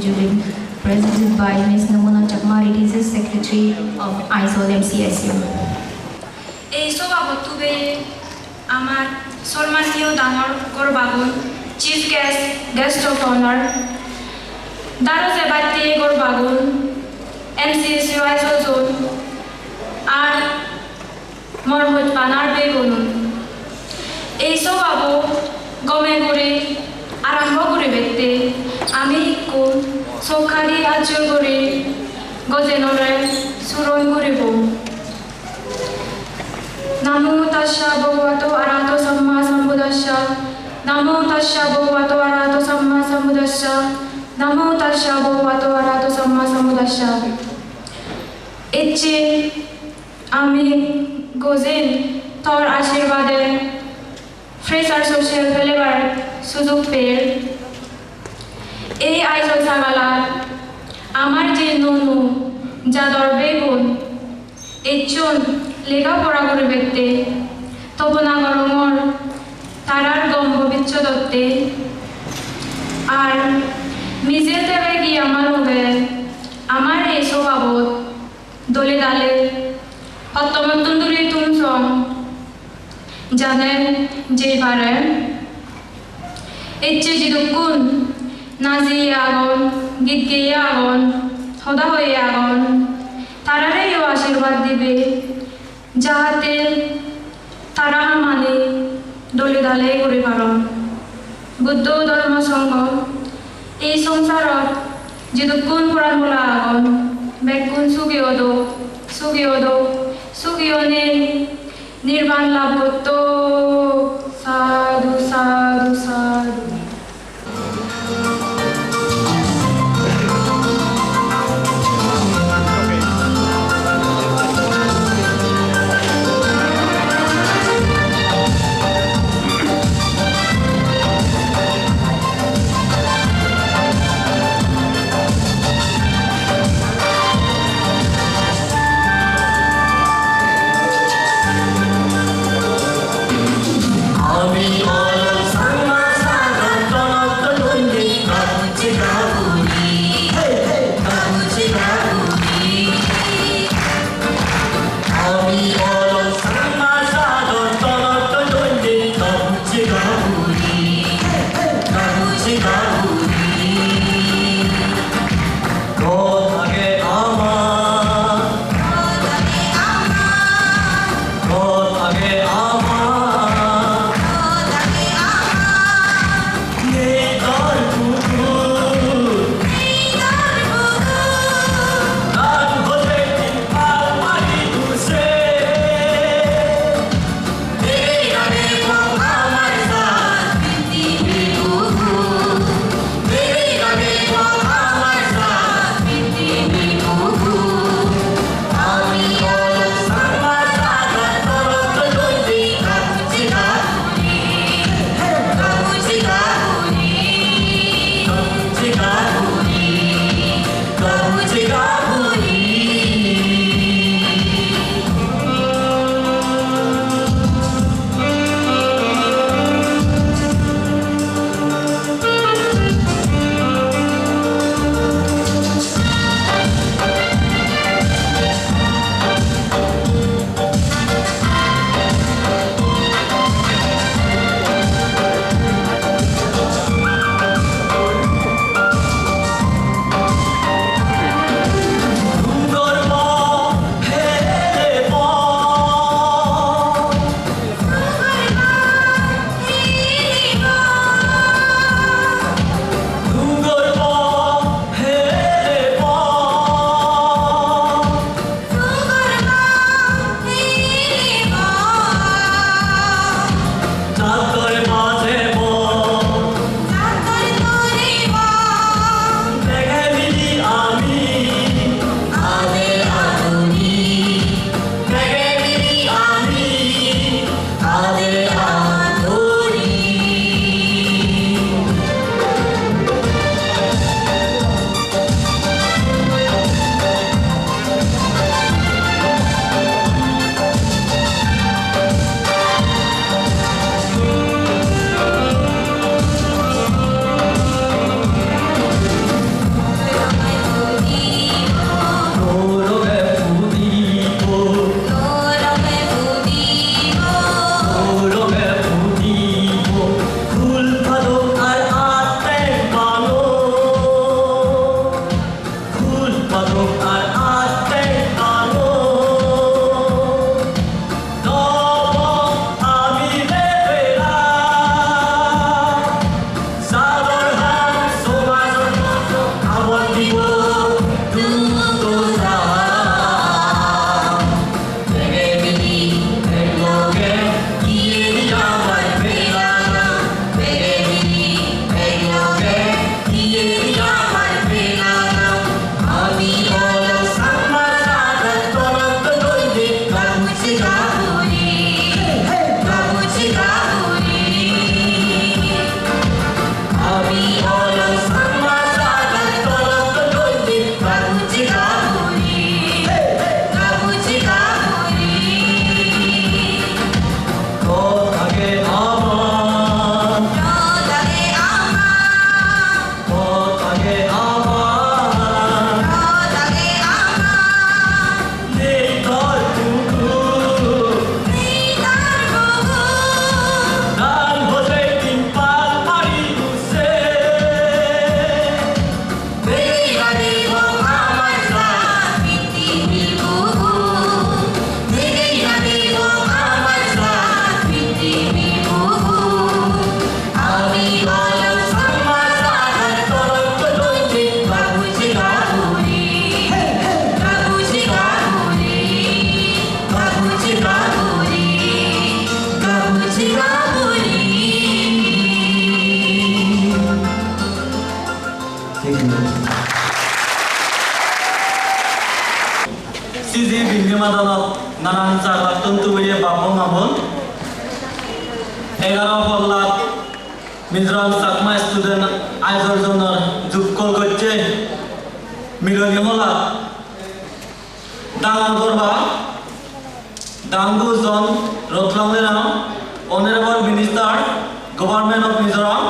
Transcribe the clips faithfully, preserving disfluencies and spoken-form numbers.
Presented by Miss Namuna Chakma, Religious Secretary of Aizawl M C S U. Ei sobabot tube amar sormaniyo dangor gorbagun, Chief Guest, Guest of Honor, daro jebatte gorbagun, M C S U Aizawl Zone, ar mor hojpan ar beigunun. Ei sobabo gome guri arombo guribette ami ikku sokkadi ajjur guri gojenore suron guribo. Namo tassa bhagavato arahato samma sambuddhassa. Namo tassa bhagavato arahato samma sambuddhassa. Namo tassa bhagavato arahato samma sambuddhassa. Ecche ami gojen tor ashirbade fresher social felebar sujog per. Ei Aizawl sagalat amar je nuo nuo jador beigun ecchon lega pora guribette, tobona gorongor tarar gom bobissodotte. Ar mije tebegi amar obe, amar ei sobabot dole dale hottomottun duri tum song jade jei pare. Ecche jidukkun najiye agon, git geye agon, hoda hoye agon, tarareyo ashirbad dibe, jahate tara hamani dole dale guri paron. Buddho Dhormo Songho ei songsarot jidukkun poran bola agon, bekkun sugi odok, sugi odok, sugi onei nirban lab gottok. Sadhu, sadhu, sadhu. Adonot nanan jagattun tubiye bap-bei ma-bon. Egaro pollat Mizoram Chakma Student Aizol Zonor jukkol gocche miloni holat. Dangor gorba, dangu jon Rotluangliram, Honorable Minister, Government of Mizoram,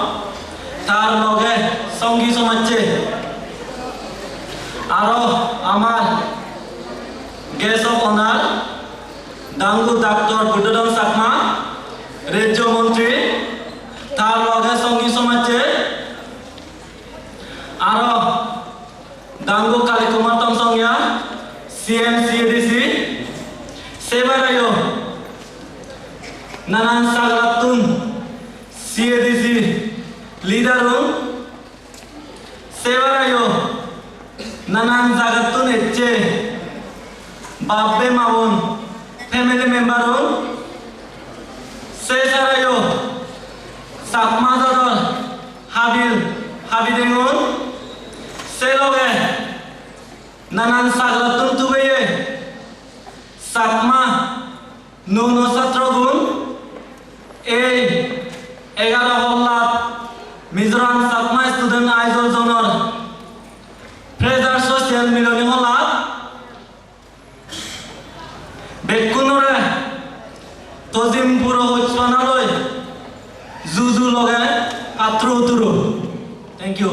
tar loge songi somajje, aro amar Guest of Honor, dangu Doctor Buddhodhan Chakma, Rejjo Montri, tar loge songi somajje, aro dangu Kali Kumar Tomsongya, C M C A D C, sebar ayo, nanan sagalattun C A D C leader-un, sebar ayo, nanan jagattun ecche bap-bei ma-bon, family member-un, se sarayo Chakma jador habil habidengun, se loge nanan sagalattun tubeye Chakma nuo nuo chatrogun ei egaro hollat Mizoram Chakma Student Aizol Zonor Freshers Social Miloni hollat bekkunore tojim puro hojpanaloi juju loge patturu turu. Thank you.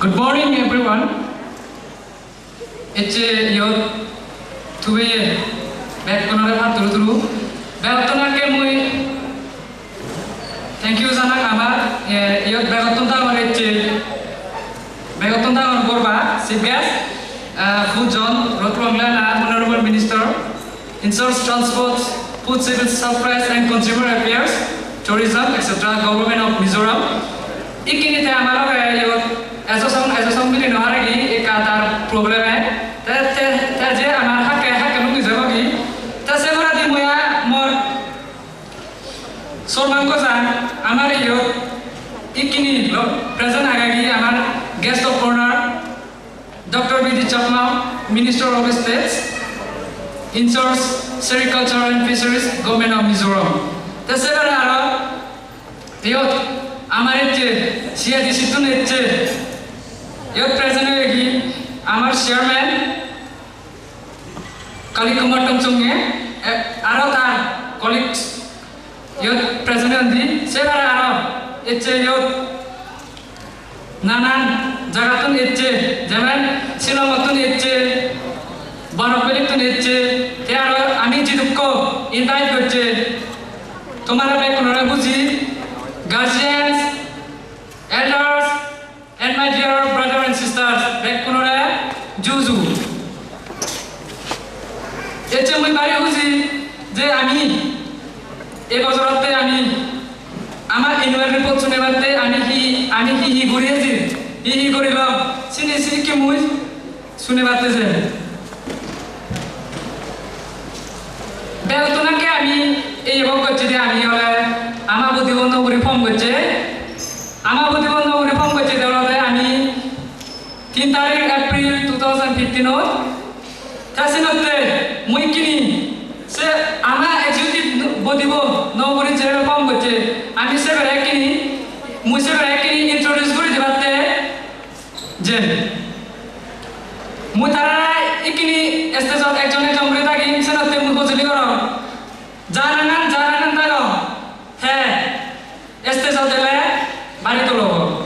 Good morning, everyone. Ecche iyot tumi bekkunore patturu turu. Begottun akke mui thank you janang amar, eh, iyot begottun dangor ecche, begottun dangor gorba, chief guest, eh, Pu John Rotluangliana, Honorable Minister, In-source, Transport, Food, Civil Supplies and Consumer Affairs, Tourism, et cetera, Government of Mizoram. Ikkini te amar loge iyot ejo song, ejo song mili no paregi, ekka tar problem e. Te, te, te je amar hakke, hakke lungi jebo gi. Te se poredi mui a mor sorman goja amar iyot ikkini lo present agegi amar guest of honor, Doctor B D Chakma, Minister of State, in charge Sericulture and Fisheries, Government of Mizoram. Te se pore aro iyot amar ecche, C A D C tun ecche, iyot present oyegi amar chairman, Kali Kumar Tongchangya, eh, aro tar colleagues iyot present ondi, se pore aro ecche iyot nanan jagattun ecche, jemon Shillongottun ecche, Barak Valley-ttun ecche, te aro ami jidukko invite gocche, tomare bekkunore huji, guardians, elders, and my dear brother and sisters, bekkunore juju. Ecche mui bari huji je ami ei bojorotte ami ama annual report sunebatte ami hi, ami hi hi guri eji, hi hi gurilong, sini sini ki mui sunebatte je. Begottun akke ami ei ebok gocche de ami ole ama budibondho guri form gocche. Ama budibondho guri form gocche de olode ami tin tarik April two thousand fifteen ot. Te senotte mui ikkini se ama executive body bo nuo guri je form gocche, ami se bere ikkini, mui se bere ikkini introduce guri dibatte jem. Mui tarare ikkini stage ot ekjon ekjon guri dagim, senotte mui hojoli gorong. Jar nangan, jar nangan dago, he stage ot ele bari dol obo.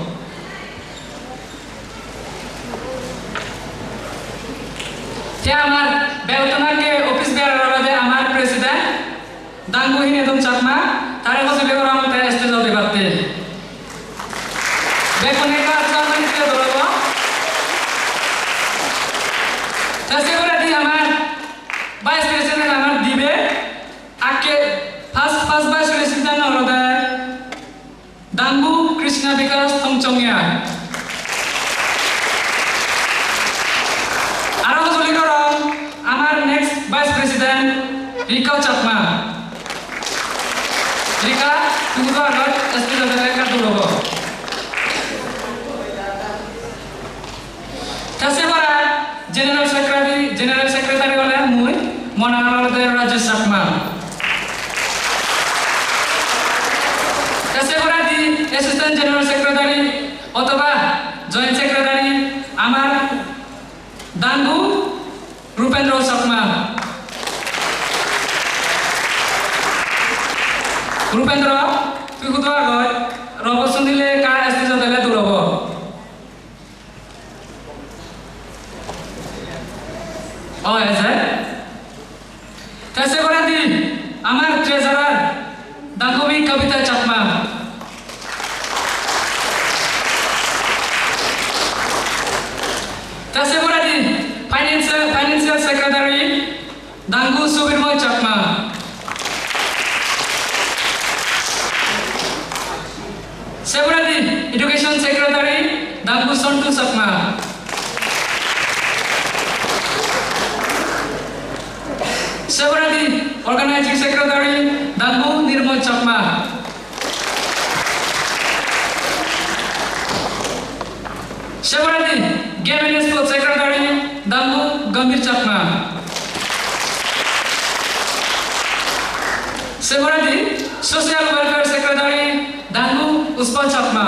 Te amar begottun akke office bearer olode amar president, Dangu Hinedon Chakma, tare hojoli gorong te stage ot ebatte. Bekkune ekka hojoli dile dol obo. Te se poredi amar vice president amar dibe, akke first, first vice president olode Dangu Krishna Bikash Tongchangya. Aro hojoli gorong amar next vice president Rika Chakma. Rika, tumi do agot stage ot ele ekka dol obo. Te se pore general secretary, general secretary ole mui, mo nang olode Rajesh Chakma. Te se poredi assistant general secretary othoba joint secretary amar Dangu Rupendra Chakma. Rupendra, tui hudu agoj? Robo sunile ka stage ot ele dol obo. O, eje. Te se poredi amar treasurer Dangubi Kavita Chakma. Te se poredi financial, financial secretary Dangu Subirmoy Chakma. Se poredi Education Secretary Dangu Sontu Chakma. Se poredi Organizing Secretary Dangu Nirmal Chakma. Se poredi Game and Sports Secretary Dangu Gambhir Chakma. Se poredi Social Welfare Secretary Dangu Pushpa Chakma.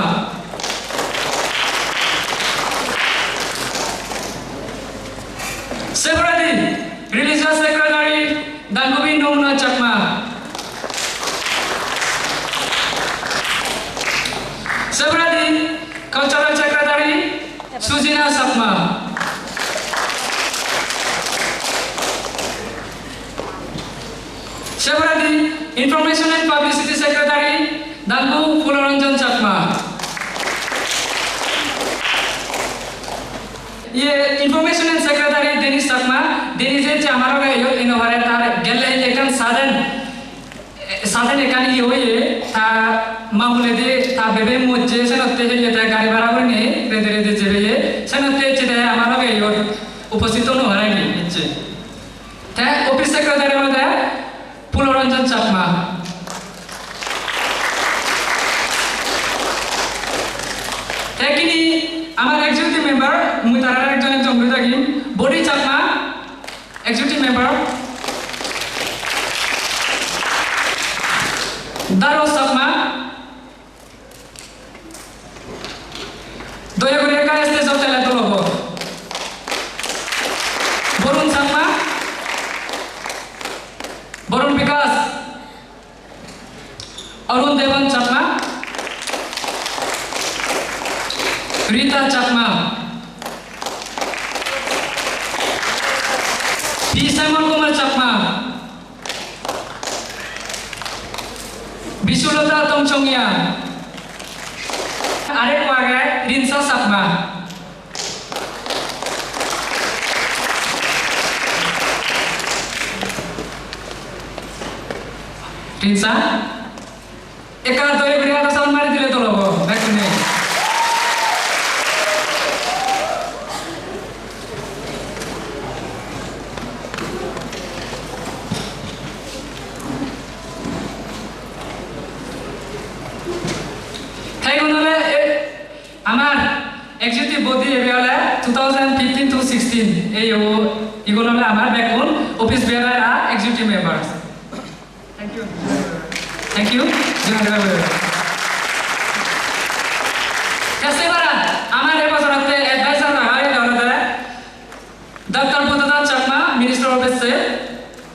Se poredi Religious Secretary Dangubi Nomuna Chakma. Se poredi Cultural Secretary Information and Publicity Secretary, Dangu Phuloranjan Chakma. Iye, Information and Secretary, Denis Chakma, Denis ecche amar loge iyot ino pare tar gelle ekkan sudden, sudden ekkan iye oye, ta ma huledi ta bebe mojje senotte heye ta gari bhara gurinei rede rede jebeye, senotte ecche te amar loge iyot uposthit no pare ecche. Te office secretary olode Phuloranjan Chakma. Te kini amar executive member, mui tarar ekjon ekjon guri thagim, Bodi Chakma, executive member, Daro Chakma, doya guri ekka stage-ot tele dol obo. Borun Chakma, Borun Bikash, Arun Devan Chakma, Rita Chakma, P Samal Kumar Chakma, Bisulata Tongchongya, arekko age Rinsa Chakma. Rinsa, ekka dole guri aro sound mari dile dol obo, bekkune. Te igun ole, e, amar executive body ebe ole two thousand fifteen to sixteen, ei o, igun ole amar bekkun office bearer ar executive members. Thank you. Thank you. Te se bara amar ei bojorotte advisor raga oye olode Doctor Buddhadhan Chakma, Minister of State,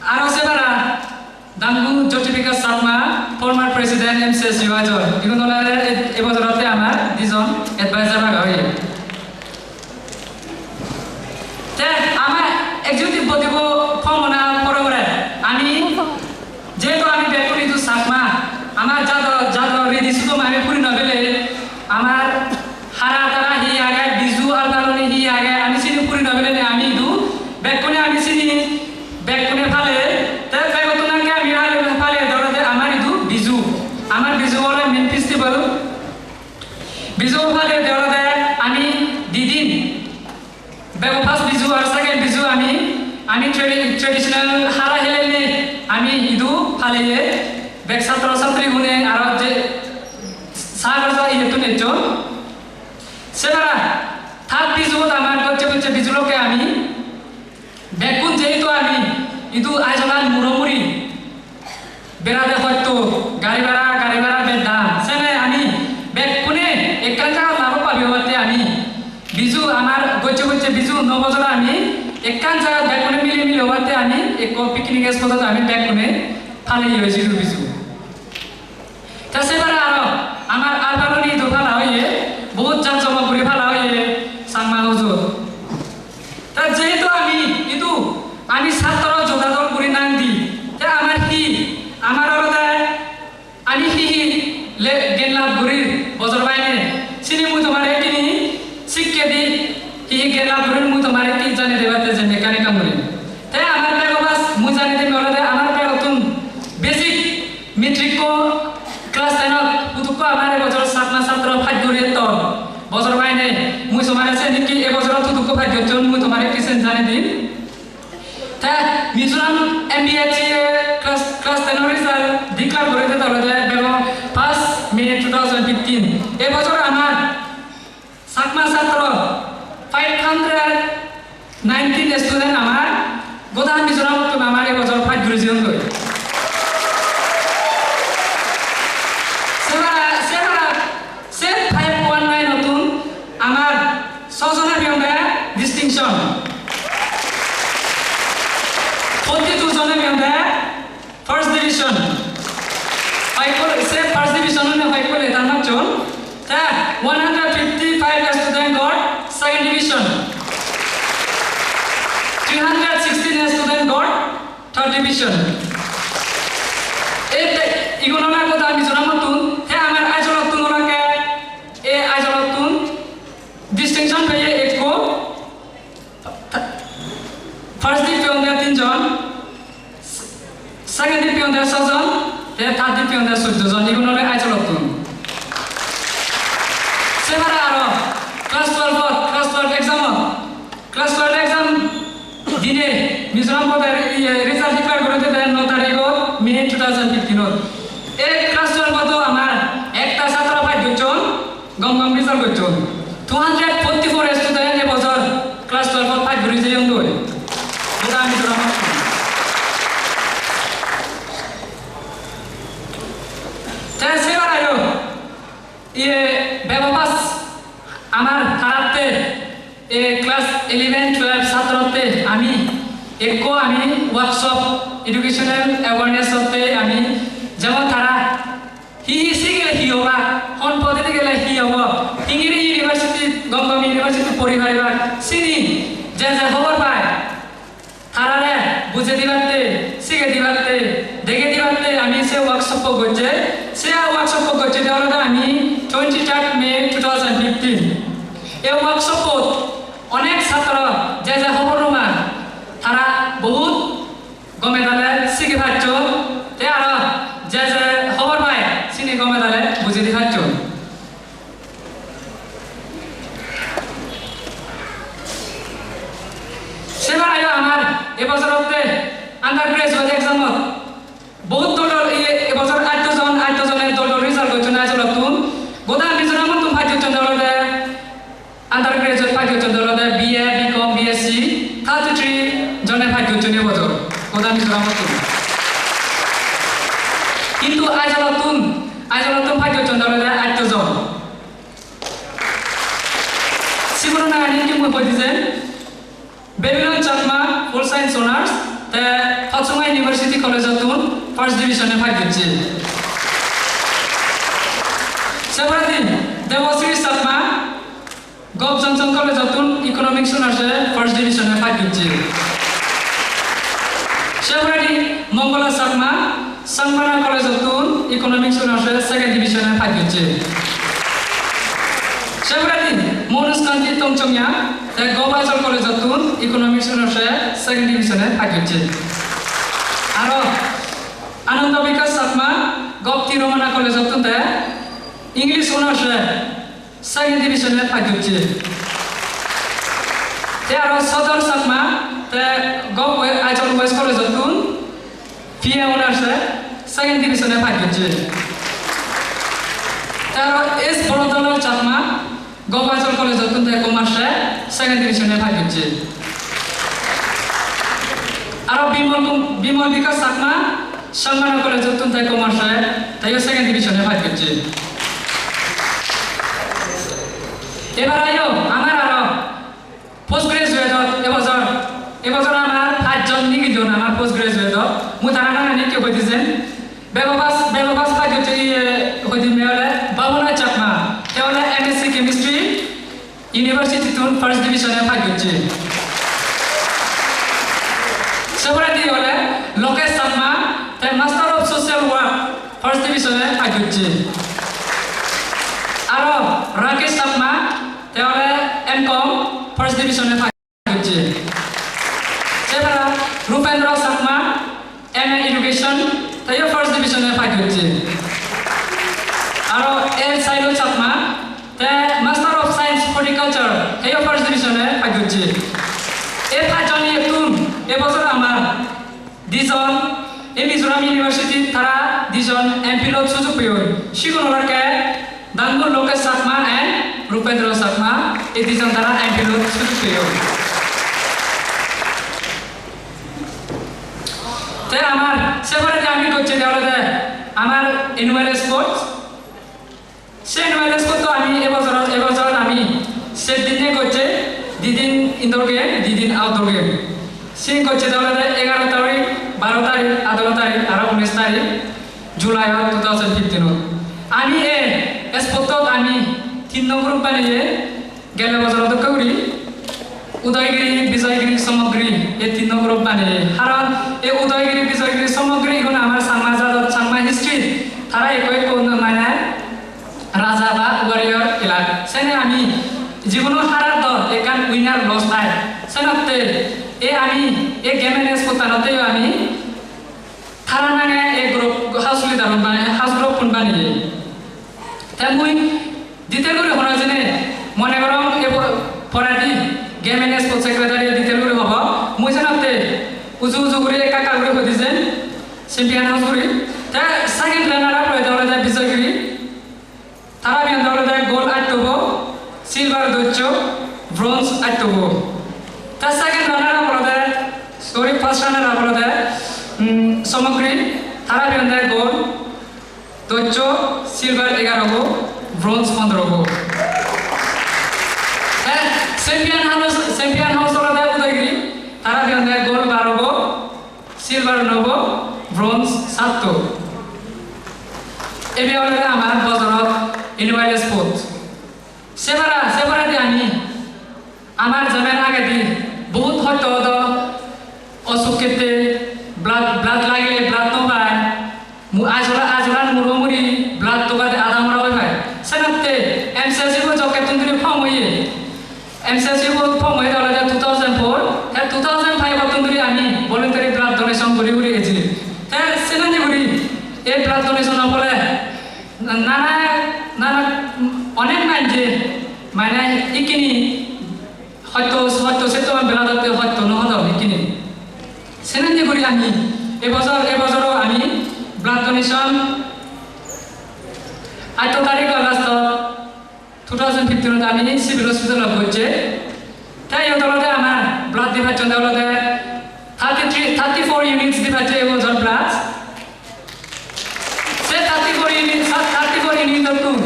aro se bara Dangu Jyoti Bikash Chakma, former President M C S U Ajol. Igun olode ei, ei bojorotte amar dijon advisor raga oye. Te ama executive body bo form ona pore pore ami, jehetu ami bekkun idu Chakma, ama jado, jado ridi sudom ami puri no pele, amar hara tara hi age, Biju alpaloni hi age, ami sini puri no pele ami idu bekkune ami sini bekkune pale, te begottun age ami pale, pale dhoro de amar idu Biju, amar Biju ole main festival. Biju pale de olode ami didin. Bego first Biju ar second Biju ami, ami tradi-, traditional hara helele ami idu paleye. Bek satro satri gune aro je sagor sa iyettun ejjon. Sebara third Biju amar gocche gocche Biju lokke ami. Bekkun jehetu ami idu Aizawl-an muro muri berade hosto, gari bhara, gari bhara bej dam, sene ami bekkune ekkan jagat lagok pabi obatte ami Biju amar gocche gocche Biju no bojor ami ekkan jagat bekkune mili mili obatte ami ekko picnic spot-ot ami bekkune paleye oi sidu Biju. Te se pore aro amar Alpaloni idu pala oye, bohut jak jomok guri pala oye Changma hujot. Te jehetu ami idu, ami satro joda dol guri nang di, te amar hi, amar olode ami hi hi le-, gyan lab gurir bojor baine, sini mui tomare ekkini sikke di, hi hi gyan lab gurir mui tomare ekkin jane debatte jenne ekkan ekkan guri. Te amar bego bas mui jane de olode amar begottun basic Matric-ko class ten-ot hudukko amar e bojor Chakma satro pass guri etton. Bojor baine mui tomare sen ki e bojor hudukko pass gocchon mui tomare ki sen jane dim. Te Mizoram M B H C class, class ten-or result declare guri de olode bego first May two thousand fifteen. E bojor amar Chakma satro five hundred nineteen student amar goda Mizoramottun amar e bojor pass guri jeyon goi. Sebara, sebara, se five one nine-ottun amar so jone peyonde distinction. Forty-two jone peyonde First division. Hoi kole, se first division-une hoi kole tar macchon. Te one hundred fifty-five student got second division. Three hundred sixteen student got third division. Ei te-, Aditya Onda suddo jon, igun ole Aizawl-ottun. Se pore aro class twelve-ot, class twelve exam-ot, class twelve exam dine Mizoram board-e iye result declare gore dede no tarigot May two thousand fifteen-ot. Ei class twelve-ot amar ekta satro pass gocchon, gom gom result gocchon. Two hundred forty-four student e bojor class twelve-ot pass guri jeyon doi. Goda Mizoram-ot. Te se pore aro iye bego pass amar taratte, e class eleven, twelve satrotte ami ekko ami workshop, educational awareness otte ami, jemon tara hi hi sigile hi oba, hon podedi gele hi obo, hingiri university, gom gom university pori pariba, sini je je hobor pai, tarare bujei dibatte, sigei dibatte, degei dibatte ami se workshop-o gocche. Se workshop-o gocche de olode ami twenty-third May two thousand fifteen. Ei workshop-ot onek satro je je hobor no pan, tara bohut gome dale sigei pacchon, te aro je je hobor pai, sini gome dale bujei di pacchon. Se pore aro amar e bojorotte undergraduate exam-ot bohut dol dol, e, e bojor atto jon, atto jone dol dol result gocchon Aizawl-ottun. Goda Mizoram-ottun pass gocchon olode undergraduate pass gocchon olode B A, B Com, B Sc, thirty-three jone pass gocchon e bojor goda Mizoram-ottun. Hintu Aizawl-ottun, Aizawl-ottun pass gocchon olode atto jon. Sigun nangani ki mui hoi dijen. Babylon Chakma, Pol Science Honours, te Patsuma University College-ottun first division-e pass gocche. Se poredi Debashree Chakma, Govt Johnson College-ottun Economics Honours-e first division-e pass gocche. Se poredi Mongala Chakma, Sangmara College-ottun Economics Honours-e second division-e pass gocche. Se poredi Manoj Kanti Tongchangya, te Govt Aizawl College-ottun Economics Honours-e second division-e pass gocche. Aro Ananda Bikash Chakma, Govt Tirumana College-ottun te English Honours-e second division-e pass gocche. Te aro Sodor Chakma, te Govt Aizawl West College-ottun B A Honours-e second division-e pass gocche. Te aro S Borodolal Chakma, Govt Aizawl College-ottun te Commerce-e second division-e pass gocche. Aro Bimal Kum-, Bimal Bikash Chakma, Sangmara College-ottun te Commerce-e, teyo second division-e pass gocche. Ebar ayo, amar aro post graduate-ot ebojor, ebojor amar pajjon nigildon amar post graduate-ot. Mui tara nangani ekka hoi dijen. Bego pass, bego pass pass gocche iye hoi dimme ole Bhabana Chakma. Te ole M Sc Chemistry, University-tun first division-e pass gocche. Se poredi ole Lokesh Chakma, te Master of Social Work, first division-e pass gocche. Aro Rakesh Chakma, te ole M Com first division-e pass gocche. Se pore Rupendra Chakma, M A Education, teyo first division-e pass gocche. Aro L Sailo Chakma, te Master of Science Horticulture, teyo first division-e pass gocche. Ei pajjon iyettun ebojor amar dijon, ei Mizoram University-t tara dijon M Phil-ot sujog peyon. Sigun olakke Dangu Lokesh Chakma and Rupendra Chakma, ei dijon tara M Phil-ot sujog peyon. Te amar se poredi ami gocche de olode amar annual sports. Se annual sports-o ami ebojor, ebojor ami ser dinne gocche, di din indoor game, di din outdoor game. Siyen gocche de olode egaro tarik, baro tarik, adaro tarik, aro unis tarik July-ot two thousand fifteen-ot. Ami ei sports-ot ami tinno group baneye, gelle bojoro dokke guri Udaygiri, Bijoygiri, Samagri, ei tinno group baneye. Karon ei Udaygiri, Bijoygiri, Samagri igun amar Changma jadot, Changma history-t tara ekko ekko mane raja ba warrior elak. Sene ami jibonot harar dor ekkan winner loss thai. Senotte ei ami ei game and sports-anotte ami Tara nange ei group house leader-un bane-, house group-un baneye. Te mui detail guri hono jene mone gorong ei po-, poredi game and sports secretary detail guri hobo. Mui senotte uju uju guri ekka ekka guri hoi di jen champion house guri. Te second runner up hoide olode Bijoygiri. Tara biyonde olode gold attobo, silver dojjo, bronze attobo. Te second runner up olode, sorry, first runner up olode, mm, Somogri, tara biyonde gold dojjo, silver egarobo, bronze pondrobo. Te champion house, champion house olode Udaygiri, tara biyonde gold barobo, silver nobo, bronze satto. Ebe olode amar bojorot annual sport. Sebara, sebara de ami amar jemen agedi bohut hoito hodo osuk kette blood, blood lagile blood no pai. Mu-, ajola, ajolan muro muri blood togade ada mora oi pai. Senotte M C S U bo jokkettun duri form oye. M C S U bo form oye olode two thousand four, te two thousand five ottun duri ami voluntary blood donation guri guri eji. Te senani guri ei blood donation obole nana, nana onek manje mane ikkini hoito, hoito setto blood otte hoito no hodon ikkini. Senani guri ami ebojor, ebojoro ami blood donation atto tarik August two thousand fifteen-ot ami civil hospital-ot gocche. Te iyot olode amar blood di pacchonde olode thirty-three, thirty-four units di pacche ebojor blood. Se thirty-four unit, sa-, thirty-four unit-ottun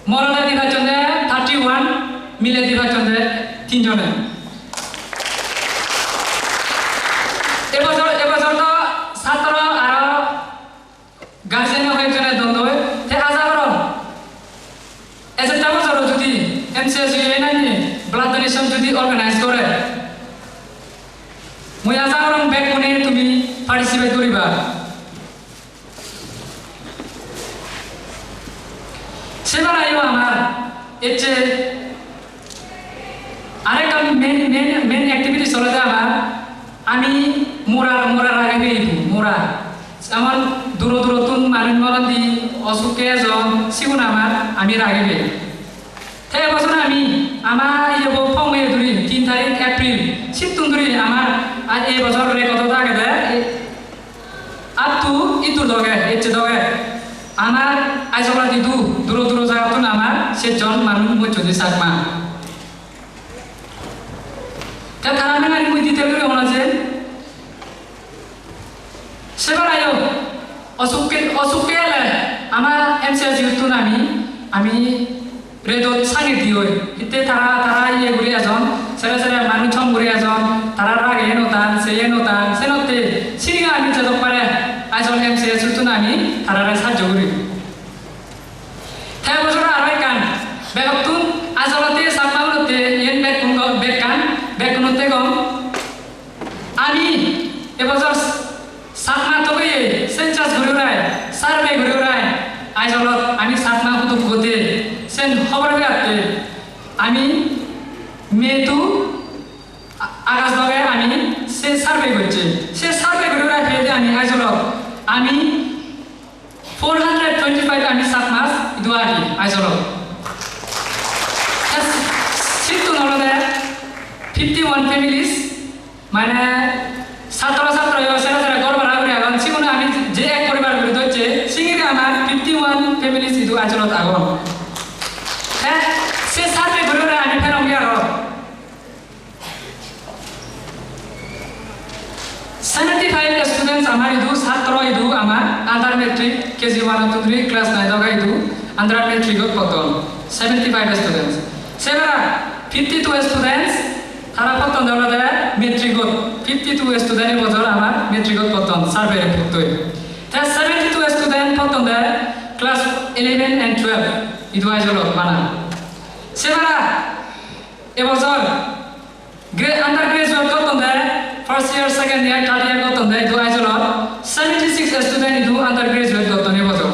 morode di pacchonde thirty-one, mile di pacchonde tinjone. Ebojor, ebojor do satro aro guardian-o hoyekjone don doi, te aja gorong ejette bojoro judi M C S U-e nanye blood donation judi organize gore, mui aja gorong bekkune tumi participate guriba. Sebarayo amar ecche arekkan main, main, main activities olode amar ami mora, mora rage peibo, mora. Jemon duro durottun manuj moron di osukke ejon, sigun amar ami rage pei. Te ebojor ami ama iyebo form oye duri tin tarik April, sittun duri amar a-, ei bojor record-ot agede, e, up to iddur doge, ecche doge. Amar Aizawl-ot idu duro duro jagattun amar sejjon manuj mocchon di Chakma. Te tara nangani mui detail guri hona je. Sebarayo osukke, osukke ele ama M C S U-ttun ami, ami redot sange diyoi. Hitte tara, tara iye guri ejon, sere sere manuj hom guri ejon, tara rage eno tan, se eno tan, senotte sini ami jedok pare Aizawl M C S U-ttun ami tarare sajjo guri. Te bojor aro ekkan, begottun Aizawl-otte Chakma-unotte iyen bekkun go-, bekkan, bekkunotte gom. Ami ebojor Chakma togoye census guri urai, survey guri urai, Aizawl-ot ami Chakma huduk gode, sen hobor pebatte ami May to A-, August doge ami se survey gocche. Se survey guri urai peyede ami Aizawl-ot ami four hundred twenty-five ami Chakmas idu agi Aizawl-ot. Yes, sittun olode fifty-one families, mane satro satro yo sere sere ghor bhara guri agon, sigun ami je ek poribar guri dhocche, singiri amar fifty-one families idu Aizawl-ot agon. Te se survey guri urai ami phelonge aro. Seventy-five students amar idu, satro idu amar under matric, K G one ottun dhuri class nine doga idu under matric ot potton. Seventy-five students. Sebara fifty-two students tara potton olode matric ot. Fifty-two student ebojor amar matric ot potton, survey report oi. Te seventy-two student potton de class eleven and twelve idu Aizawl-ot bana. Sebara ebojor gra-, undergraduate gotton de, first year, second year, third year gotton de idu Aizawl-ot, seventy-six student idu undergraduate gotton ebojor.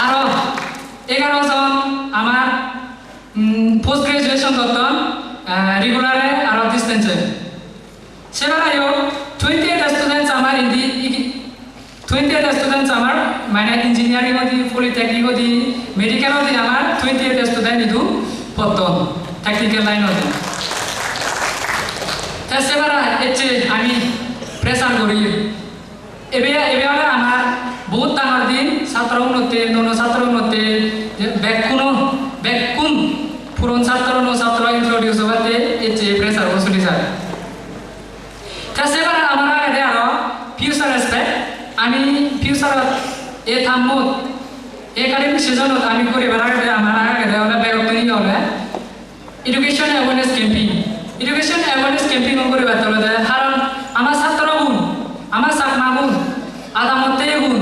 Aro egaro jon amar, mm, post graduation gotton, ah, regular-e aro distance-e. Sebarayo twenty-eight Mane engineering odi, polytechnic odi, medical odi amar twenty eight student idu potton, technical line odi. Te se bara ecche ami pressure gori. Ebe, ebe ole amar bohut dangor din, satro unotte, nono satro unotte, je bekkuno, bekkun puron satro, nuo satro introduce obatte ecche pressure bo suli jai. Te se bara amar agede aro future aspect, ami future-ot ei term-ot, ei academic session-ot ami guribar agede amar agede ole begottun iye ole education awareness campaign. Education awareness campaign-un guribatte olode, haron ama satrogun, ama Chakmagun, adamotte egun,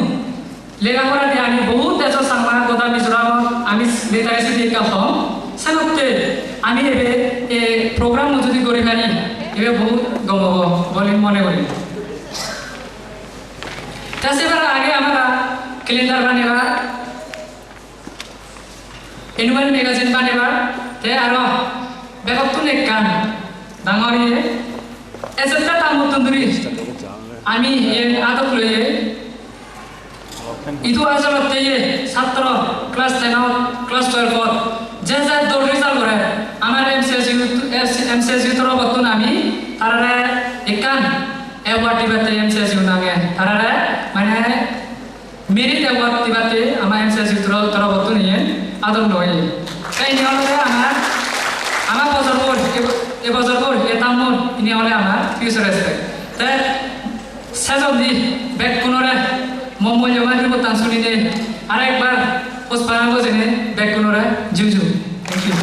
lega pora di ami bohut dejot Changma goda Mizoramot ami literacy di ekka hom. Senotte ami ebe, e, program jodi guri pari, ebe bohut gom obo boli mone gori. Te se bara age amara calendar banebar, annual magazine banebar, te aro begottun ekkan dangor iye. Ejette ta muttun duri ami iye adot loye. Idu ajolotte iye satro class ten-ot, class twelve-ot je je dol result gore, amar M C S U, M C S U torobottun ami tarare ekkan award dibatte M C S U nange. Tarare mane merit award dibatte ama M C S U toro-, torobottun iyen ador loi. Te ini olode amar, ama bojor bor, e bo-, e bojor bor, e term-or, ini olode amar future aspect. Te sejondi bekkunore mo mulyoban report-tan sunine arekbar hospana gojine bekkunore juju. Thank you.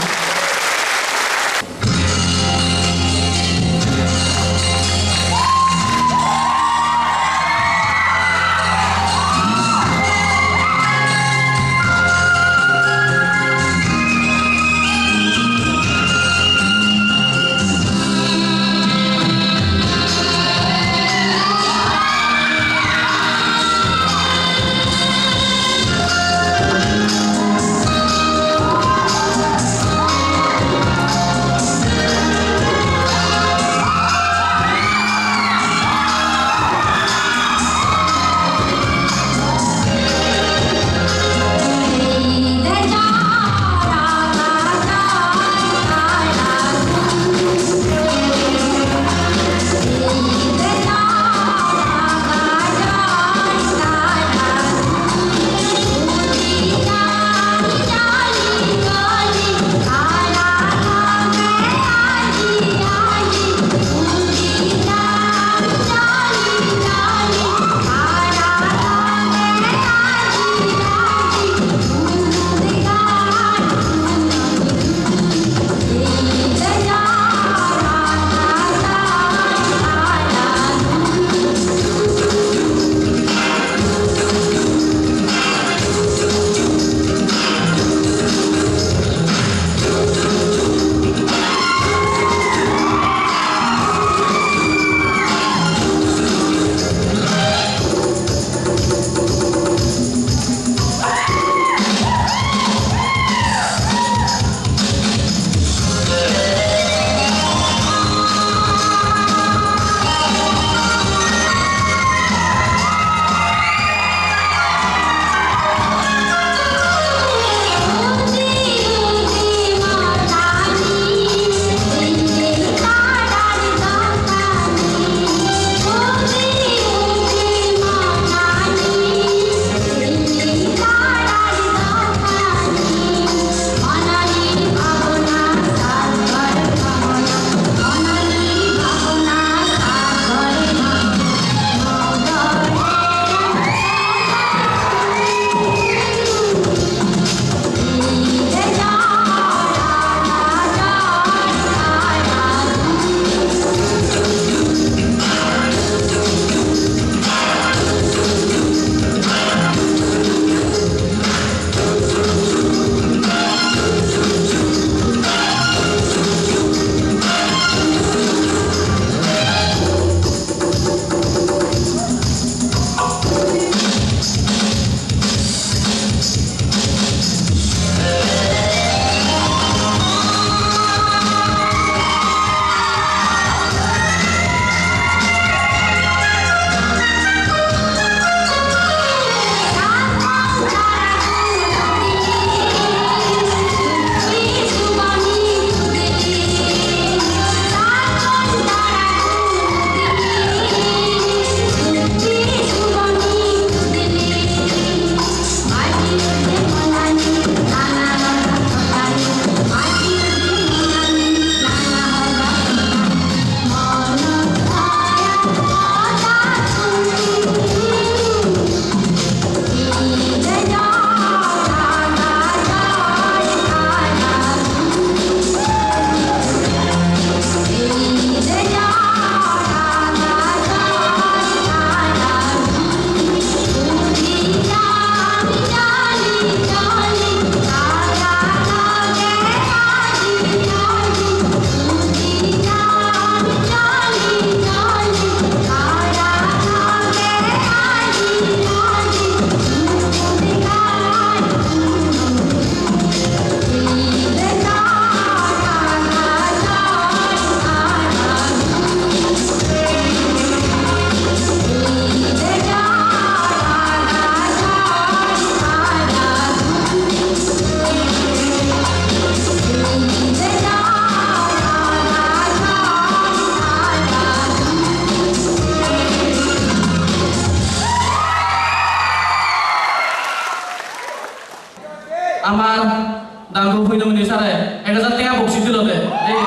Uni sare ek hajar tenga boxi dilo de. Ei.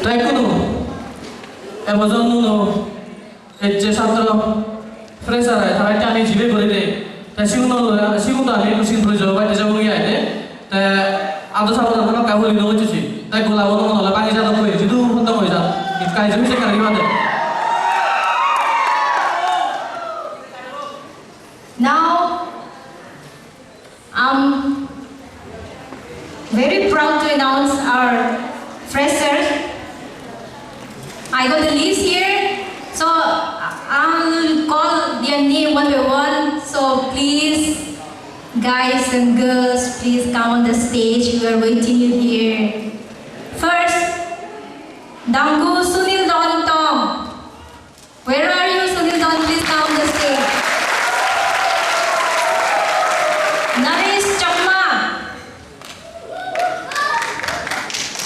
Te kuno, e bojor nuo ejje satro fresher ai, tara ekka ami jibe guri de. Te sigun loi, sigun ami ekku sin puri jabo, baide jabo gi ai de. Te ado sabor hono ka holi no gochchi. Te gola bono mone ole bangi jadok koi, jidu hondo hoi ja. Ikkai jumi se kari bade. Now, I'm very proud to announce our freshers. I got the list here, so I'll call their name one by one. So please, guys and girls, please come on the stage. We are waiting you here. First, Dangu Sunil Don Tong. Where are you, Sunil Don? Please come on the stage. Naresh Chakma.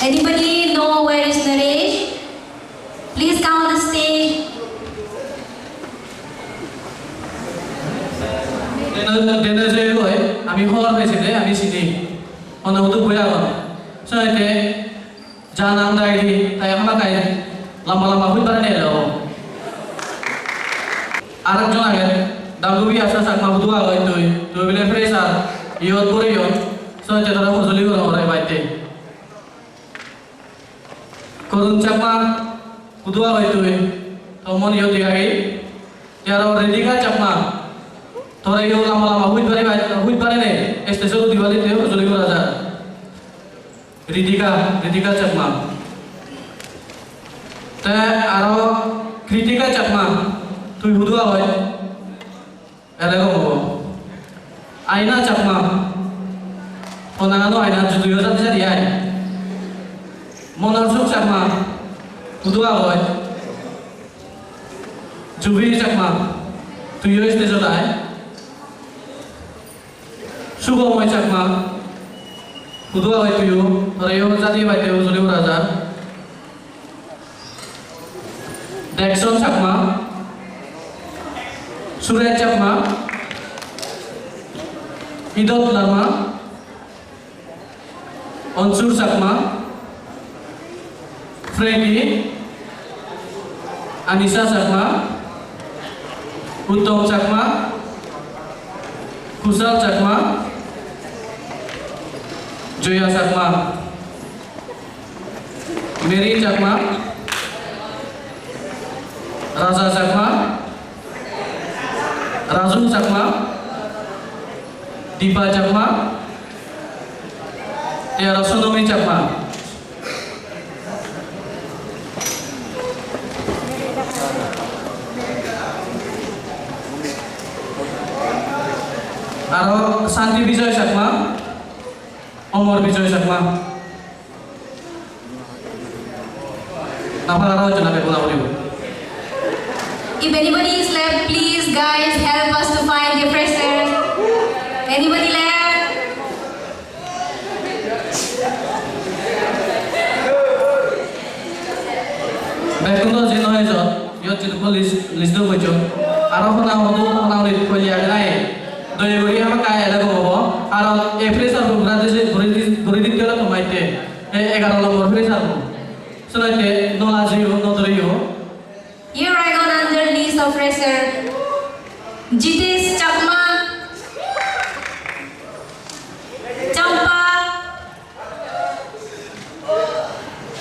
Anybody know where is Naresh? Please come on the stage. Dene, dene je oi, ami hobor pesi de, ami sini. Ono hudu boi agon. So ete ja nang dai di, tai hamakkai lamba lamba huj bare ne elo. Arekjon age, Dangubi Asa Chakma, hudu agoi tui, tui bile fresher, iyot poriyon, so ete tore hojoli gorongor e batte. Korun Chakma, hudu agoi tui? To mon iyot degagi. Te aro Ridika Chakma, tore yo lamba lamba huj pare bai, huj pare ne, stage-ot udibar te hojoli gora jar. Ridika, Ridika Chakma. Te aro Kritika Chakma, tui hudu agoi? Ele gom obo. Aina Chakma. Honangano Aina, juduyo jadi jadi ai. Monorsuk Chakma. Hudu agoi? Jubi Chakma. Tuiyo stage-ot ai. Sugomoy Chakma. Hudu agoi tuiyo? Toreyo jadi baite hojoli gora jar. Dekson Chakma, Suraj Chakma, Idot Larma, Onsur Chakma, Frankie, Anisa Chakma, Uttom Chakma, Kushal Chakma, Joya Chakma. Mary Chakma, Raja Chakma, Raju Chakma, Dipa Chakma, te aro Sonomi Chakma. Aro Santi Bijoy Chakma, Omor Bijoy Chakma. Napa aro jona bego na poribo. If anybody is left, please, guys, help us to find the freshers. Anybody left? Bekkun do jin hoi jon. Iyot jidukko list, list do gojjon. Aro hona hudu, hona huni holi age nahi? Doye guri hamakkai ele gom obo. Aro ei fresher bo guri di, guri di, guri ditte ole tomaitte. Ei egaro nombor fresher bo. Senotte no lajeyo, no doreyo. Here I got under list of fresher. Jitesh Chakma, Champa,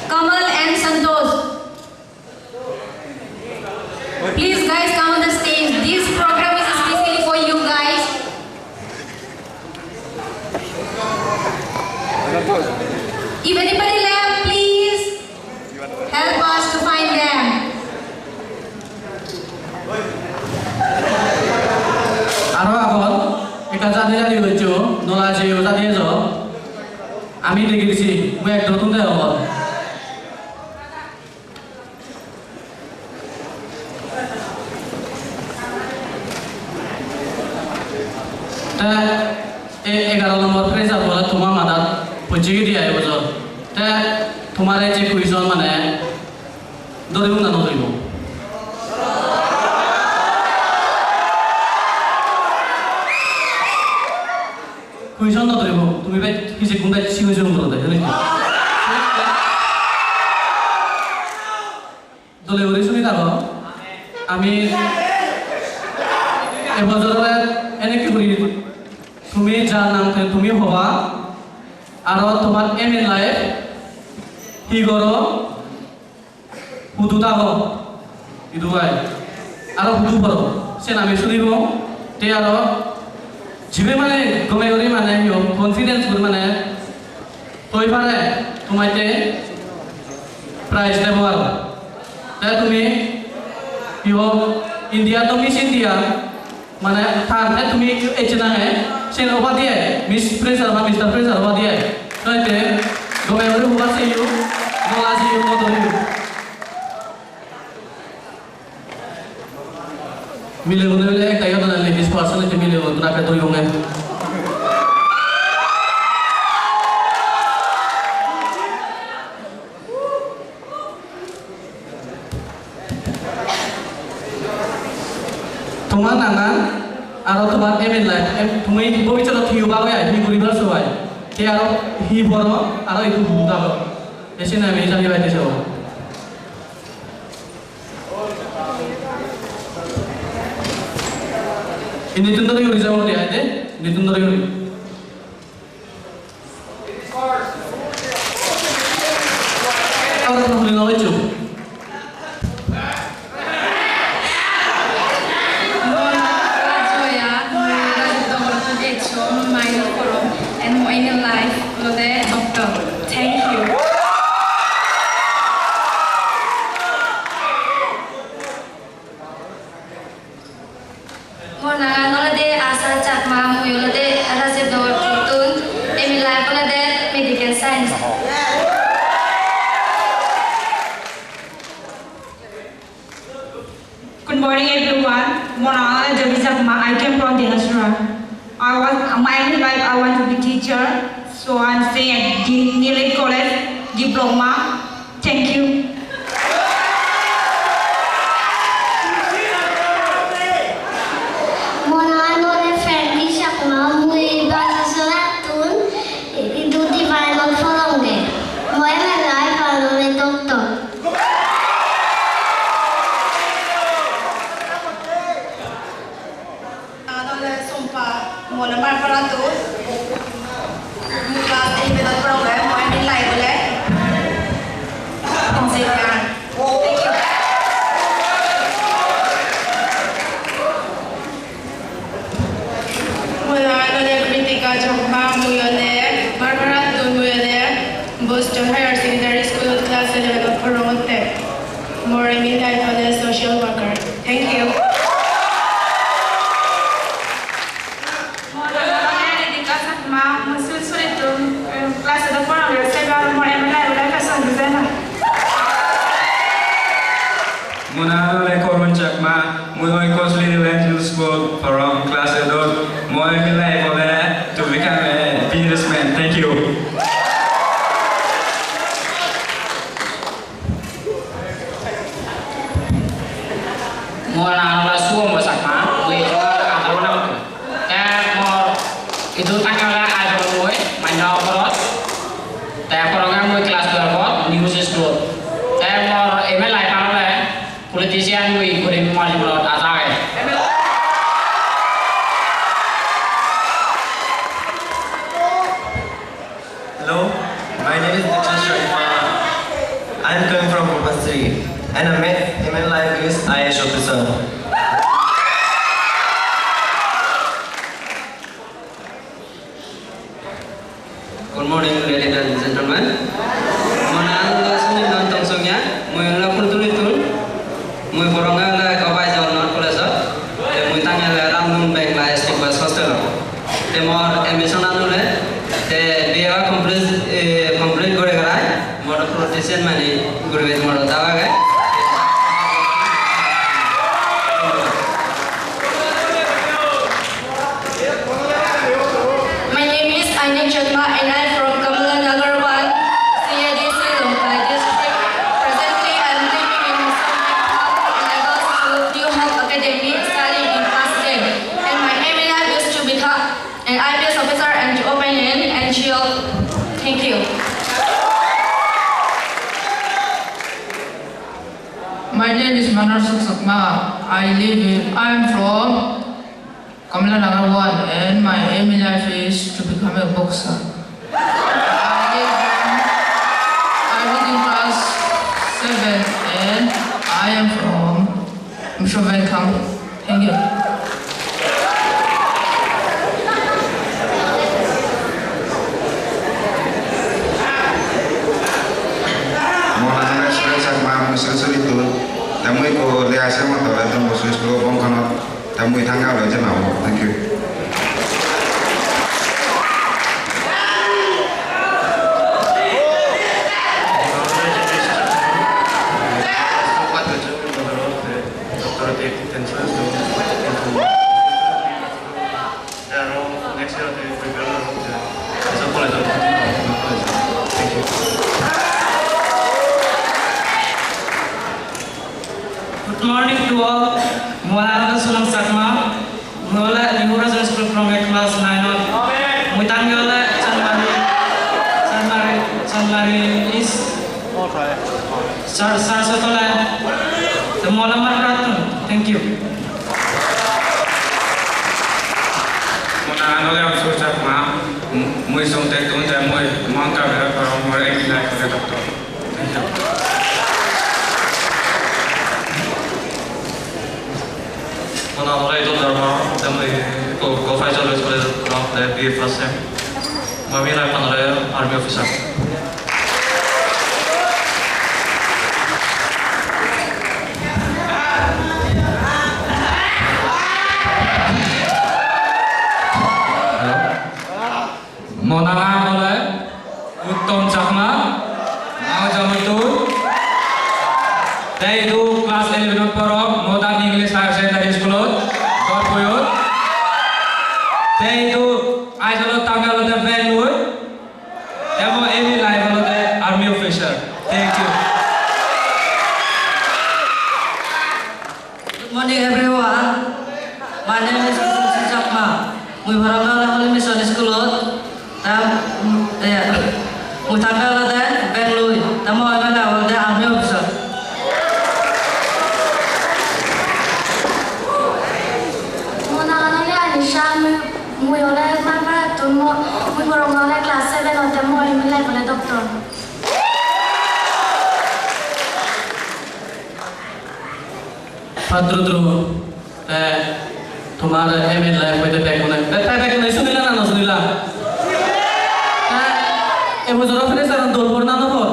Kamal and Santosh. Please, guys, come on the stage. This program is specially for you guys. If anybody left, please help us to find them. Aro agon, ekka jadi jadi gojjo, no lajeyo jadi ejo. Ami degi disi, mui ekdom tun degongor. Te ei egaro nombor fresher bo ole toma madat pocche gidi ai bojor. Te tomare je question mane doribo na no doribo? Tuition no doribo, tumi bej hijik gun bej sigon sigon guro de, jani? Dole guri suni thago. Ami e bojor ole enekki guri tumi ja nang te tumi hoba, aro tomar aim in life hi goro, hudu thago, idu bai. Aro hudu poro, sen ami sunibo. Te aro jibe mane gome guri mane hi hom confidence guri mane hoi pare, tomare prize debo aro. Te tumi hi hom India to Miss India, mane tar te tumi ecche nange, sen oba diye, Miss Fresher ba Mister Fresher oba diye. Te te gome guri hubar seyo, gola seyo, gola seyo. Mile gune mile ekta iyan na ladies person ecche mile gune na pe duri gonge. Tomar nangan aro tomar aim in life, em, tumi bobissotot hi oba oi ai, hi guribar so ai, te aro hi poro, aro idu hudu thago, te sini ami jani baite sebo. Indi tun dori guri jabo de, ai de, indi tun dori guri. Aro huli no hoicho. Joya, mui Rajendra Dongor Tun Ekso, mui minor porom, and mui aim in life olode doctor. Thank you. Mo nangan olode Asha Chakma, mui olode Rajendra Dongor Tun, aim in life olode medical science. Good morning, everyone. Mo nangan olode Devi Chakma. I came from Dinasura. I want, my aim in life, I want to be teacher. So I'm staying at Di-, Nilip College, diploma. Thank you. Mo nangan olode Frankie Chakma, mui Banisorattun, idu Divine-ot porongge. Mo aim in life olode doctor. Adole Sompa, mone mar para tu. Mui class eleven-ot porong, mui aim in life ole engineer. Thank you. Mui adole Kritika Chakma, mui ole mar para tu, mui ole Boston Higher Secondary School-ot class eleven-ot porongotte. Mor aim in life ole social worker. Thank you. Mo nangan olode Ridika Chakma, mui Silsurittun, um, class eight-ot porong, se aro mor aim in life olode fashion designer. Mo nangan olode Korun Chakma, mui Oikos Little Angel School porong, class eight-ot. Mo aim in life olode to become a businessman. Thank you. Mo nangan olode Subombo Chakma, mui ekko adharo nang. Te mor idu thange olode I P L mui, Manyo Oporot. Te poronge mui class twelve-ot, News School-ot. Te mor aim in life olode politician mui gurim mor jibonot aja age. Hello, my name is Diksha Sharma. I am coming from Bhubaneswari, and my aim in life is I A S officer. Good morning, ladies and gentlemen. Mo nangan olode Sunil Nandon Songya, mui ole Purtuli tun. Mui porong ole Kobai Jagannath College-ot. Te mui thange ole Ramdon Bangla District Boys Hostel-ot. Te mor ambition an ole, te B A complete, eh, complete guri garai, mor politician mane guribar mor daba age. My name is Ainik Chakma and I'm from Kamalanagar one, C A D C, Lawngtlai district. Presently, I'm living in Musambika, Lagos, New Hope Academy, studying in first year. And my aim in life is to become an I P S officer and to Name is Manar Suk Chakma. I live in, I am from Kamalanagar one, and my aim in life is to become a boxer. I live in, I read in class seven, and I am from, I'm sure, welcome. Thank you. Mo nang Suresh Chakma, mui Suri Suri tun. Te mui ikko le ase mo tore Don Bosco School of Bongkhanot. Te mui thangga ole je mabo. Thank you. Thank you. Good morning to all. Mo nang Sonam Chakma. Mui ole New Horizon School from a class nine on. Mui thangi ole Chanmari, Chanmari, Chanmari is Sar, sar sotole. Te mo ole mar pratun. Thank you. Mo nang ole Amsur Chakma. Mui songte tun te mui mong ka bera paro more ekla ekla doctor. Thank you. Mo nang ole Idun Dharma, te mui ko, ko Faisal College of the B A first sem. Mo aim in life ole army officer. Hello. Mo nang ole Uttom Chakma, nang Jamutun. Te idu class eleven ot porong, Modern English Higher Secondary School ot, Dorpuyot. Te idu Aizawl ot thangi olode Bangalore. Te mo aim in life olode army officer. Thank you. Good morning, everyone. My name is Susan Chakma. Mui porong ole Holy Mission School ot. Ta, mm, eh, mui thangi olode Bangalore. Ta mo aim in life olode army officer. Mo nang ole Anisha, mui, mui ole Marparattun, mo, mui porong ole class seven ot, te mo aim in life ole doctor. Patturu turu, te tomar aim in life hoide bekkune, te, te bekkune sunila na no sunila? Te e bojor fresher-un dol por na no por?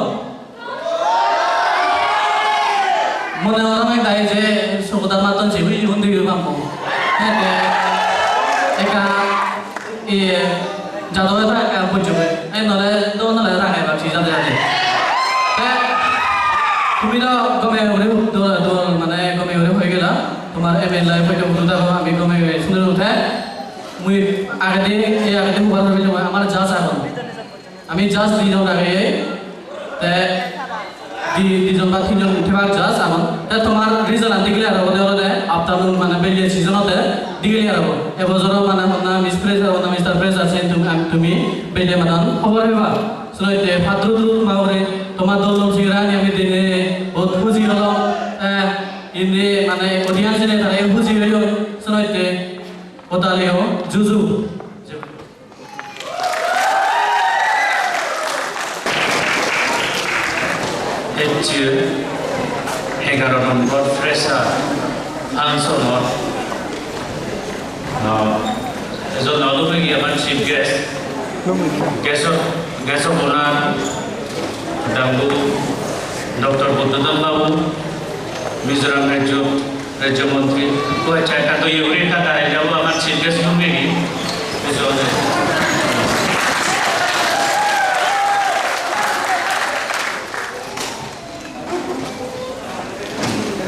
Mone gorong ek dagi je sogodan matton je hui undi hui bammo. Te ekka Iye, jador ta ekka bujjobe. Ei nole do nole rage bapsi jade jade. Te tumi do gome guri do, do, mane gome guri hoi gela. Tomar aim in life hoito hudu thabo ami gome guri sunor uthe. Mui agedi, ei agedi hubar hobi joma amar judge agon. Ami judge dijon age. Te di, dijon ba tinjon thebar judge agon. Te tomar result an declare obode olode afternoon mane belle season ode declare obo. Ebojor mane honna Miss Fresher, honna Mister Fresher, sen tumi, am-, tumi belle madan hobor peba. Senotte patturu turu ma hure, tomar dol dol singer ani ami dine bohut huji olong. Te indi mane audience ine tara huji oyon. Senotte hodali o juju. Ecche egaro nombor fresher function-ot, ah, ejon olumegi amar chief guest, guest of, guest of honor, Dangu Doctor Buddhodhan Babu, Mizoram Rajyo Rajya Montri, ko accha, ekka doye guri ekka darai jabo, amar chief guest lungegi.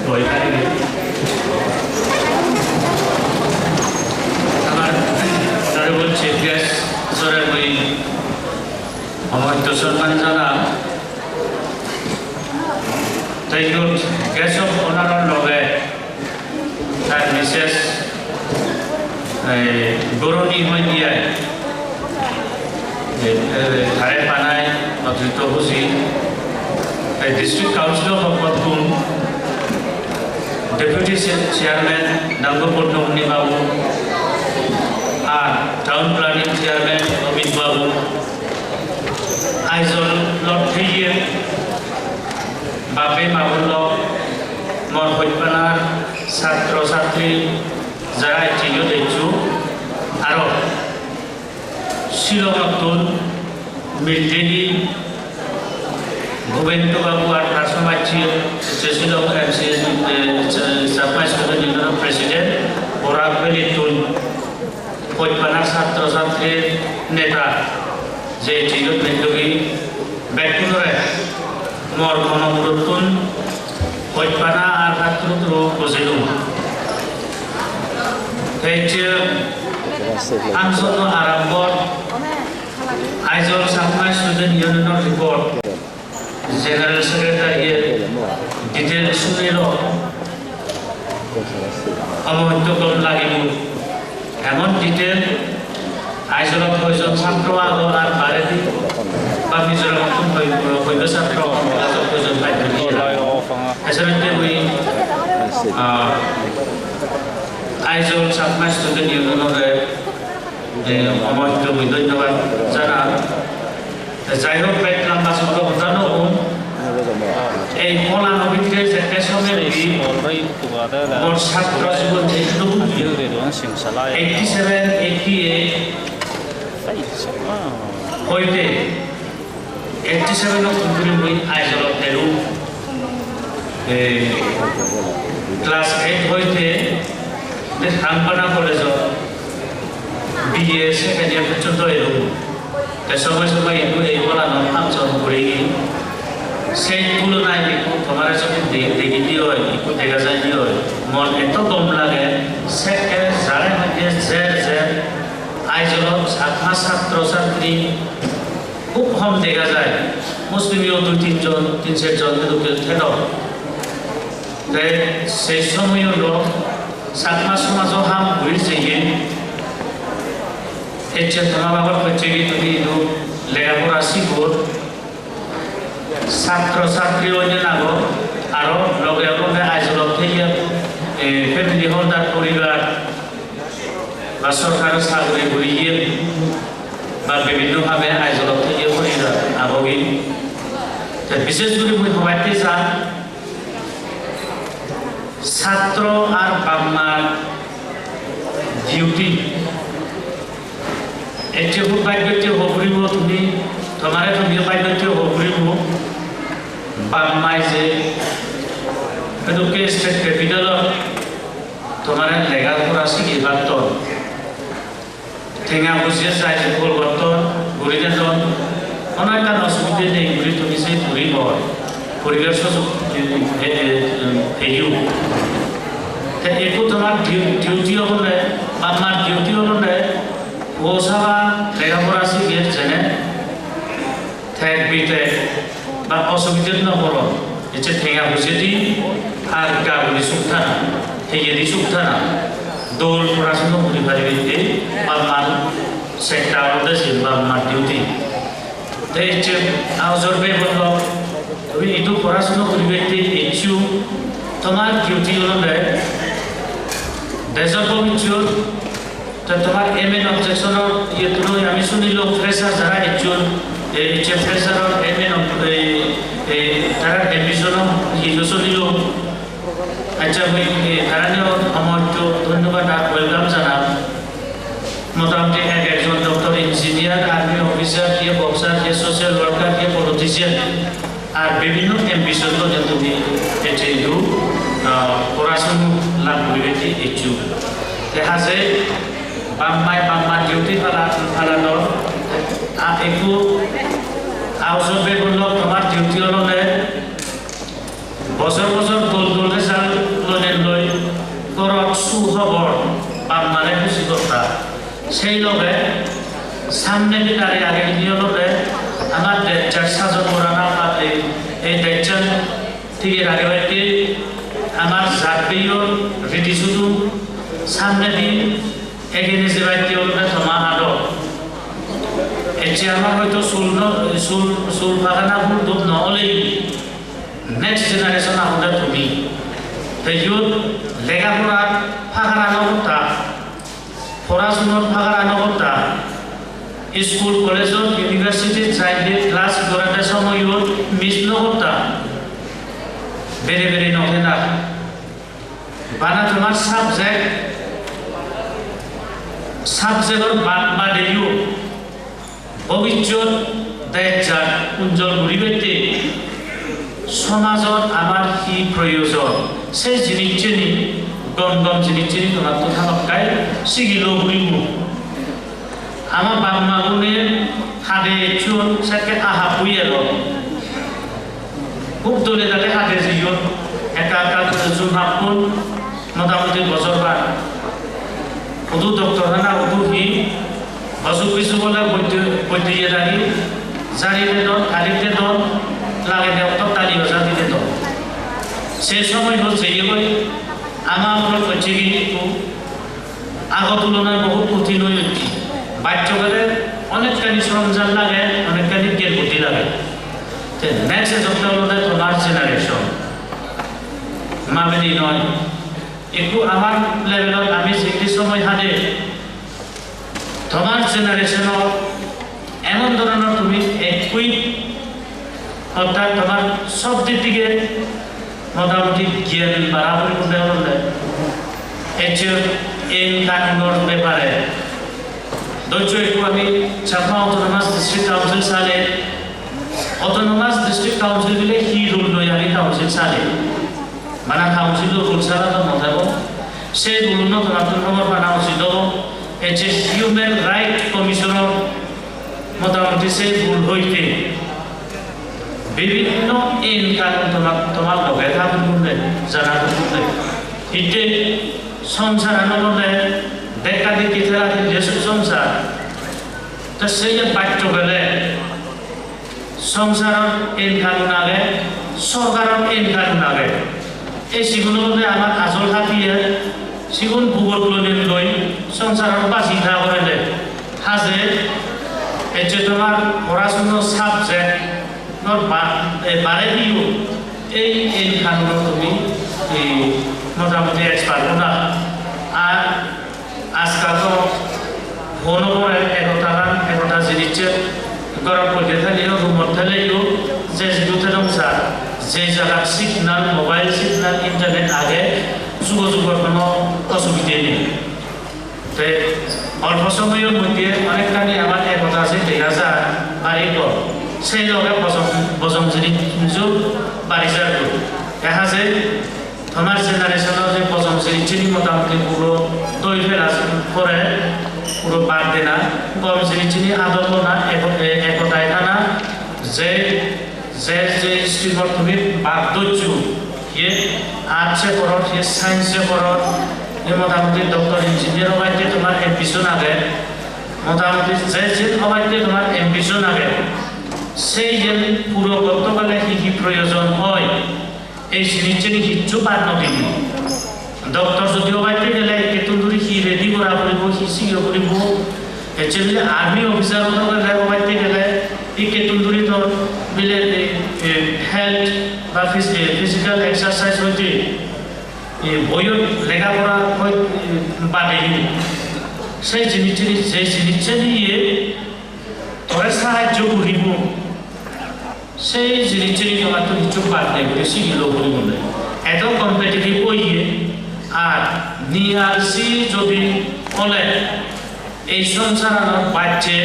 Boi pari. Amar honorable chief guest, sir, mui omotto sonman janang. Te iyot guest of honor-or loge tar missus, eh, Goroni hoi diye, eh, eh, tare panai otrito huji, eh, District Council-or pokkottun Deputy Chairman Dangu Purnamoni Babu, ar Town Planning Chairman Amit Babu, Aizawl-ot theiye bape ma bon lok, mor hojpanar satro satri jara ecche iyot eccho, aro Shillong-ottun Mildegi Bhubendra Babu ar tar somajje, je Shillong M C A, eh, Chakma Student Union-or President, Barak Valley-tun hojpanar satro satrir neta, je Jiyot Mendagi, bekkunore mor mono murottun hojpana ar patturuturu gojilung. Te ecche function-o arambor Aizawl Chakma Student Union-or report General Secretary-e detail sunilo, omohotto gom lagibo. Emon detail, Aizawl-ot hoijon satro agon ar baredi ba Mizoram-ottun hoi-, hoibe satro agon, hoijon bai. Eserette mui, ah, Aizawl Chakma Student Union-ore, eh, omohotto mui dhonnobad janar. Te jai hok, bej lamba sokto hoda no hom. Ei holano bidire jekke some guri mor satro jibon ekdum eighty seven, eighty eight hoite eighty seven o guri mui Aizawl-ot elung. Ei class eight hoite Hangpana College-ot B A second year porjonto elung. Te somoy somoy ekku ei holanot function guri, sei tulonai ekku tomare jodi de-, degi di oi, ekku dega jai di oi, mon eto gom lage, sekke jare hoide jer jer Aizawl-ot Chakma satro satri hub hom dega jai, Muslim-o dui tin jon, tin ser jon edokke thedon. Te sei somoyot Chakma somajo ham guri jeye. Ecche toma babar hocche ki tumi idu lega pora sigor, satro satri onne nago, aro loge loge Aizawl-ot theiye, eh, family holder poribar ba sorkari sagori guriye ba bibhinno bhabe Aizawl-ot theiye poribar agogi. Te bishesh guri mui hobatte san, satro ar bap mar duty. Ecche hub bhagyotte hoi puribo tumi, tomare tumiyo bhagyotte hoi puribo. Bap mai je edokke state capital-ot tomare lega pora sigei patton. Tenga poije jai jugol gotton, guri dedon, hono ekkan osubide nei guri tumi se guri bor, poribar sujog pe-, pe-, peyo. Te ekku tomar du-, duty olode, bap mar duty olode, o saba lega pora siger jene, thek bithek ba osubidhet no poron, ecche tenga poije di ar gaburi suk thana, heye di suk thana, dol porasuno guri paribatte bap mar sekta olode je bap mar duty. Te ecche aujor bhei bollo, tumi idu porasuno guribatte eccho, tomar duty olode dejor bobissot. Te tomar aim and objection-or iyettun ami sunilung, fresher jara ecchon, ei je fresher-or aim and ob-, ei, ei tarar ambition-o iyeyo sunilung. Accha, mui, ei, taraniyo omohotto dhonnobad ar welcome janang. Motamuti ek ekjon doctor, engineer, army officer, kiye boxer, kiye social worker, kiye politician. Ar bibhinno ambition loinei tumi ecche idu, ah, porasuno lab guribatte eccho. Te haje bap mai, bap mar duty pala-, paladon, ar ekku aujor bhei bollo tomar duty olode bojor bojor dol dol result loinei loi gorot suhobor bap mare huji gotta. Sei loge samnedi tare agedi olode amar dejjan sajon gorana, ei, ei dejjan tige ragebatte amar jat beiyor ridi sudum samnedi egene jebatte olode toma ado. Ecche amar hoito sul no, sul, sul pagana hul dhup no olei, next generation agonde tumi. Iyot lega porar pagara no gotta, porasonor pagara no gotta, school, college-ot, university-t jai de class gorede somoyot miss no gotta, bere bere no theda. Bana tomar subject, subject-or ba-, badeyo bobissot dej jat unjol guribatte somajot amar hi proyojon, se jinisseni, gom gom jinisseni tomattun hamakkai sigilo guribo. Ama bap ma gune hade ecchon sekke ahappoi elo. Hub dole dale hade jeyon, ekka ekka guri jum happon, motamuti bojor bar. Hudu doctor hana, hudu hi, osuk bisuk ole boiddo, boiddo iye dagi, jari dedon, tali dedon, lagede okto tali oja di dedon. Se somoy hot jeyegoi, ama amolot hocche ki ekku ago tulonai bohut kothin oi ucche. Bacche gele onekkani soronjam lage, onekkani gyan buddhi lage. Te next ejokta olode tomar generation. Mabedi noi. Ekku amar levelot ami jingdi somoy hade, tomar generation-ot emon dhoronor tumi equip, orthat tomar sob dik theke motamuti gyan bara poripunno olode. Ecche ain kanunor bepare dhorjo ekku ami Chakma Autonomous District Council sale, Autonomous District Council bile hi rule loi ami council sale. Bana council-o rule sara do no thebo. Se rule-uno tomattun hobor pana ucit obo. Ecche Human Right Commission-or motamuti se rule hoite bibhinno ain kanun tomar, tomar loge thagon bole, jana thagon bole. Hitte songsaran olode dekka dekki thela theli je songsar. Te se je bacche gele songsaror ain kanun age, sorkaror ain kanun age. Ei sigun olode amar ajol hatiyar, sigun bugot loinei loi songsarot baji tha gorede. Haje ecche tomar porasonor subject-or ba-, e, barediyo ei ain kanunot tumi, e, motamuti expert ona. Ar ajkal to phone-o pore ekota gan, ekota jinisset gorot boje theleyo, room-ot theleyo, je jidu thedong sar, je jagat signal, mobile signal, internet age, jugajugor hono osubide nei. Te olpo somoyor moddhe onekkani amar ekota je dega jar, bari gom. Sei loge bojong, bojong jinissun bari jar goi. Deha jai tomar generation-o je bojong jinissun motamuti puro doi pela pore puro bad dena, gom jinissun ador lona, eko-, e-, ekotai thana, je, je, je stream-ot tumi bad doccho, hiye arts-e porot, hiye science-e porot, hiye motamuti doctor, engineer obatte tomar ambition age, motamuti je, je obatte tomar ambition age, se iyen puro gotte gele hi hi proyojon oi, ei jinisseni hissu bad no dibi. Doctor jodi obatte gele ekkettun duri hi ready gora poribo, hi siga poribo, ecche bile army officer obatte gele ekkettun duri tor bile, e, e, health ba phys-, e, physical exercise hoite, e, boiyot lega pora hoi, e, bade hi. Sei jinisseni, sei jinisseni iye tore sahajjo guribo. Sei jinisseni tomattun hissu bad nei guri sigilo guri bole. Eto competitive oye, ar niyalsi jodi ole ei songsaranot bacche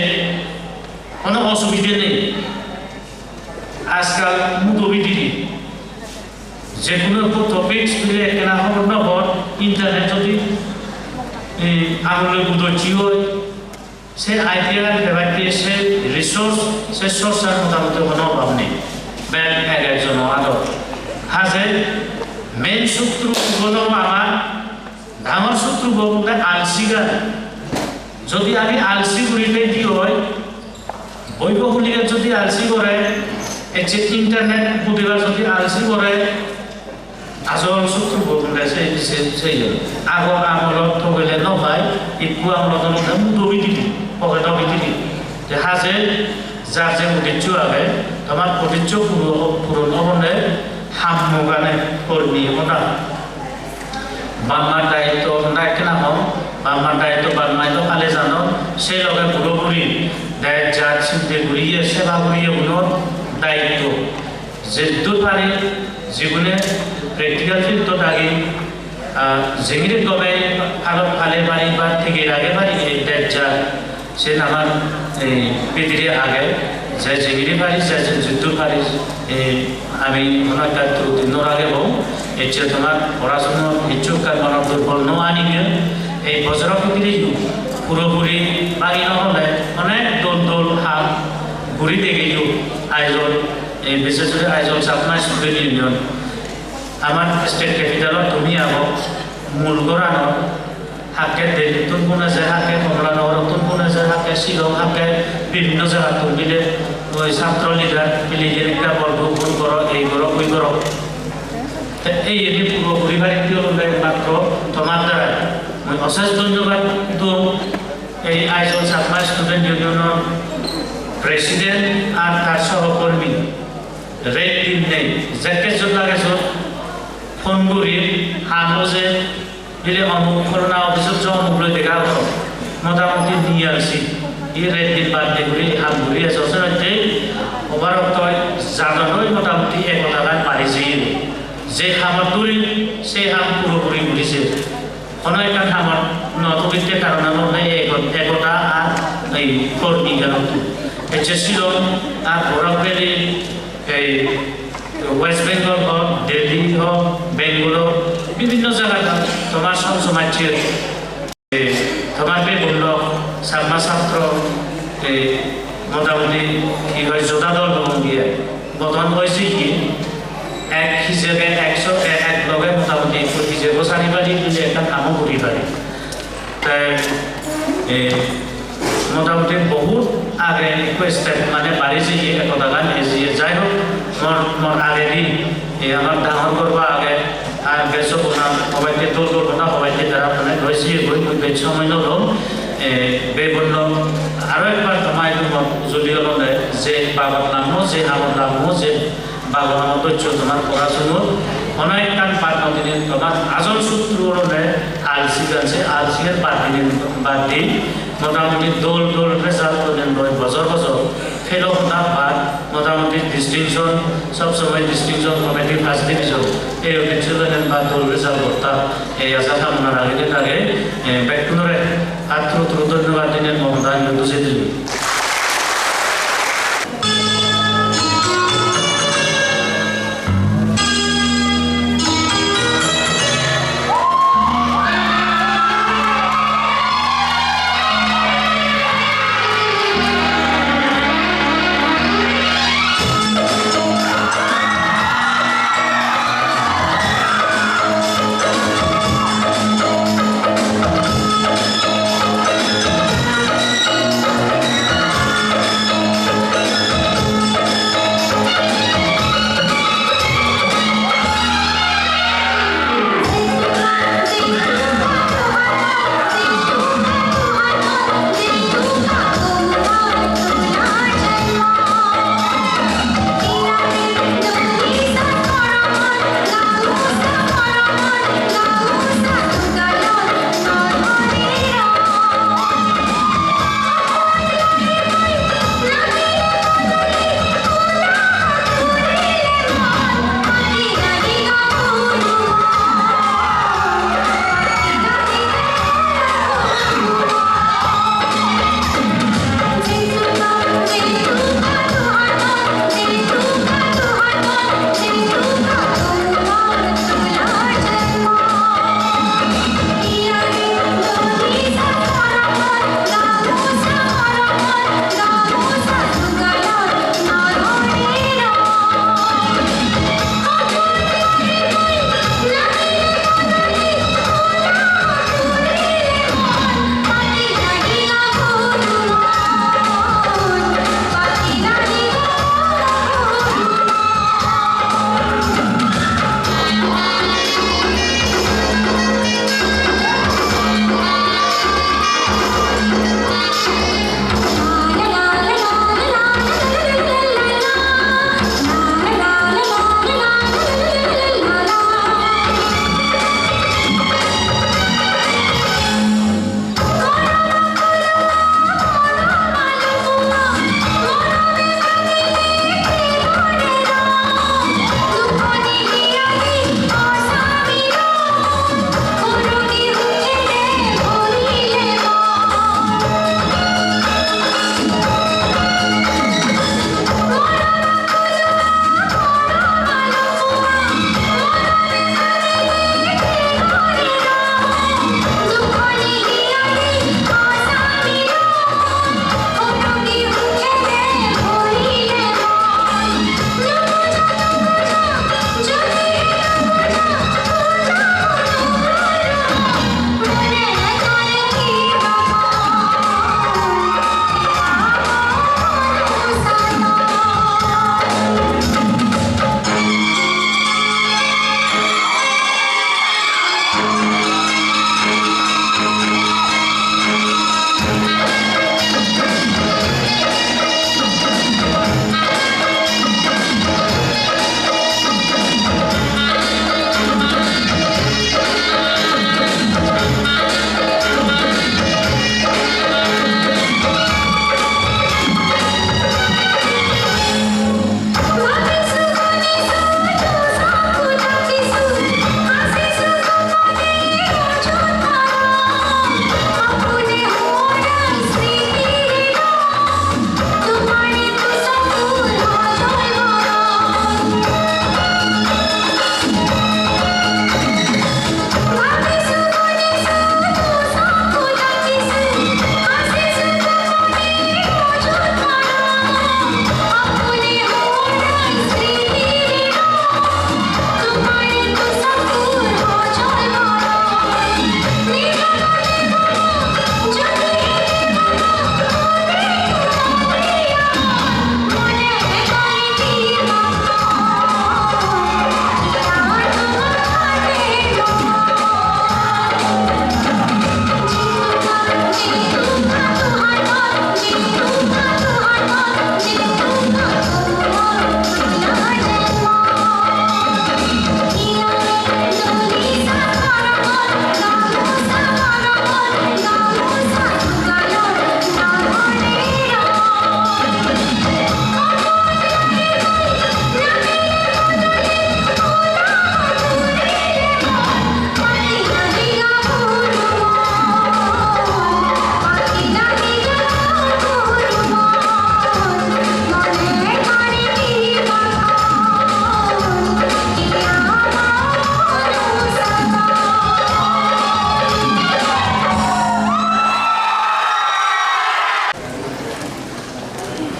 hono osubide nei. Ajkal mudo bidire je hono ekko topics bile ekkena hobor no por, internet jodi, eh, angule gudocche oi, se idea-gan pebatte, se resource, se source-ar motamuti hono obab nei. Bek ek ekjono adot. Haje main sutru hono amar dangor sutru bo olode alsigan. Jodi ami alsi guri thei di oi, boibo huligan jodi alsi gore, ecche internet budibar jodi alsi gore, ajol sutru bo bole se, se, se iye. Ago amolot thogele no pai, ikku amolot olode mudo bidire, pocket-o bidire. Te haje jar je uddesso age, tomar uddesso puro-, puron obode hammogane, kormi ona. Bap mar daitto honna ekkena hom, bap mar daitto bap mai do pale jano, se loge puro puri dej jat sinte guriye, seba guriye unor daitto. Jeddur pari, jigune practical field-ot agi, ah, jengiri gome palo pale pari ba thege rage pari ei dej jat. Sen amar, eh, bidire age, je jengiri pari, je je juddur pari, eh, ami hono ekta truti no ragebo. Ecche tomar porasuna hicchu ekkan mono durbol no anibe. Ei bojoro bidire yo puro puri bagi no hole onek dol dol ham guri degeyo Aizawl, eh, bishesh guri Aizawl Chakma Student Union. Amar state capital-ot tumi ago, mul goranot, hakke Delhi-ttun phone ejer, hakke Kamalanagar-ottun phone ejer, hakke Shillong, hakke bibhinno jagattun bile oi satro leader bile iyen ekka bol do, phone goro, ei goro, oi goro. Te ei eni puro puri pari di olode ekmatro tomar darai. Mui osesh dhonnobad dong ei Aizawl Chakma Student Union-or president ar tar sohokormi. Ret din nei, jekke jot lage jot phone guri, ham oje, bile omuk pholona office-ot jo omuk loi dega goro, motamuti niye arsi. Ei ret din bad di guri ham guri ejo, senotte obar oktoi jadon oi motamuti ekota gan bari jeye. Je hamot duri, se ham puro puri guri je. Hono ekkan hamot no thubitte karon age ei ekot-, ekota ar ei kormi gyanotto. Ecche Shillong ar Barak Valley, ei West Bengal hok, Delhi hok, Bangalore, bibhinno jagat tomar som somajje, ei tomar begun lok, Chakma satro, ei motamuti hi hoi joda dol hobong diye. Bodon oise hi, ek hijebe ekso, e-, ek loge motamuti ekko hijebo sari pari, bile ekkan kamo guri pari. Te, e, motamuti bohut age ekko step mane bari jeye, ekko dagan ejiye. Jai hok, mor, mor agedi, e, amar dangor gorba age, ar bejo bona hobaite, dol dol bona hobaite tara mane roi jiyegoi, mui bej somoy no lom. E, begun lok aro ekbar toma idu mot juli olode je bagot lagmo, je hamot lagmo, je bago hamot doccho tomar porasonot, hono ekkan bad no dinei tomar ajol sutro olode alsigan, se alsigan bad dinei, bad di motamuti dol dol result onen loi bojor bojor fail oda bad motamuti distinction, sob somoi distinction, committee first division, ei uddesso onen bad dol result gotta. Ei aja kamona ragei ragei, eh, bekkunore atturu turu dhonnobad dinei mo hodani bujei dilung.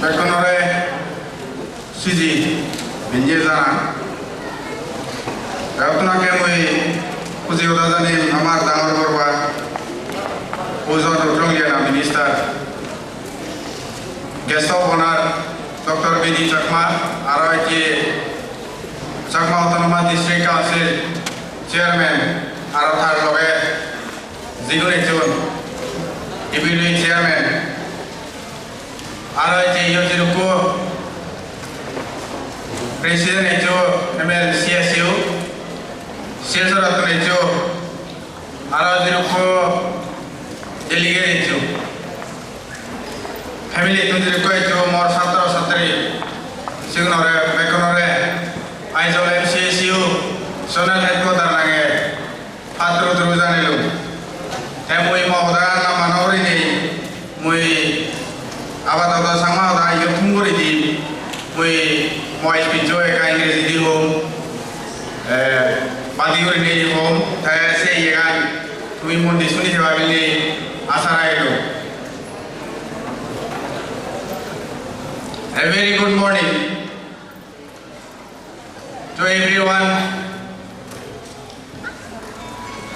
Bekkunore siji binye jana. Te ottun agge mui huji hoda janim amar dangor gorba Ujor Rotong Liana minister, guest of honor Doctor B D Chakma, aro ecche Chakma Autonomous District Council chairman, aro tar loge jigun ejjon, E B D chairman, aro ecche iyo jirukko president ejjo M L C S U, Silchorottun ejjo, aro jirukko delegate ejjo, family tun jirukko ejjo, mor satro satri, sigunore, bekkunore, Aizawl M C S U zonal headquarter nange patturu turu janilung. Te mui mo hoda lamba no gurinei, mui apatoto Changma hoda iyot thum guri di, mui mo speech-o ekka Ingreji di hom, eh, badi gurinei hom, te se iyegan tumi mon di suni theba bili asha ragilung. A very good morning to everyone.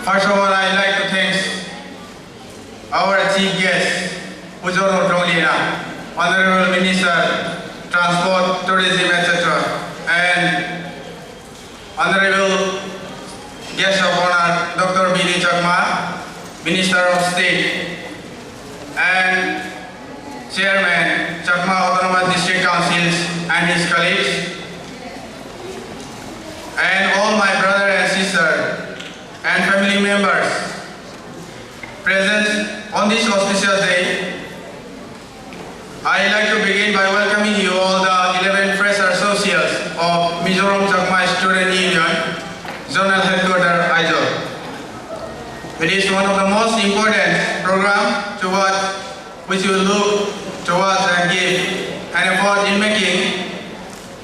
First of all, I'd like to thank our chief guest, Ujor Rotong Liana, Honorable Minister, Transport, Tourism, et cetera, and Honorable Guest of Honor, Doctor B D Chakma, Minister of State, and Chairman, Chakma Autonomous District Councils and his colleagues, and all my brother and sister and family members present on this auspicious day. I like to begin by welcoming you all, the eleven fresher associates of Mizoram Chakma Student Union, Zonal Headquarter, Aizawl. It is one of the most important program towards which we look towards and give an effort in making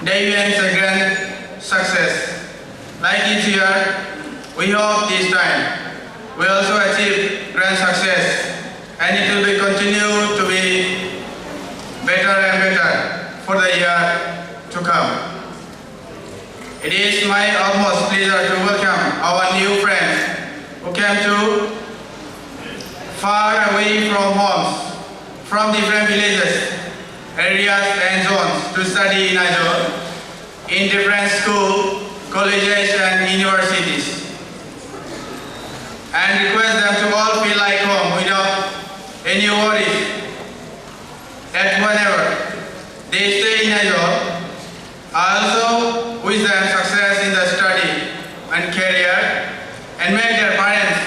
the events a grand success. Like each year, we hope this time we also achieve grand success, and it will be continue to be better and better for the year to come. It is my utmost pleasure to welcome our new friends who came to far away from homes, from different villages, areas and zones to study in Aizawl, in different school, colleges and universities, and request them to all feel like home without any worries, that whenever they stay in Aizawl, I also wish them success in the study and career and make their parents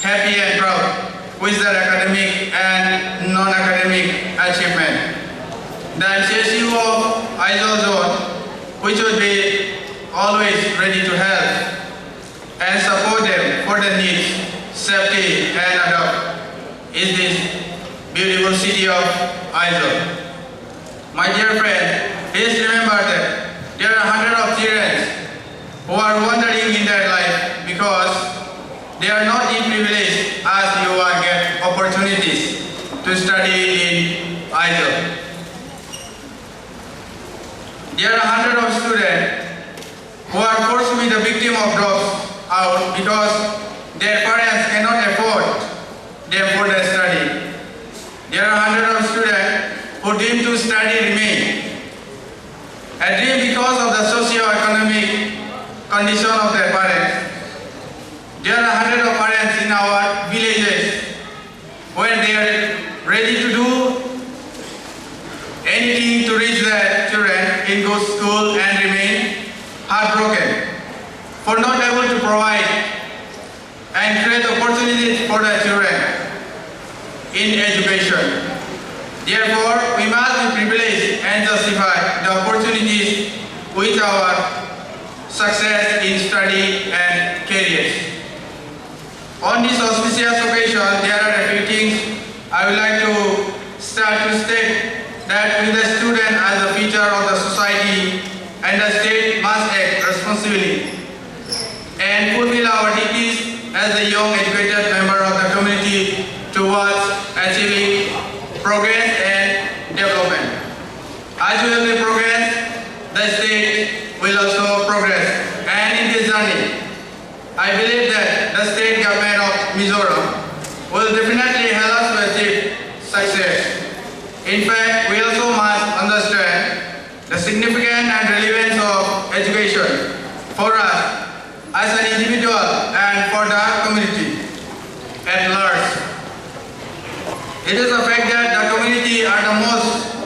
happy and proud with their academic and non-academic achievement. The M C S U of Aizawl Zone, which would be always ready to help and support them for their needs, safety and adopt is this beautiful city of Aizawl. My dear friend, please remember that there are hundreds of children who are wandering in their life because they are not in privilege as you are get opportunities to study in Aizawl. There are hundreds of students who are forced to be the victim of drops out because their parents cannot afford them for their study. There are hundreds of students who dream to study remain a dream because of the socio-economic condition of their parents. There are hundreds of parents in our villages where they are ready to do anything to reach their children in good school and remain heartbroken for not able to provide and create opportunities for the children in education. Therefore, we must be privileged and justify the opportunities with our success in study and careers. On this auspicious occasion, there are a few things I would like to start to state that with the student as the future of the society and the state must act responsibly and fulfill our duties as a young educated member of the community towards achieving progress and development. As we will progress, the state will also progress. And in this journey, I believe that the state government of Mizoram will definitely help us to achieve success. In fact, we also must understand the significance and relevance of education for us as an individual and for the community at large. It is a fact that the community are the most,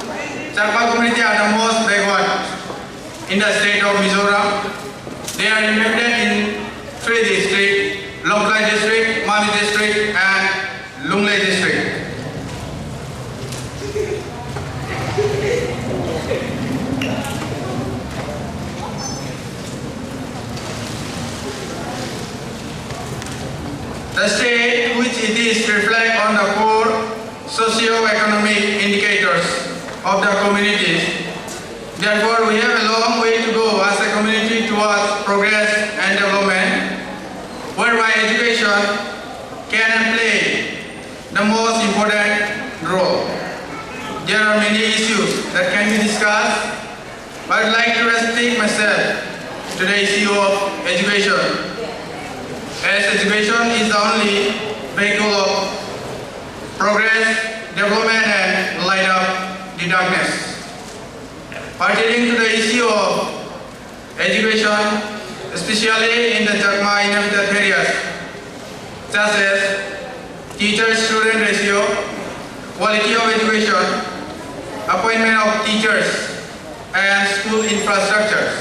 Chakma community are the most backward in the state of Mizoram. They are inhabited in three districts, Lawngtlai district, Mamit district, and Lunglei district. The state which it is reflect on the core socio-economic indicators of the communities. Therefore, we have a long way to go as a community towards progress and development, whereby education can and play the most important role. There are many issues that can be discussed, but I'd like to restrict myself to the issue of education, as education is the only vehicle of progress, development, and light up the darkness. Pertaining to the issue of education, especially in the Chakma inhabited areas, such as teacher-student ratio, quality of education, appointment of teachers, and school infrastructures.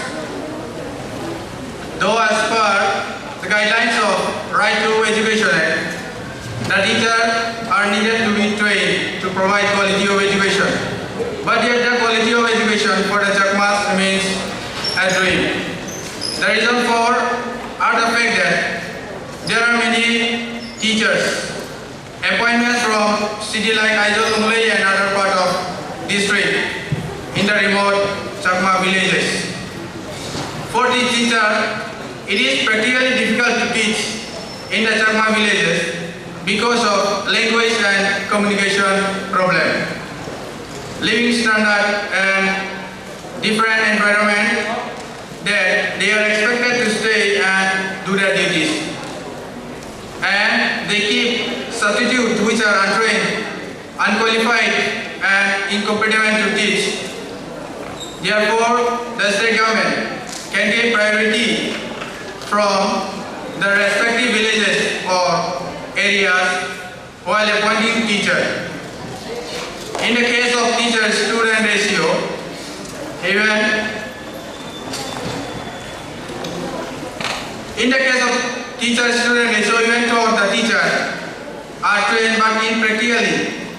Though as per the guidelines of Right to Education Act, the teacher are needed to be trained to provide quality of education. But yet the quality of education for the Chakmas remains a dream. The reason for are the fact that there are many teachers appointments from city like Aizawl, Lunglei and other part of district in the remote Chakma villages. For the teacher, it is practically difficult to teach in the Chakma villages because of language and communication problem, living standard and different environment that they are expected to stay and do their duties. And they keep substitute which are untrained, unqualified, and incompetent to teach. Therefore, the state government can give priority from the respective villages or areas while appointing teacher. In the case of teacher-student ratio, even in the case of teacher-student ratio, even though the teacher are trained but in practically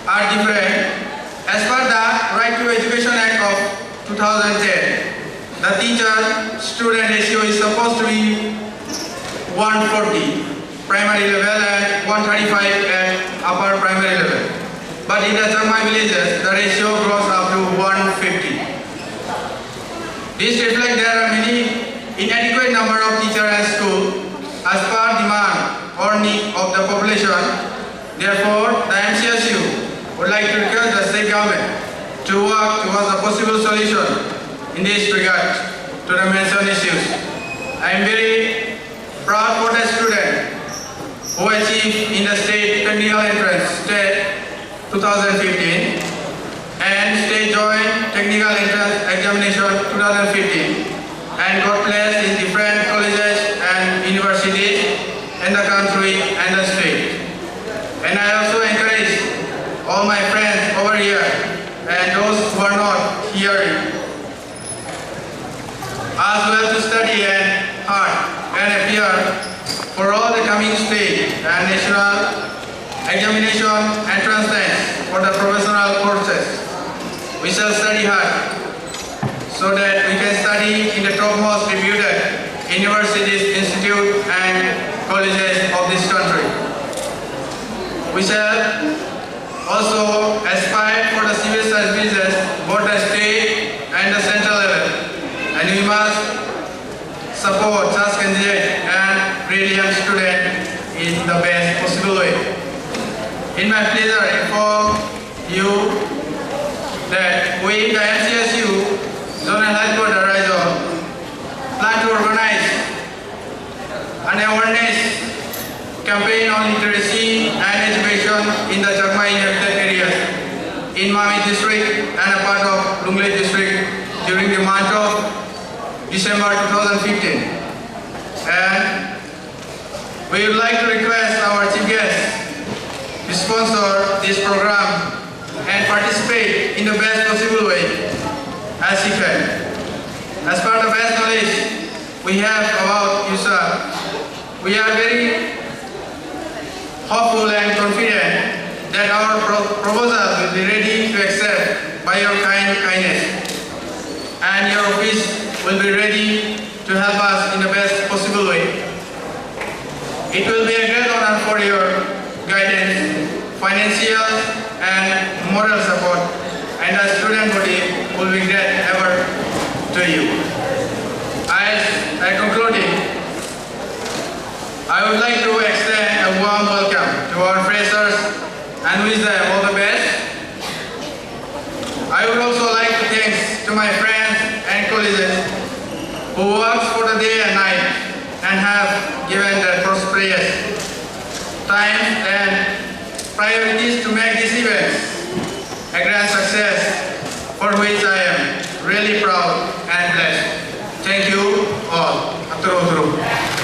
are different. As per the Right to Education Act of two thousand ten, the teacher-student ratio is supposed to be one forty primary level and one thirty-five at upper primary level. But in the Chakma villages, the ratio grows up to one fifty. This reflects there are many inadequate number of teacher and school as per demand or need of the population. Therefore, the M C S U would like to request the state government to work towards a possible solution in this regard to the mentioned issues. I am very proud for the student who achieved in the state technical entrance, state two thousand fifteen, and state joint technical entrance examination two thousand fifteen, and got placed in different colleges and universities in the country and the state. And I also encourage all my friends over here and those who are not here as well to study and hard and appear for all the coming state and national examination entrance tests for the professional courses. We shall study hard so that we can study in the topmost reputed universities, institute and colleges of this country. We shall also aspire for the civil services, both the state and the central level, and we must support such candidate and brilliant student in the best possible way. In my pleasure, inform you that in the Chakma inhabited areas in Mamit district and a part of Lunglei district during the month of December two thousand fifteen. And we would like to request our chief guest to sponsor this program and participate in the best possible way as he can. As per the best knowledge we have about you, sir, we are very hopeful and confident that our pro- proposal will be ready to accept by your kind kindness, and your office will be ready to help us in the best possible way. It will be a great honor for your guidance, financial and moral support, and the student body will be great ever to you. As I concluding, I would like to extend a warm welcome to our freshers and wish them all the best. I would also like to thanks to my friends and colleagues who works for the day and night and have given their prosperous time and priorities to make these events a grand success, for which I am really proud and blessed. Thank you all. Aturu aturu.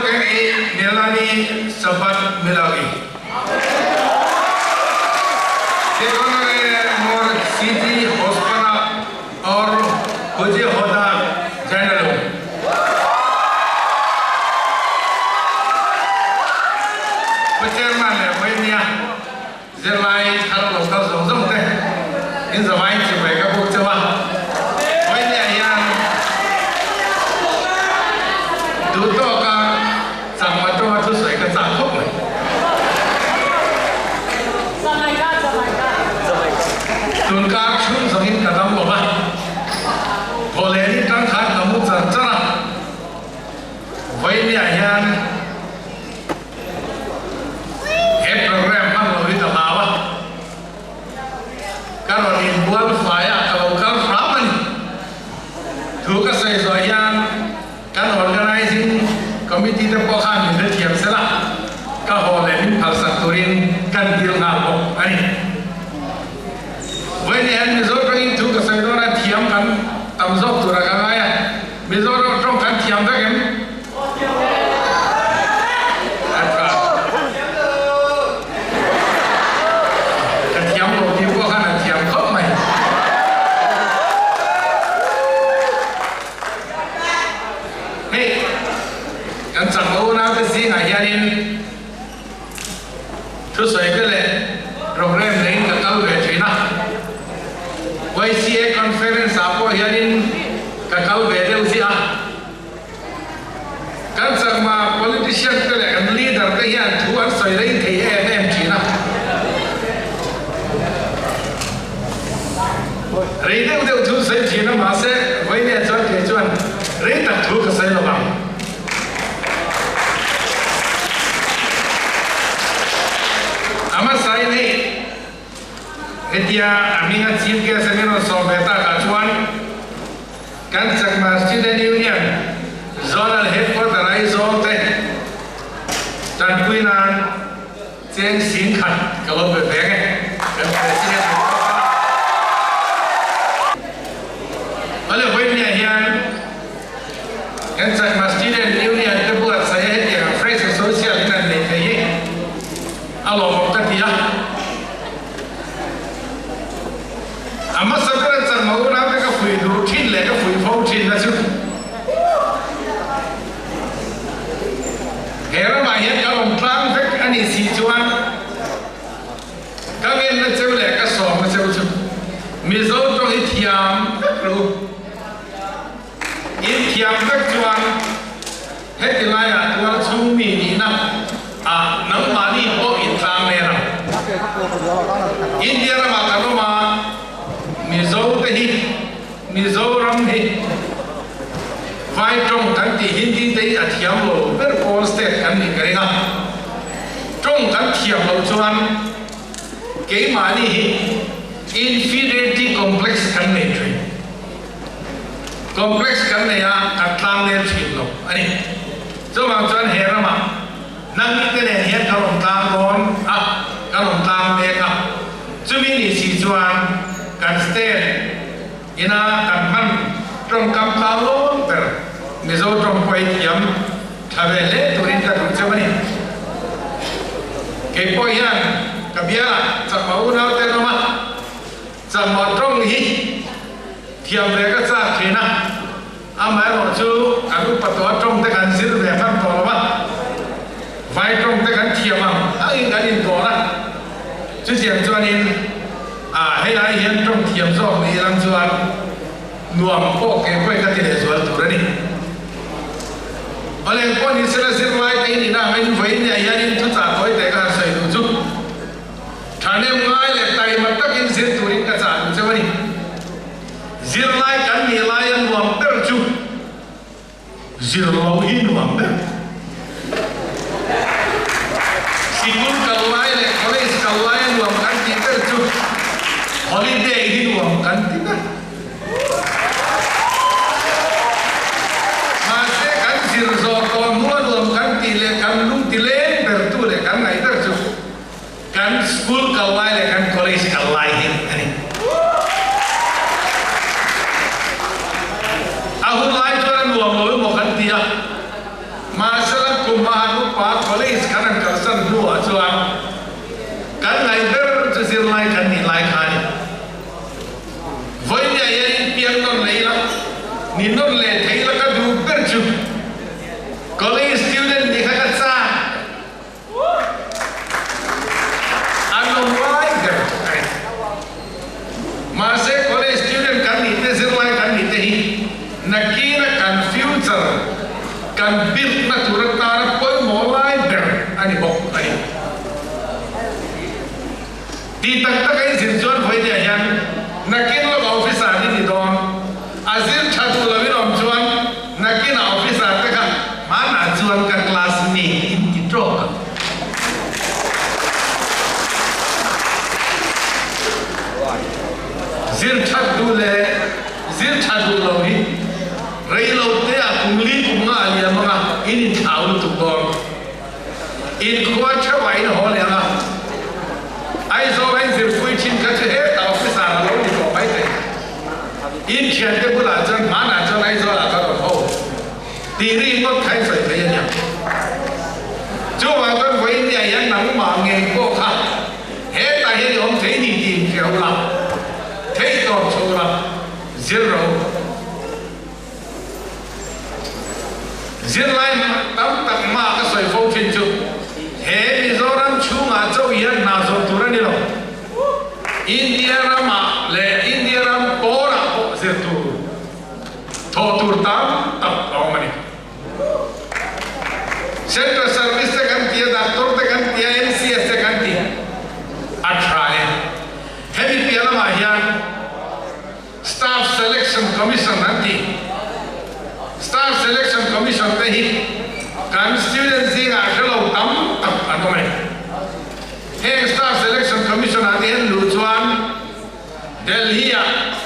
Ei melani sabat milabi. Tekonore mor sidi hospana or hoje hoda janalo. Chairman le, boinia. Zirlai thar local zong zong te. In zawai chibai ka buk chawa. Boinia hian. Duto ka changma to tu soi ka chak khop mai. Tun ka chun zong in ka dam lo ba. Bole ni tang kha ka mu char chara. Boinia hian. He program hman lo hi ta hlau a. Ka rawn inbual fai a, ka lo kal hram a ni. Thu ka sawi zawh hian kan organizing committee te pawh khan min hrethiam sela. Ka haw leh min phalsak turin kan dil nghal bawk a ni. Vawiin hian Mizo ṭawngin thu ka sawi dawn a, thiam kan tam zawk tura ka ngai a. Mizo ṭawng kan thiam vek em? Ka thiam lo tih pawh khan a thiam khawp mai. Hei, kan changma unaute zingah hianin thusawi te leh program neiin ka kal ve ṭhin a. Y C A conference ah pawh hianin ka kal ve deuh si a. Kan changma politician te leh kan leader te hian thu an sawi rei thei em em ṭhin a. Rei deuh deuh thu sawi ṭhin a, mahse, vawiin chuan kei chuan rei tak thu ka sawi lo vang. A hmasain hei, hetia a hminga chief guest a min rawn sawm ve takah chuan kan Chakma Student Union Zonal Headquarter Aizawl te ṭanpui nan cheng sing khat ka lo pe veng e. Kan president. Awle, vawiin nia hian kan Chakma Student Union te buatsaih a hetiang Fresh Social in an nei thei hi a lawmawm ka ti a. A hmasa bera changma unaute ka fuih duh ṭhin leh ka fuih fo ṭhin na chu. He ramah hian ka rawn tlang vek a ni si chuan ka ngenna cheu leh ka sawmna cheu chu Mizo ṭawng hi thiam vek ru. In thiam vek chuan heti laiah tualchhung mi nihna ah nangmahni pawh in tlang nen ang. India ramah kan awm a, Mizo te hi, Mizoram hi vai ṭawng kan tih Hindi te hi a thiam lo ber pawl state kan nih ka ring a. Ṭawng kan thiam lo chuan keimahni hi inferiority complex kan nei ṭhin. Complex kan nei a, kan tlang nen ṭhin lo a ni. Chuvang chuan he ramah nangni te nen hian kan rawn tlang dawn a, kan rawn tlang mek a. Chumi ni si chuan kan state ina kan hman ṭawngkam tlang lawn ber Mizo ṭawng pawh hi thiam ṭha ve hle turin ka duh cheu a ni. Kei pawh hian ka bialah changma unaute lama changma ṭawng hi thiam ve ka chak ṭhin a. Amaherawhchu kan upa tawh a ṭawng te kan zir ve hman tawh lo va. Vai ṭawng te kan thiam ang angin kan indawn a. Chutiang chuanin, a, helai hian ṭawng thiam zawk ni lang chuan nuam pawh ke pawh ka ti leh zual tur a ni. Awle, pawh ni sela zirlai te in ina angin vawiin nia hianin thuchah tawi te ka han sawi duh chu. Thahnem ngai leh taima takin zir turin ka chah duh cheu a ni. Zirlai kan nih lai a nuam ber chu. Zir lo hi nuam ber. Sikul kal lai leh college kal lai a nuam kan tih ber chu. Holiday hi nuam kan ti ber. Mahse, kan zir zawh tawh hnunga nuam kan tih leh kan lungti leng ber tu leh kan ngaih ber chu. Kan school kal lai leh kan college kal lai hi a ni. A hun lai chuan a nuam lo emaw kan ti a. Mahse, lam kum Hinnon le thei la ka du ber chu. College student ni kha ka cha. An lo wai ber. Mahse college student kan ni te, zirlai kan ni te hi, nakina kan future kan build na tur atana poimo lai ber a ni bawk a ni. Ti tak tak a i zir chuan vawiinah hian nakin lawk officer ni ni dawn. A zir ṭha duh lovin awm chuan nakin a officer te kha hmanah chuan ka classmate in ti tawk a. Zir ṭha duh leh zir ṭha duh lo hi rei lo te a kum li kum nga a liam anga in inthlau lutuk dawn. Inkhua ṭheuhah in haw leh ang a. Aizawl a in zirpui ṭhin kha chu heta officer a lo ni tawh mai thei. In ṭhiante bulah chuan hmanah chuan Aizawl ah ka rawn haw tih ri ngawt kha in sawi thei a nia. Chuvang chuan vawiin nia hian nangmah ngei pawh kha hetah hian i awm thei ni tih inhria ula. Theih tawp chho ula. Zir ro. Zirlai tam tak hma ka sawi fo ṭhin chu, he Mizoram chhungah chauh hian hna zawh tur a ni lo. India ramah leh India ram pawlah pawh zir tur, thawh tur tam tak a awm a ni. Central service te kan ti a, doctor te kan ti a, M C S te kan ti a, a ṭha e. Hemi piah lamah hian Staff Selection Commission an ti. Staff Selection Commission te hi kan student zingah hre lo tam tak an awm e. Heng Staff Selection Commission an en luh chuan Delhi-ah,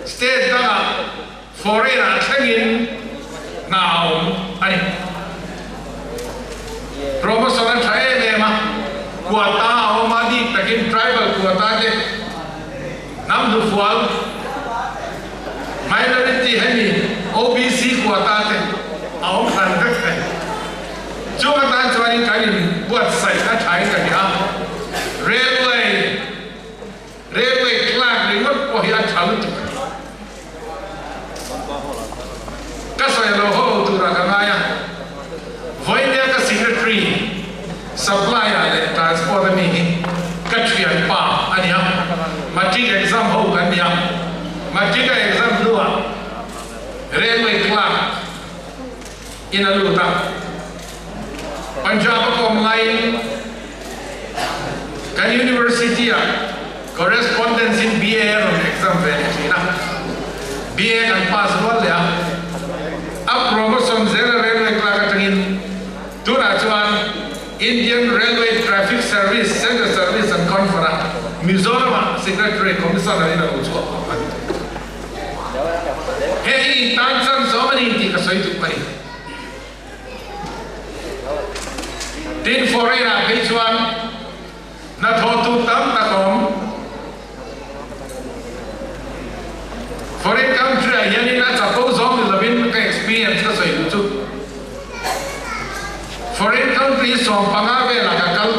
state dangah, foreign-ah thlengin hna a awm a ni. Promotion a ṭha em em a, quota a awm a, dik takin tribal quota te, hnam hnufual, minority hemi O B C quota te a awm hran vek a ni. Chunga tan chuanin kan inbuatsaih a ṭha in ka hria. Railway, railway clerk ringawt pawh hi a ṭha lutuk. Ka sawi lo ho tura ka ngai a. Vawiina ka secretary, supply a leh transport a mi hi ka ṭhianpa a nia. Matric exam ho kan nia. Matric a exam hnuah railway clerk in a lut a. Punjab a kawm laiin kan university-ah correspondence-in B A a rawn exam ve leh ṭhin a. B A kan pass rual leh a. A promotion zel a, railway clerk aṭangin tunah chuan Indian Railway Traffic Service, Central Service an confer a, Mizoram-ah Secretary Commissioner-in a lo chhuak a. Hei tan chan zawng a ni tih ka sawi duh a ni. Tin, foreign-ah phei chuan hnathawhtu tam tak a awm. Foreign country-ah hianin a chapo zawng ni lovin ka experience ka sawi duh chu. Foreign country sawmpanga velah ka kal.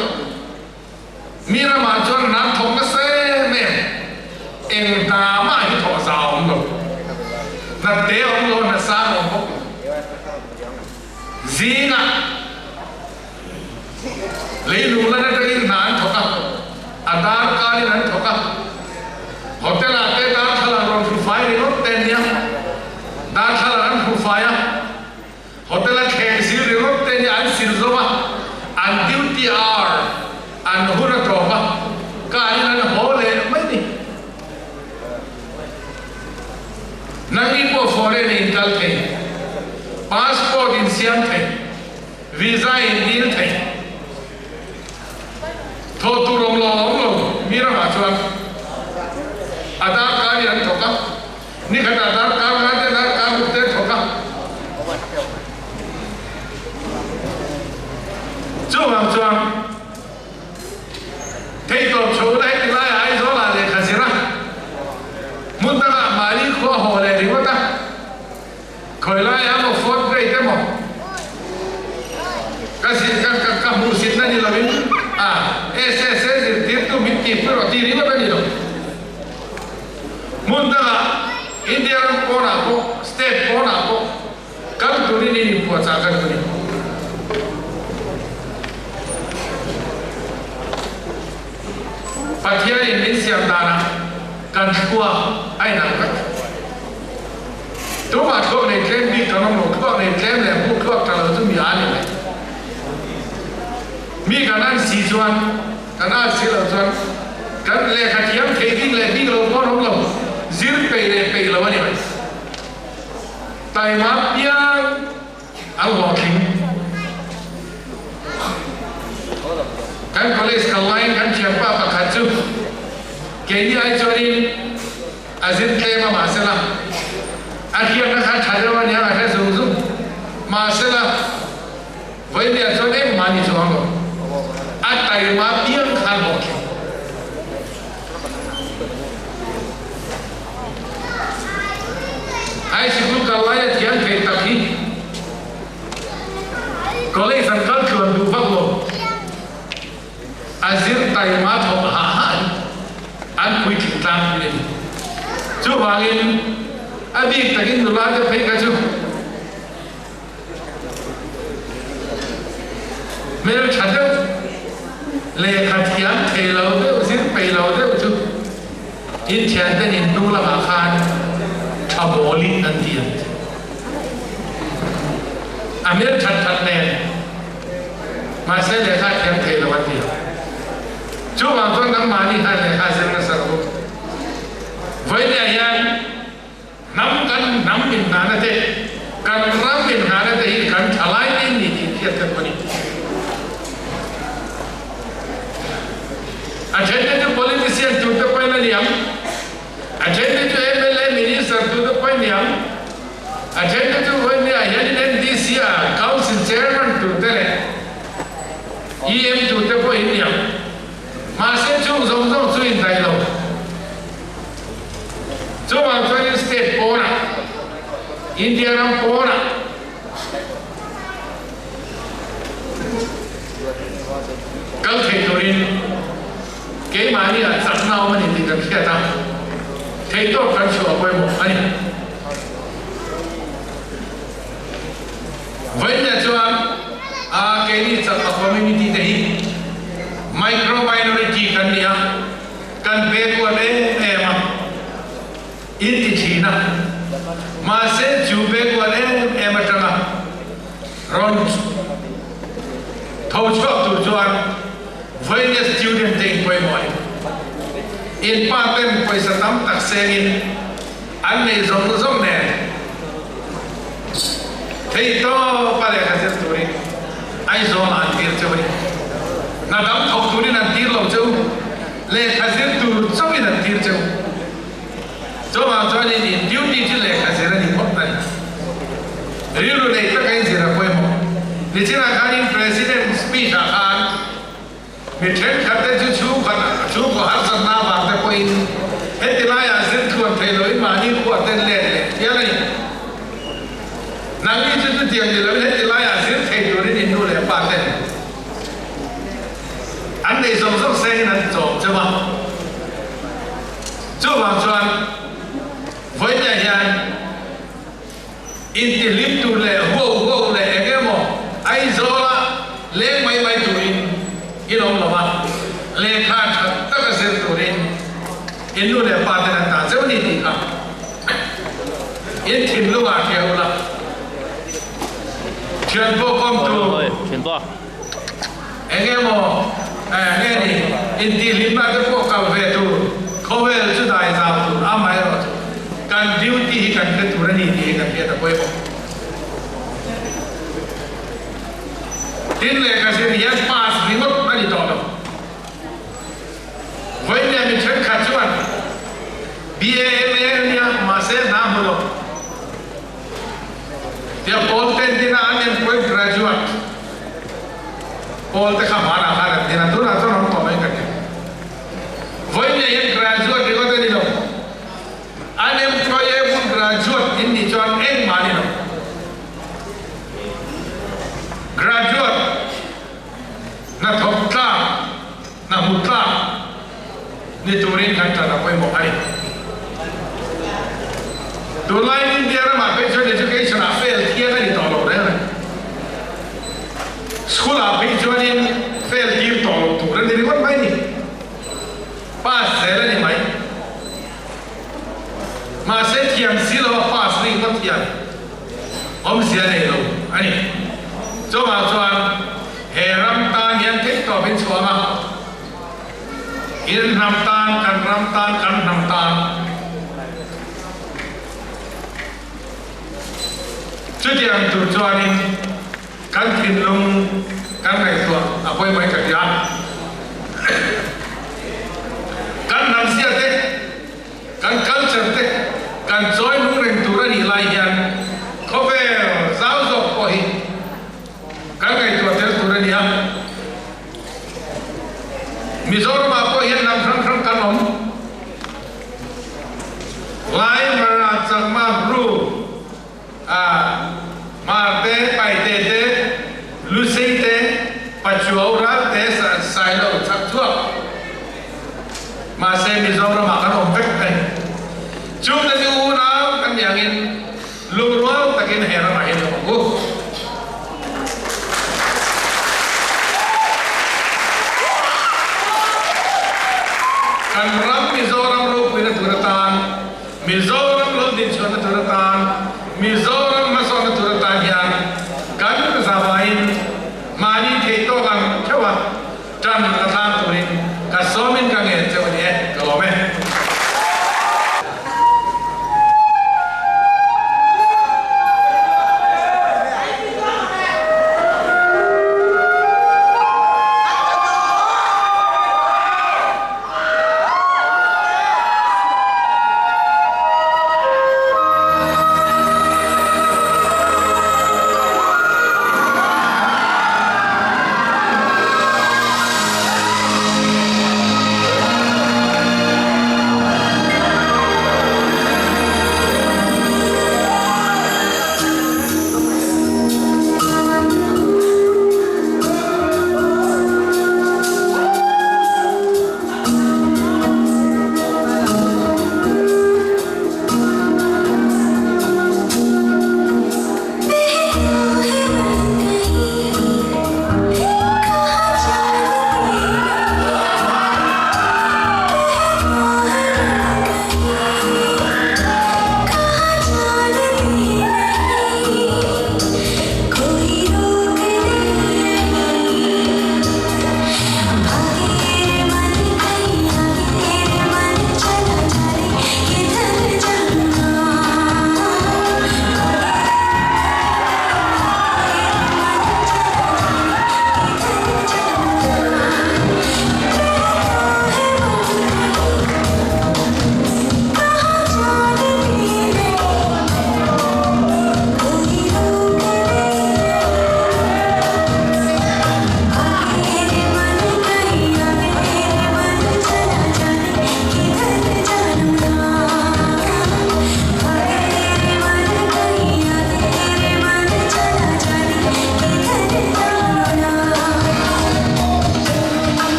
Mi ramah chuan hna thawk nasa em em. Eng hna mah hi thawh za a awm lo. Hna te a awm lo, hna sang a awm bawk lo. Zingah leilung lan aṭangin hna an thawk a, a darkarin an thawk a. Hotel-ah te darthlalang rawn hru fai ringawt te an nia. Darthlalang an hru fai a. Hotel-a thleng sil ringawt te nia an sil zo a, an duty hour an hun a tawp a, karin an haw leh mai ni. Nangni pawh foreign in kal thei, passport in siam thei, visa in dil thei. Thawh tur awm lo, awm lo, mi ramah chuan Aadhaar card hi an thawk a. Ni khat Aadhaar card nga te Aadhaar card buk te thawk a. Chuvang chuan thei tawp chho la heti lai Aizawl-ah lehkha zir a. Hmun dangah Mali khua haw leh ringawt a. Khawilai emaw fourth grade emaw. Ka si-, ka, ka, ka hmuhsitna ni lovin, a, S S A zirtirtu min tihpui rawh tih ringawt a ni lo. Hmun dangah India ram pawnah pawh Pathian in min siam dan a kan thua ai nang ka. Tuma thuak nei tlem bik kan awm lo, thuak nei tlem leh hmuh thuak ta lo chu mi a ni mai. Mi kan an si chuan, kan an si lo chuan, kan lehkha thiam thei ding leh ding lo pawh an awm lo, zir peih leh peih lo a ni mai. Taima piang an hlawhtling. Kan college kal laiin kan thiampa pakhat chu keini ai chuanin a zir tlem a, mahsela a hriatna kha ṭha deuh a nia, a hre zung zung. Mahsela vawiinah chuan engmah ni chuang lo, a taima piang khan bawk hi. High school kal laia thiam thei tak hi college an kal tluan duh vak lo. A zir taima thawk ha ha an puitling tlang pui a ni. Chuvangin a bik takin nula te phei kha chu hmel ṭha deuh, lehkha thiam thei lo deuh, zir peih lo deuh chu in thianten in hnu lamah khan ṭha bawlin an ti an ti. A hmel ṭhat ṭhat nen, mahse lehkha thiam thei lo an ti. Chuvang chuan nangmahni khan lehkha zir nasa rawh u. Vawiinah hian hnam kan hnam inhnahna te, kan ram inhnahna te hi kan ṭhalai te ni tih hriat kan hmu a ni. A ṭhen te chu politician tur te pawhin a ni ang, a ṭhen te chu M L A minister tur te pawhin a ni ang, a ṭhen te chu vawiinah hian MDC a council chairman tur te leh E M tur te pawhin a ni ang. Mahse, chung zawng zawng chu indai lo. Chuvang chuan state pawnah, India ram pawnah kal thei turin keimahni a chakna awm a ni tih kan hriat a, theihtawp kan chhuah pawimawh a ni. Vawiinah chuan, a, keini Chakma community te hi micro minority kan ni a, kan backward em em a, in ti ṭhin a. Mahse, chu backward em em aṭanga rawn tho chhuak tur chuan vawiina student te in pawimawh a ni. In paten pawisa tam tak sengin an nei zawng zawng nen, theihtawpa lehkha zir turin Aizawl an tir cheu a ni. Hna dang thawk turin an tir lo cheu, lehkha zir tur chauhin an tir cheu. Chuvang chuan in duty chu lehkha zir a ni phawt a ni. Rilru nei taka in zir a pawimawh. Nichinah khan in president speech ah khan mi ṭhenkhat te chu chhu khat, chhu khaw harsatna avang te pawhin heti laiah zir thluan thei loin mahni khuaten let leh hial a ni. Nangni chu chutiang ni loin heti laiah zir thei turin in nu leh pa ten an nei zawng zawng sengin an chawm cheu a. Chuvang chuan vawiinah hian intihlim tur leh huau huau leh eng emaw Aizawla leng mai mai turin in awm lo a, lehkha ṭha taka zir turin in nu leh pa ten an ta cheu ni tih kha in thinlungah hria ula. Thianpo kawmtu. Oi, oi, thianpo. Eng emaw, eh, nge ni, intihhlimna te pawh kal ve tur, khawvel chu dai zau tur, amaherawhchu kan duty hi kan hre tur a ni tih hi kan hriat a pawimawh. Tin, lehkha zir hian pass ringawt a ni tawh lo. Vawiina mi ṭhenkhat chuan B A, M A a nia, mahse, hna hmu lo. Tia pawl ten tina unemployed graduate. Pawl te kha hmana khan an tina, tuna chuan an tawh mai ka ti. Vawiina hian graduate ringawt a ni lo. Unemployable graduate in nih chuan engmah a ni lo. Graduate hnathawk tlak, hna hmu tlak ni turin kan ṭan a pawimawh a ni. Tunlai India ramah phei chuan education-ah fail thiang a ni tawh lo reng reng. School-a phei chuanin fail tir tawh tur a ni ringawt mai ni. Pass zel a ni mai. Mahse thiam si lo pass ringawt hian awmzia nei lo a ni. Chuvang chuan he ram tan hian thei tawpin chhuang a. In hnam tan, kan ram tan, kan hnam tan. Chutiang tur chuanin kan thinlung kan ngaihtuah a pawi mai ka ti a. Kan hnam zia te, kan culture te, kan chawi nung reng tur a nih lai hian khawvel zau zawk pawh hi kan ngaihtuah tel tur a ni a. Mizoramah pawh hian hnam hrang hrang kan awm. Lai, Mara, Chakma, Bru, a, Hmar te, Paite te, Lusei te, Pachuau, Ral te, Sa-, Sailo, Chakchuak. Mahse Mizoramah kan awm vek mai. Chungte chu unau kan ni angin, lungrual takin he ramah hin awm ang u. Kan ram Mizoram ropuina tur atan, Mizoram lal din chhuahna tur atan, Mizoram hmasawnna tur atan hian kan zavaiin mahni theihtawp ang theuh a. Tan a tlang turin ka sawmin ka ngen che u a ni e, ka lawm e.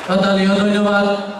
Hattali o, dhonnobad.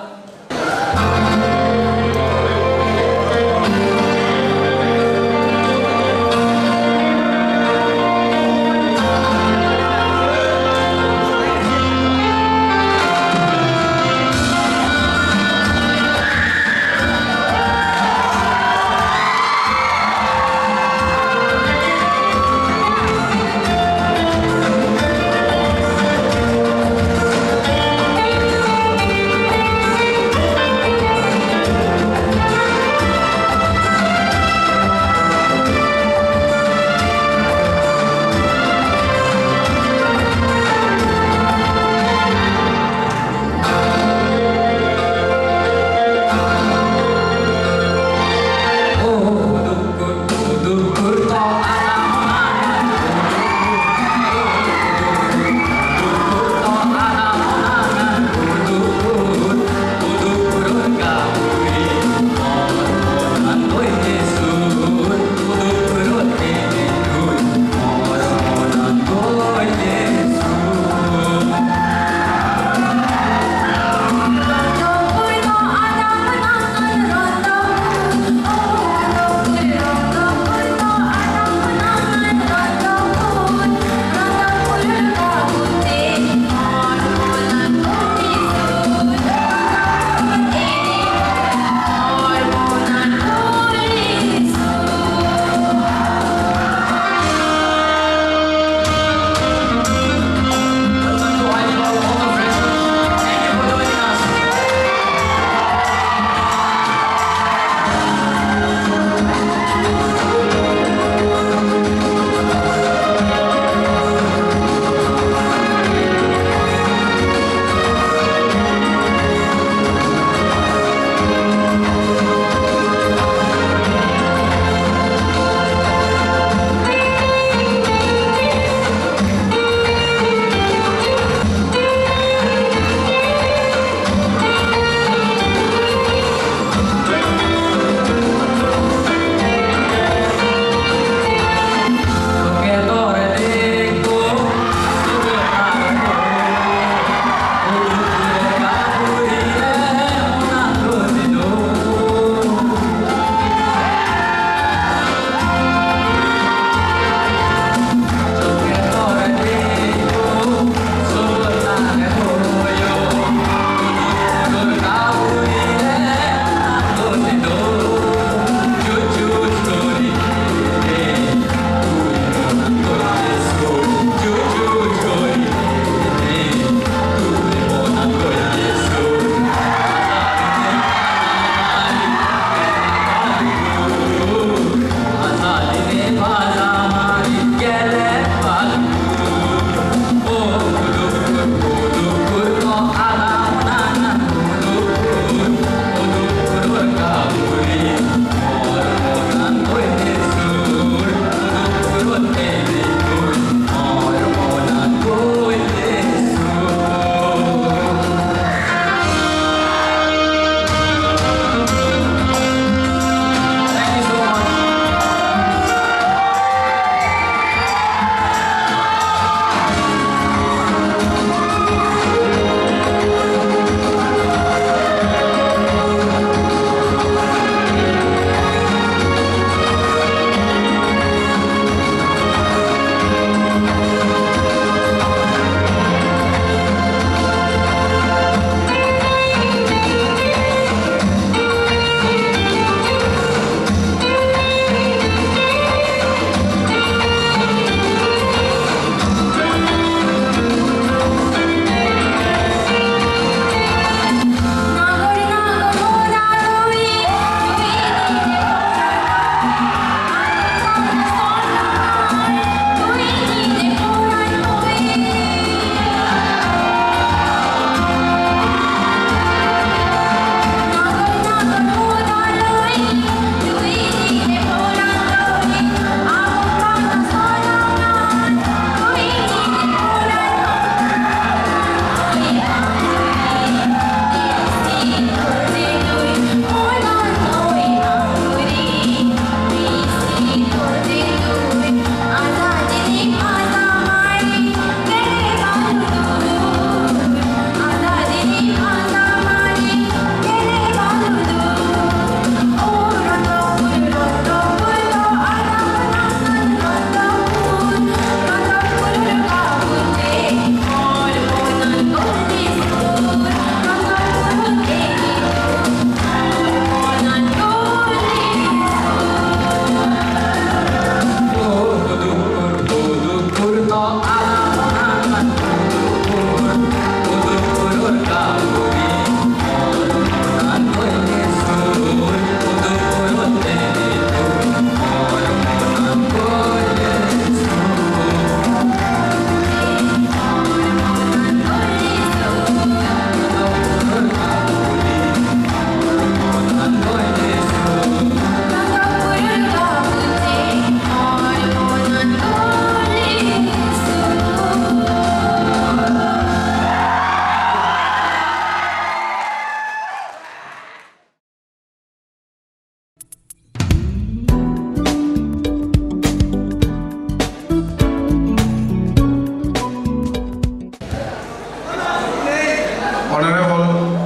Honorable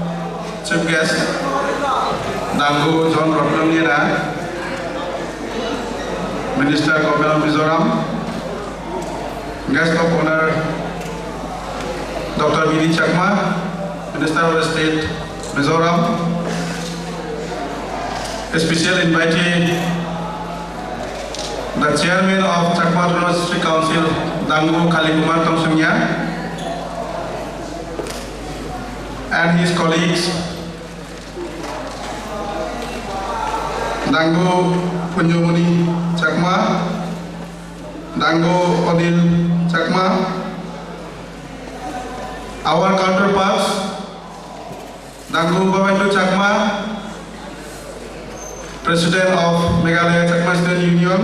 Chief Guest, Dangu John Ratnam Nyira, Minister, Government of Mizoram, Guest of Honor, Doctor B D Chakma, Minister of State, Mizoram, special invitee, the Chairman of Chakma Autonomous District Council, Dangu Kali Kumar Tongchangya, and his colleagues, Dangu Punyomoni Chakma, Dangu Odil Chakma, our counterparts, Dangu Govindu Chakma, President of Meghalaya Chakma Student Union,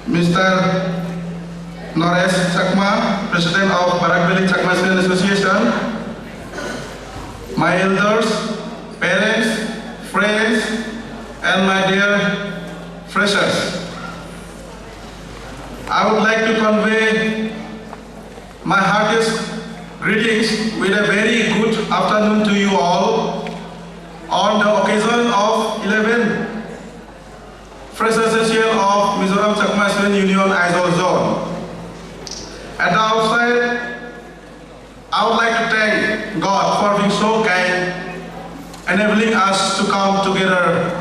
Mister Naresh Chakma, President of Barak Valley Chakma Student Association, my elders, parents, friends, and my dear freshers. I would like to convey my heartiest greetings with a very good afternoon to you all on the occasion of eleventh Freshers Association of Mizoram Chakma Student Union Aizawl Zone. At the outset, I would like to thank God for being so kind, enabling us to come together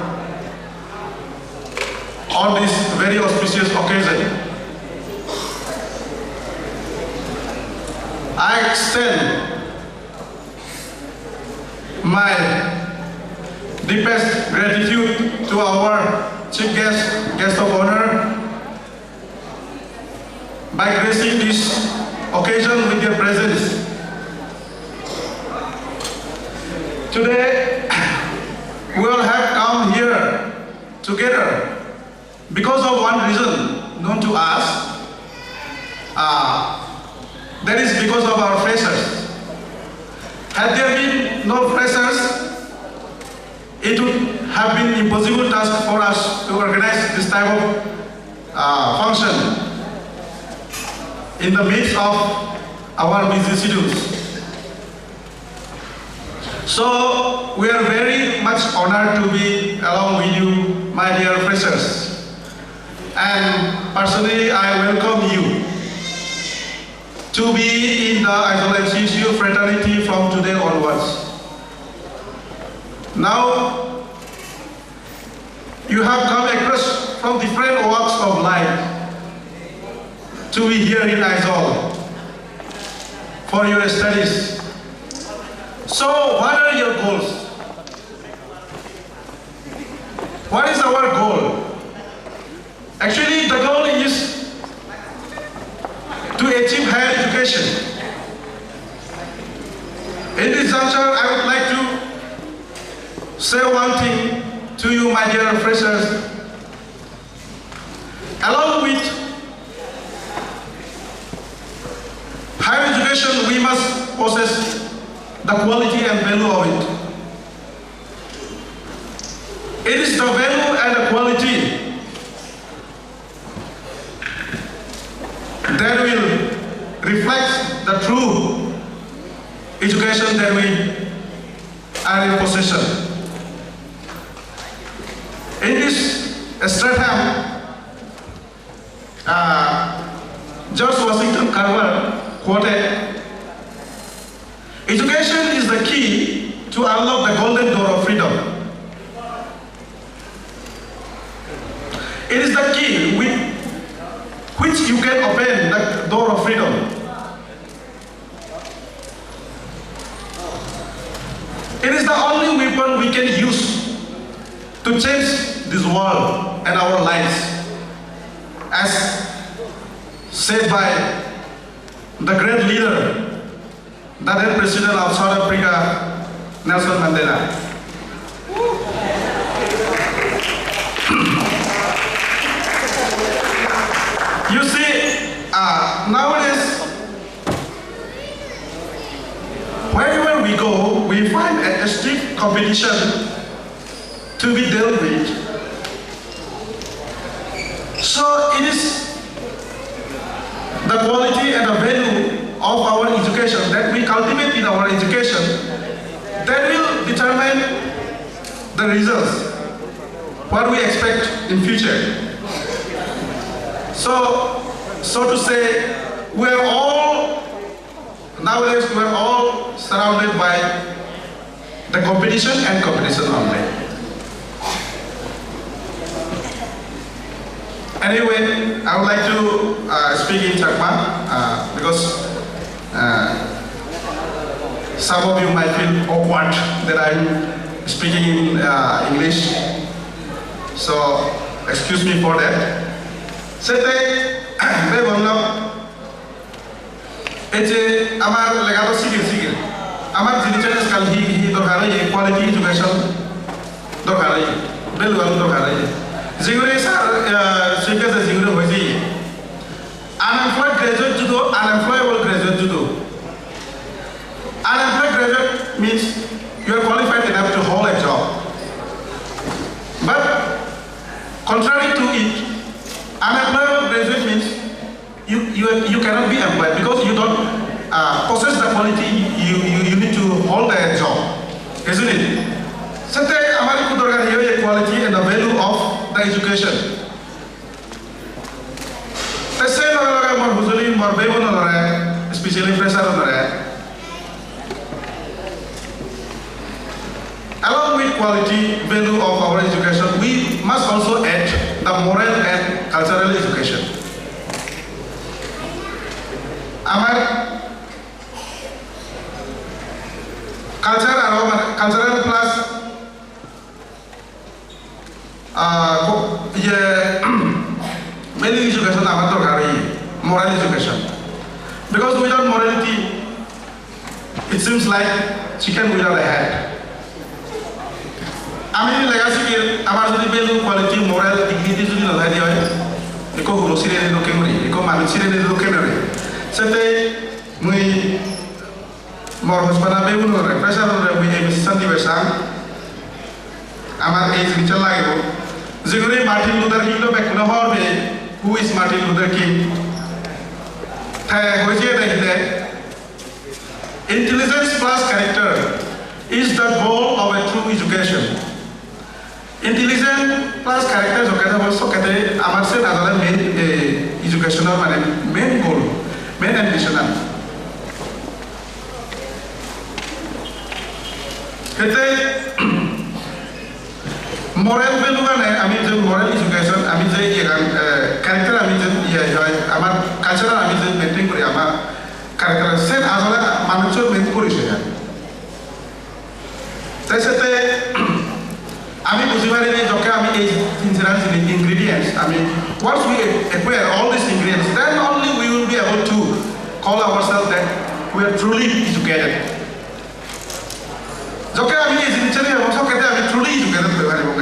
on this very auspicious occasion. I extend my deepest gratitude to our chief guest, guest of honor, by gracing this occasion with your presence. Today, we all have come here together because of one reason known to us, uh, that is because of our freshers. Had there been no freshers, it would have been impossible task for us to organize this type of, uh, function in the midst of our busy schedules. So, we are very much honored to be along with you, my dear freshers. And personally, I welcome you to be in the Aizawl M C S U fraternity from today onwards. Now, you have come across from different walks of life to be here in Aizawl for your studies. So, what are your goals? What is our goal? Actually, the goal is to achieve higher education. In this juncture, I would like to say one thing to you, my dear freshers. Along with higher education, we must possess the quality and value of it. It is the value and the quality that will reflect the true education that we are in possession. In this Stratham, uh, George Washington Carver quoted, "Education is the key to unlock the golden door of freedom." It is the key with which you can open the door of freedom. It is the only weapon we can use to change this world and our lives, as said by the great leader, the then President of South Africa, Nelson Mandela. You see, uh, nowadays, wherever we go, we find a, a stiff competition to be dealt with. So it is the quality and the value of our education that we cultivate in our education, that will determine the results, what we expect in future. So, so to say, we are all, nowadays we are all surrounded by the competition and competition only. Anyway, I would like to uh, speak in Chakma uh, because uh, some of you might feel awkward that I'm speaking in uh, English. So, excuse me for that. Sette, be bonno, ei je amar lega to sigil sigil, amar jinis ajkal hi hi dorkar oye, quality education dorkar oye, value dorkar oye. Jiguri sir, uh, Chief Guest jiguri hoye je, unemployed graduate judo, unemployable graduate judo. Unemployed graduate means you are qualified enough to hold a job. But contrary to it, unemployable graduate means you, you, you cannot be employed because you don't uh, possess the quality you, you, you need to hold a job, isn't it? Sette amar ekku dorkar hi oye quality and the value of the education. Te se loge loge mor hujuli mor bhei bonunore, especially fresher unore, along with quality value of our education, we must also add the moral and cultural education. Amar culture aro mane cultural plus Ah, ko-, iye, value education amar dorkar oye, moral education. Because without morality, it seems like chicken without a head. Ami jodi lega sigir, amar jodi value, quality, moral, dignity jodi no thai de oi, ekko huro sire ni dokke guri, ekko manuj sire ni dokke guri. Sette mui mor hochpana bhei bonunore, fresher unore mui ei message-an dibar sang. Amar ei jinissan lagibo. Jiguri Martin Luther King to bekkune hobor peye, who is Martin Luther King? Te hoye de hide, intelligence plus character is the goal of a true education. Intelligence plus character jokke thebo sokke amar se najole main, eh, education-or mane main goal, main ambition-an. Ete moral value-gane ami je moral education, ami je iyegan, eh, character ami je iye oi, amar culture ami je maintain guri, amar character se ajole manujor main porichoy oi. Te sette ami buji pari je jokke ami ei tin charan jinis ingredients ami, once we acquire all these ingredients, then only we will be able to call ourselves that we are truly educated. Jokke ami ei jinisani hebo, sokke ami truly educated hoi paribo.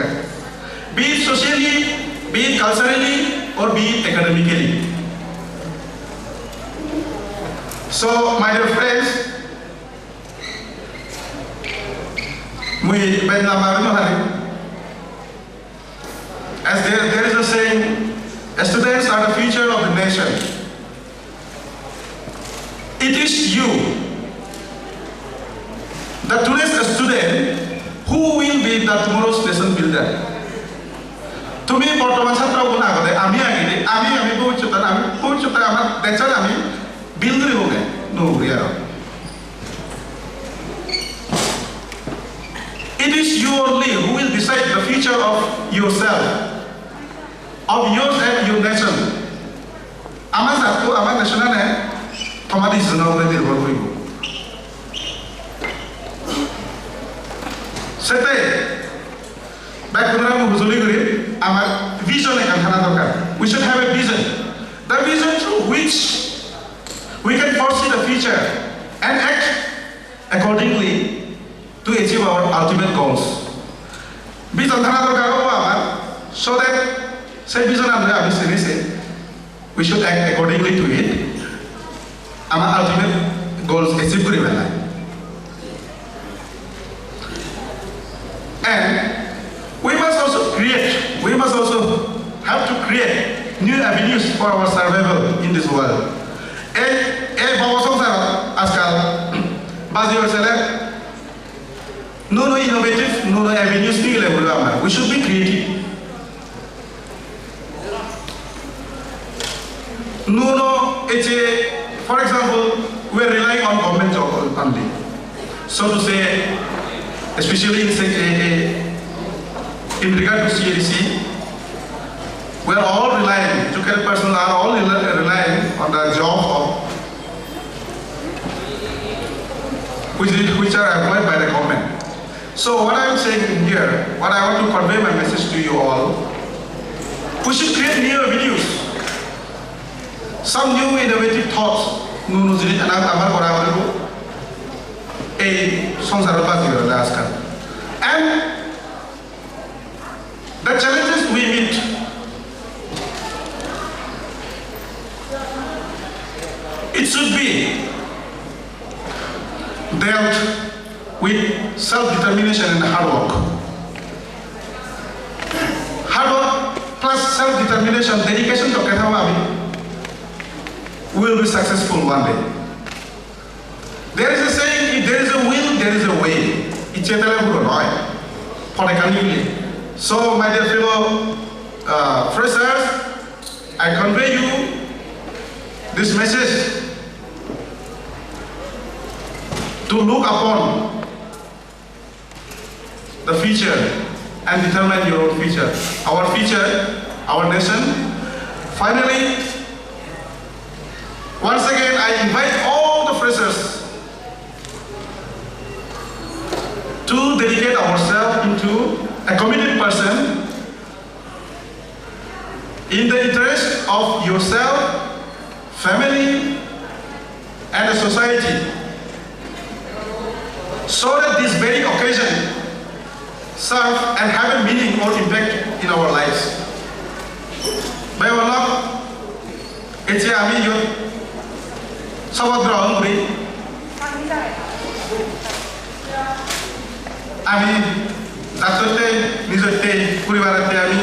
Be it socially, be it culturally, or be it academically. So, my dear friends, mui bej lamba no hari. As there, there is a saying, students are the future of the nation. It is you, the today's student, who will be the tomorrow's nation builder. Tumi bortoman satro gun agode, ami agede, ami, ami bhobissot, ami bhobissot amar deshor ami build guribo ge, nuo guri aro. It is you only who will decide the future of yourself, of yours and your nation. Amar jatto, amar nation-ane tomar decision-or ugure nirbhor guribo. Sette bekkunore mui hujuli guri, amar vision ekkan thana dorkar. We should have a vision. The vision through which we can foresee the future and act accordingly to achieve our ultimate goals. Vision thana dorkar obo amar, so that se vision-an loi ami sini se we should act accordingly to it. Amar ultimate goals achieve guribar lai. And we must also create, we must also have to create new avenues for our survival in this world. Ei, ei bhobo songsarot ajkal As you said, nuo nuo innovative, nuo nuo avenues nigile puribo amar. We should be creative. Nuo nuo, ecche, for example, we are relying on government job only. So to say, especially in, say, a, a, in regard to C A D C, we are all relying, educated personnel are all rely- relying on the job of which, is- which are employed by the government. So what I am saying here, what I want to convey my message to you all, we should create new avenues, some new innovative thoughts, nuo nuo jinich ena amar gora poribo, ei songsarot baji gora jai ajkal. And the challenges we meet, it should be dealt with self-determination and hard work. Hard work plus self-determination, dedication to ketha ami, we will be successful one day. There is a saying, if there is a will, there is a way. Icche thale puron oi. Pore kani bile. So, my dear fellow uh, freshers, I convey you this message to look upon the future and determine your own future. Our future, our nation. Finally, once again, I invite all the freshers to dedicate ourselves into a committed person in the interest of yourself, family, and the society, so that this very occasion serve and have a meaning or impact in our lives. Bhai bonlok, ei je ami iyot sobot grohon guri, ami jatotte, nijotte, poribarotte ami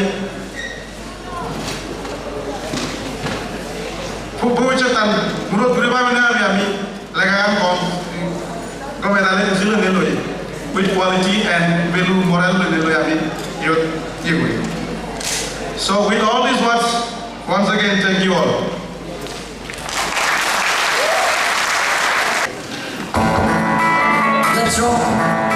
Bho-, bhobissottan murot guri bhabinei ami, ami legagan gom, gome dale buji loinei loi, with quality and value, moral loinei loi ami iyot iye guri. So with all these words, once again, thank you all. Let's rock.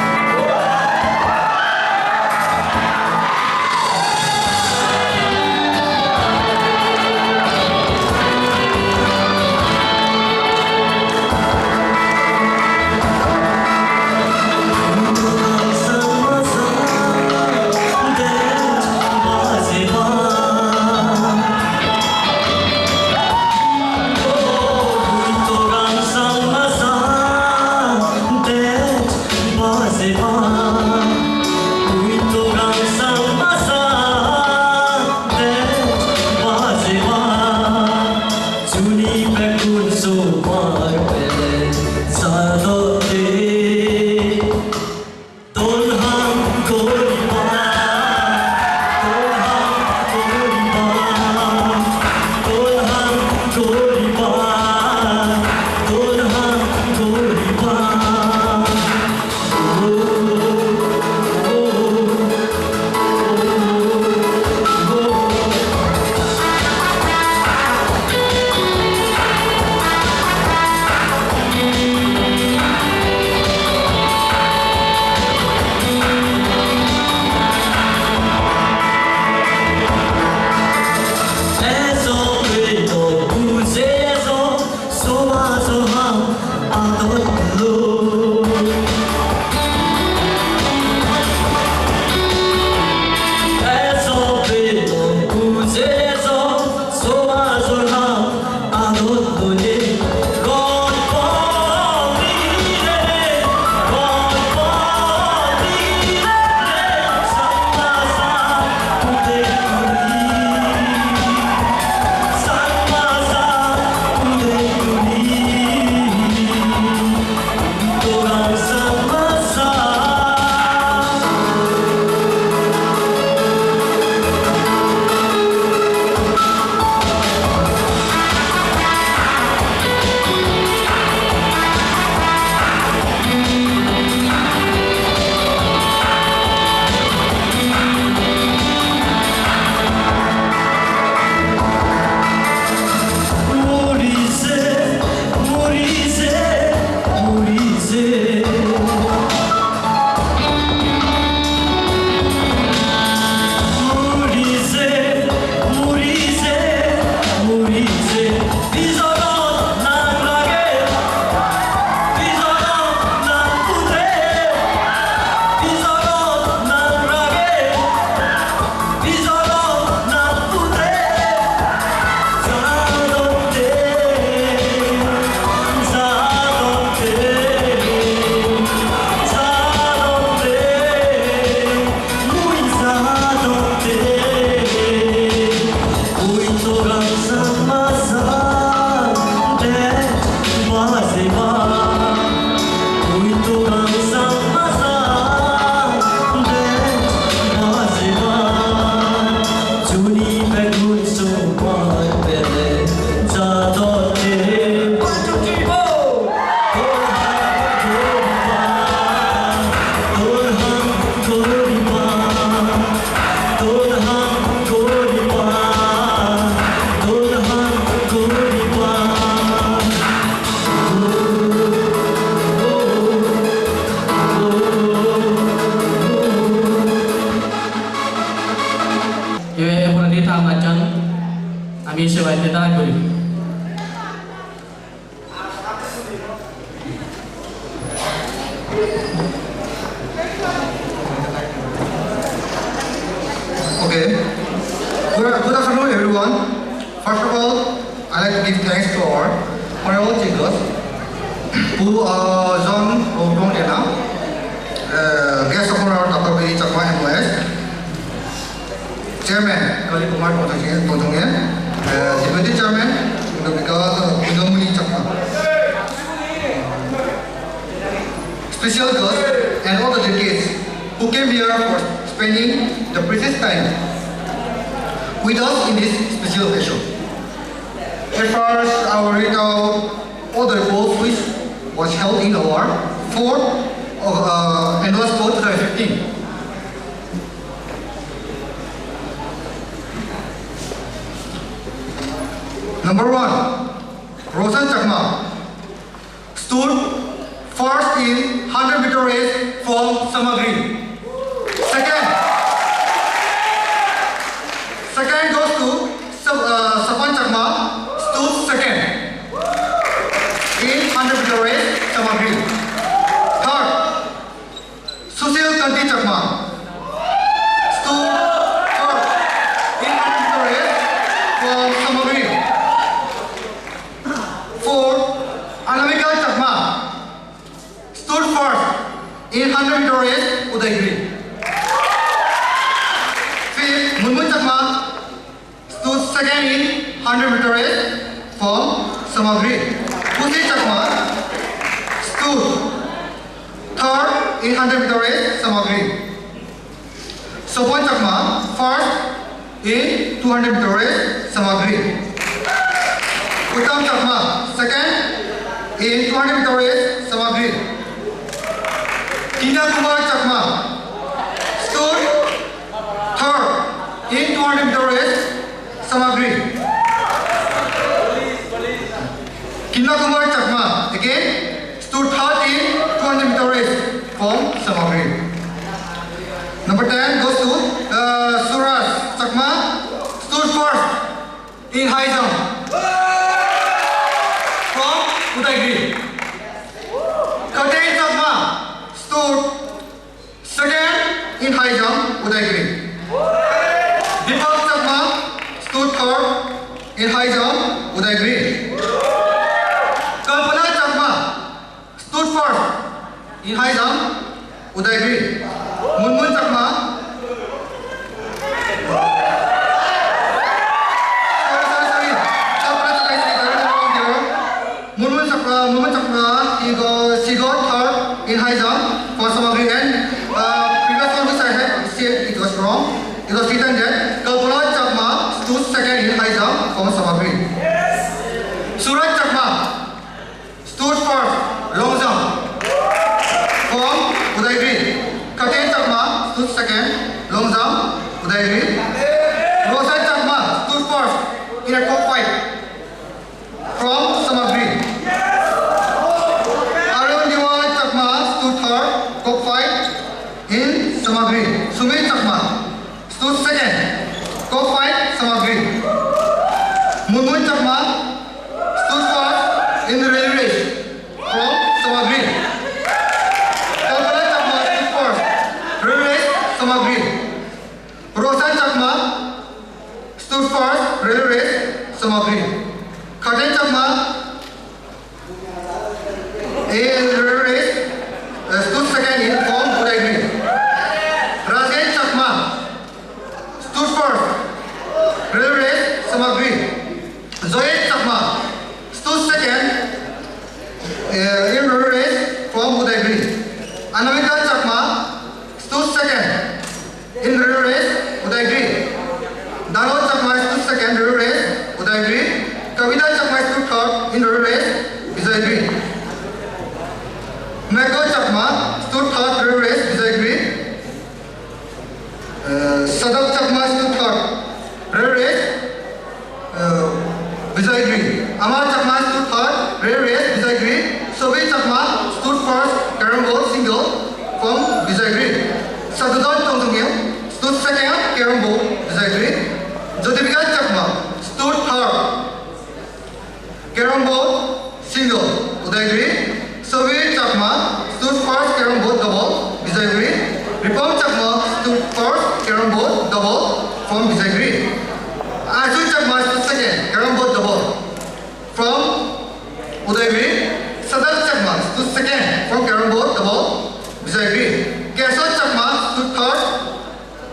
Who, uh, John Rotong Dena, uh, guest of honor, Doctor B Chakma, M O S, Chairman, Kali Kumar Tongtong, Tongtong, uh, Deputy Chairman, Dr. Bika-, uh, Bikamuni Chakma. Special guests and all the delegates who came here for spending the precious time with us in this special occasion. At first, I will read out all the reports which was held in our fourth, uh, annual sport twenty fifteen. Number one, Roshan Chakma stood first in hundred meter race from Samagri. Second, second goes to Sab-, uh, Sapan Chakma, stood second in hundred meter race, Samagri. Third, Sushil Kanti Chakma, stood third in hundred meter race from Samagri. Fourth, Anamika Chakma, stood first in hundred meter race, Udaigiri. Fifth, Munmun Chakma stood second in hundred meter race from Samagri. Pusi Chakma stood third in hundred meter race, Samagri. Sopon Chakma first in two hundred meter race, Samagri. Uttam Chakma second in two hundred meter race, Samagri. Kina Kumar Chakma stood third in two hundred meter race, Samagri. Kina Kumar Chakma again stood third in two hundred meter race from Samagri. Number ten goes to, uh, Suraj Chakma, stood first in high jump from Udaigiri. Katen Chakma stood second in high jump, Udaigiri. Deepak Chakma stood third in high jump, Udaigiri. Kalpana Chakma stood first in high jump, Udaigiri. Munmun Chakma. Sorry, sorry, sorry. Kalpana Chakma is the other one here. Munmun Chakma, Munmun Chakma, he got, she got third in high jump for Samagri, and, uh, previous one which I had said, it was wrong. It was written that Kalpana Chakma stood second in high jump for Samagri. Suraj Chakma stood first, long jump, from Udaigiri. Katen Chakma stood second, long jump, Udaigiri. Roshan Chakma stood first in a cockfight from Samagri. Arun Diwal Chakma stood third, cockfight in Samagri. Sumit Chakma stood second, cockfight, Samagri. Munmun Chakma stood first in the relay race from Samagri. Kalpana Chakma stood first, relay race, Samagri. Roshan Chakma stood first, relay race, Samagri. Katen Chakma, a relay race, uh, stood second in from Udaigiri. Rajesh Chakma stood first, relay race, Samagri. Joyesh Chakma stood second, uh, in relay race from Udaigiri. Anamika Chakma stood second in relay race, Udaigiri. Dano Chakma stood second, relay race, Udaigiri. Kavita Chakma stood third in relay race, Vijayagiri. Meko Chakma stood third, relay race, Vijayagiri. Uh, Sadap Chakma stood third, relay race, uh, Vijayagiri. Amar Chakma stood third, relay race, Vijayagiri. Sobi Chakma stood first, carrom board single from Vijayagiri. Sadhudan Tongtongil stood second, carrom board, Vijayagiri. Jyoti Bikash Chakma stood third, carrom board single, Udaigiri. Sobi Chakma stood second from carrom board double, Bijoy Agri. Keswar Chakma stood third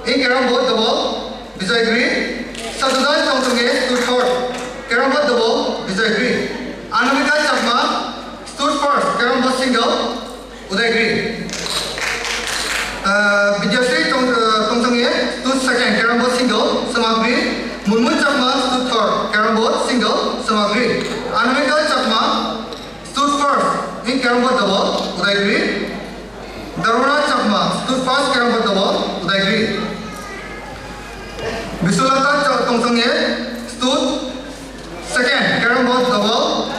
in carrom board double, Bijoy Agri. Sadhudas Tongchangya stood third, carrom board double, Bijoy Agri. Anamika Chakma stood first, carrom board single, Udaygiri. Uh, Vidyasri Tong-, uh, Tongchangya stood second, carrom board single, Samagri. Murmu Chakma stood third, carrom board single, Samagri. Anamika Chakma stood first in carrom board double, Udaygiri. Daruna Chakma stood first, carrom board double, Udaygiri. Bisulata Cha-, Tongchangya stood second, carrom board double,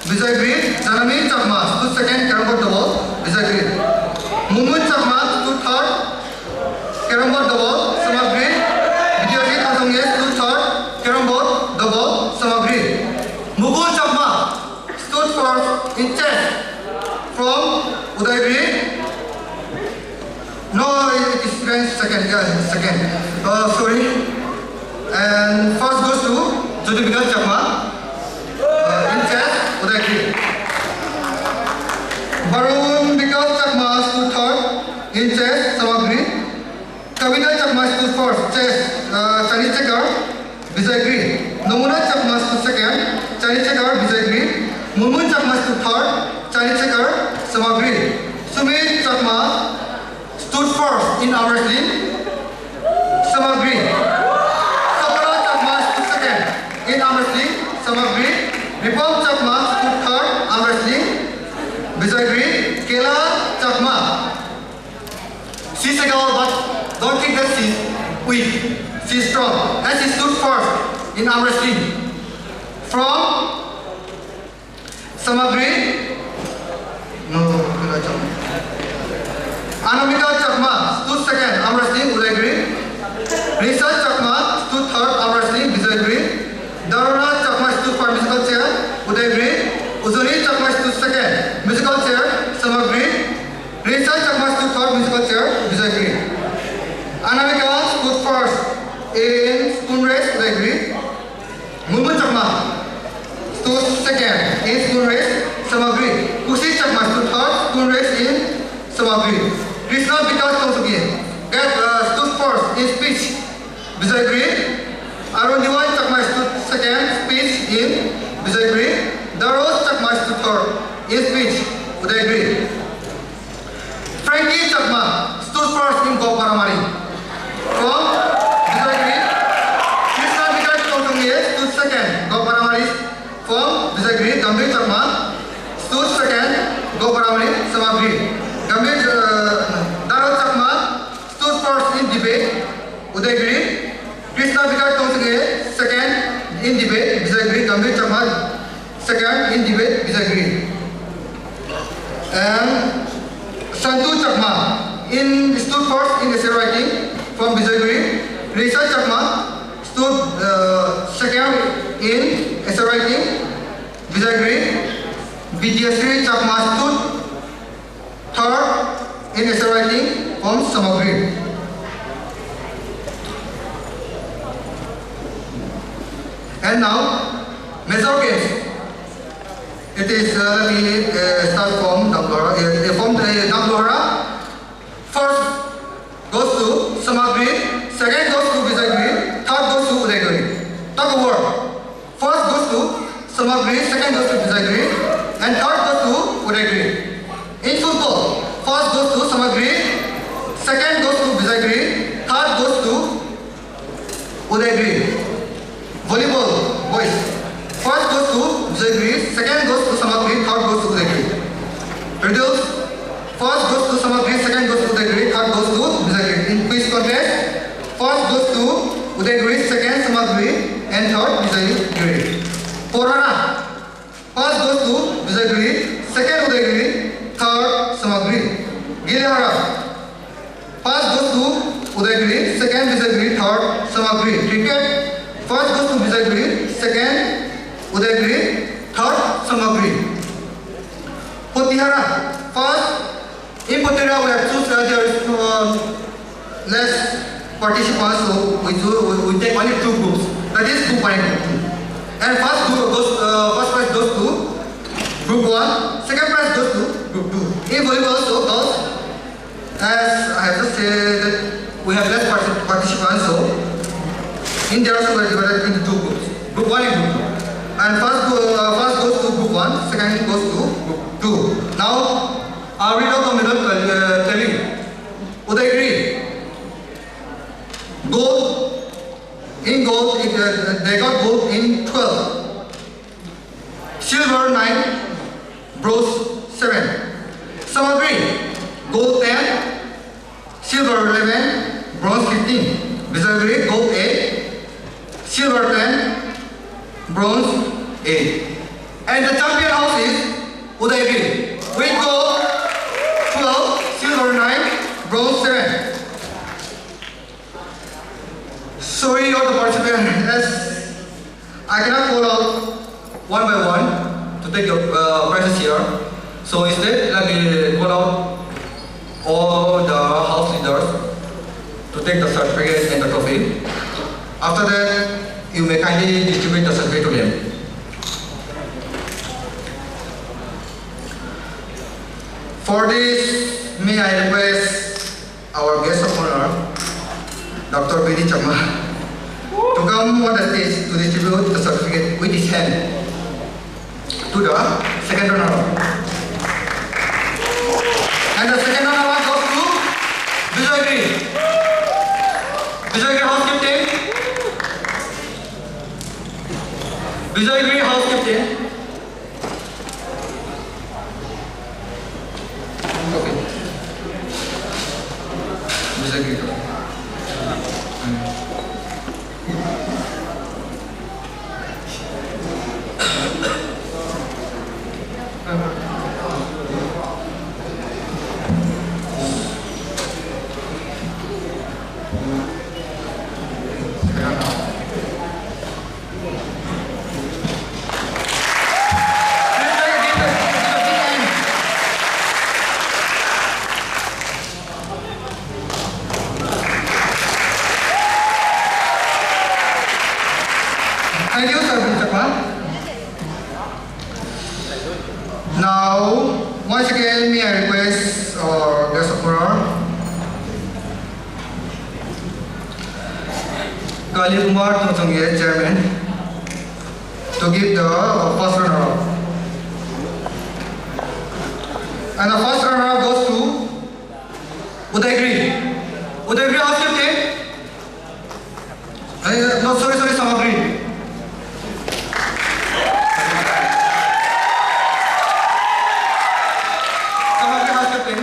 Bijoygiri. Janami Chakma stood second, carrom board double, Bijoygiri. Murmu Chakma stood third, carrom board double, Samagri. Vidyasri Tongchangya stood third, carrom board double, Samagri. Mukul Chakma stood first in chess from Udaygiri. No, it is second, second, yeah, second. Uh, sorry. And first goes to Jyoti Bikash Chakma, uh, in chess, Udaygiri. Varun Bikash Chakma stood third in chess, Samagri. Kavita Chakma stood first, chess, uh, Chinese checker, Bijoygiri. Nomuna Chakma stood second, Chinese checker, Bijoygiri. Murmu Chakma stood third, Chinese checker, Samagri. Sumit Chakma stood first in arm wrestling, Samagri. Sapna Chakma stood second in arm wrestling, Samagri. Ripam Chakma stood third, arm wrestling, Bijoygiri. Kela Chakma, she's a girl, but don't think that she's weak. She's strong, and she stood first in arm wrestling. From Samagri, no, Anamika Chakma stood second, arm wrestling, Udaygiri. Risa Chakma stood third, arm wrestling, Bijoygiri. Daruna Chakma stood first, musical chair, Udaygiri. Ujoni Chakma stood second, musical chair, Samagri. Risa Chakma stood third, musical chair, Bijoygiri. Anamika stood first in spoon race, Udaygiri. Murmu Chakma stood second in spoon race, Samagri. Kushi Chakma stood third, spoon race in Samagri. Krishna Bikash Tongchangya get, uh, stood first in speech, Bijoygiri. Arun Diwai Chakma stood second speech in Bijoygiri. Daros Chakma stood third in speech, Udaygiri. Frankie Chakma stood first in Gop Maramari from Bijoygiri. Krishna Bikash Tongchangya stood second, Gop Maramari from Bijoygiri. Gambhir Chakma stood second, Gop Maramari, Samagri. Gambhir, uh, Daro Chakma stood first in debate, Udaygiri. Krishna Bikash Tongchangya second in debate, Bijoygiri. Gambhir Chakma second in debate, Bijoygiri. And Santu Chakma in stood first in essay writing from Bijoygiri. Risa Chakma stood, uh, second in essay writing, Bijoygiri. Vidyasri Chakma stood third in essay writing from Samagri. And now, major games. It is, uh, let me, uh, start from Damlohara. Uh, from, uh, Damlohara. First goes to Samagri, second goes to Bijoygiri, third goes to Udaygiri. Tug of war. First goes to Samagri, second goes to Bijoygiri, and third goes to Udaygiri. In football, first goes to Samagri, second goes to Bijoygiri, third goes to Udaygiri. Volleyball, boys. First goes to Bijoygiri, second goes to Samagri, third goes to Udaygiri. Riddles, first goes to Samagri, second goes to Udaygiri, third goes to Bijoygiri. In quiz contest, first goes to Udaygiri, second Samagri, and third Bijoygiri. Porana, first goes to Bijoygiri, second Udaygiri, third Samagri. Gilehara, first goes to Udaygiri, second Bijoygiri, third Samagri. Cricket, first goes to Bijoygiri, second Udaygiri, third Samagri. Pottihara, first, in Pottihara we have two, uh, there is, uh, less participants, so we do, we, we take only two groups. That is two point two. And first group goes, uh, first prize goes to group one, second prize goes to Group two. In volleyball also, girls, as I have just said, we have less partic-, participants, so in there also we are divided into two groups, group one and group two. And first go-, uh, first goes to group one, second goes to group two. Now, I'll read out the medal, uh, tally. Udaygiri, gold, in gold, it, uh, they got gold in twelve. Silver nine, bronze seven. Samagiri, gold ten, silver eleven, bronze fifteen. Bijoygiri, gold eight, silver ten, bronze eight. And the champion house is Udaygiri with gold twelve, silver nine, bronze seven. Sorry, all the participants, as I cannot call out one by one to take your, uh, prizes here. So instead, let me call out all the house leaders to take the certificate and the trophy. After that, you may kindly distribute the certificate to them. For this, may I request our guest of honor, Doctor B D Chakma, to come on the stage to distribute the certificate with his hand to the second runner-up. And the second runner-up goes to Bijoygiri. Bijoygiri house captain. Bijoygiri house captain. Okay. Bijoygiri. Thank you, sir, Mister Kwan. Now, once again, may I request our guest of honor, Kali Kumar Tongchangya, chairman, to give the, uh, first runner-up. And the first runner-up goes to Udaygiri. Udaygiri house captain. Eh, no, sorry, sorry, Samagiri. Samagiri house captain.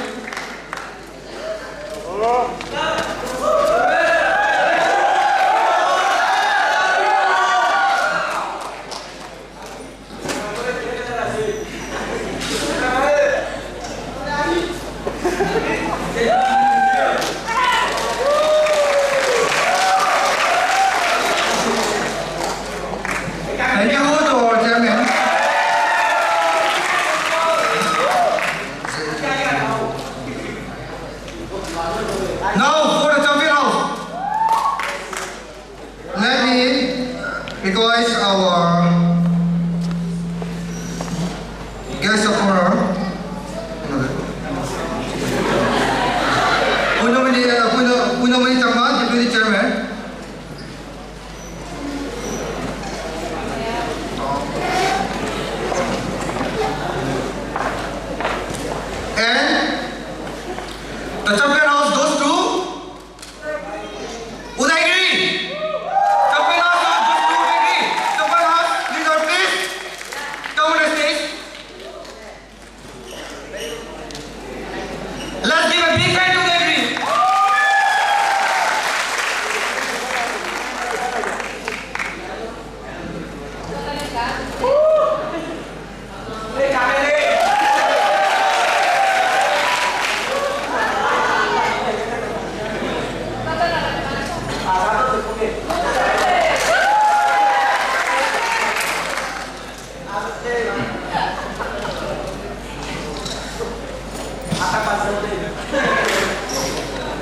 Thank you to our chairman. Now for the champion house. Let me request our guest of honor, Punomoni, uh, Puno-, Punomoni Chakma, Deputy Chairman. And the champion house goes to Udaygiri! Champion house, just to Udaygiri! Champion house, leader, please come on the stage. Let's give a big hand to Udaygiri!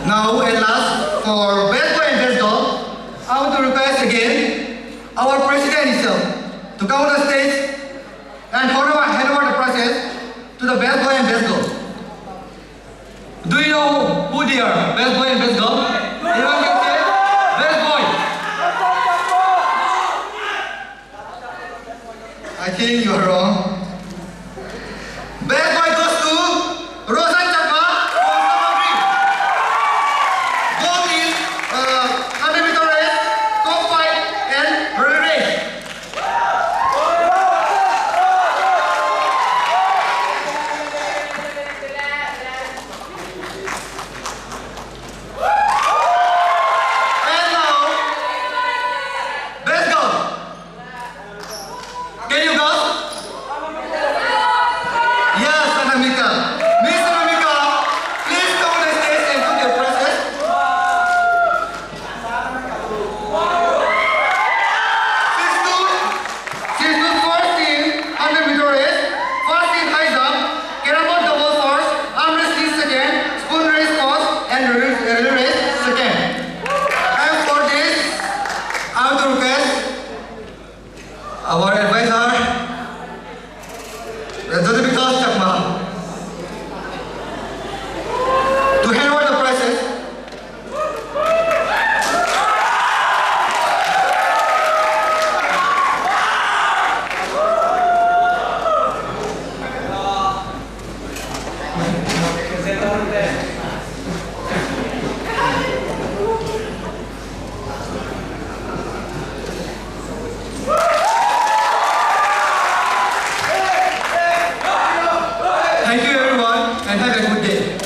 Now, at last, for best boy and best girl, I want to request again our president himself to come on the stage and hand over, hand over the prizes to the Best boy and best girl. Do you know who they are? Best boy and best girl? Anyone can say? Best boy. I think you are wrong. Best boy goes to Roshan Chakma from Samagri. Gold in, uh, hundred meter race, cock fight and relay race. And now, best girl. Can you guess? Yes, Anamika. Miss Anamika, please come on the stage and put your presents. She's do, she's do first in hundred meter race, first in high jump, carrom board double first, arm wrestling second, spoon race first, and relay, relay race second. And for this, I have to request our advisor, Ranjani Bikash Chakma, to hand over the prizes. Thank you, everyone, and have a good day.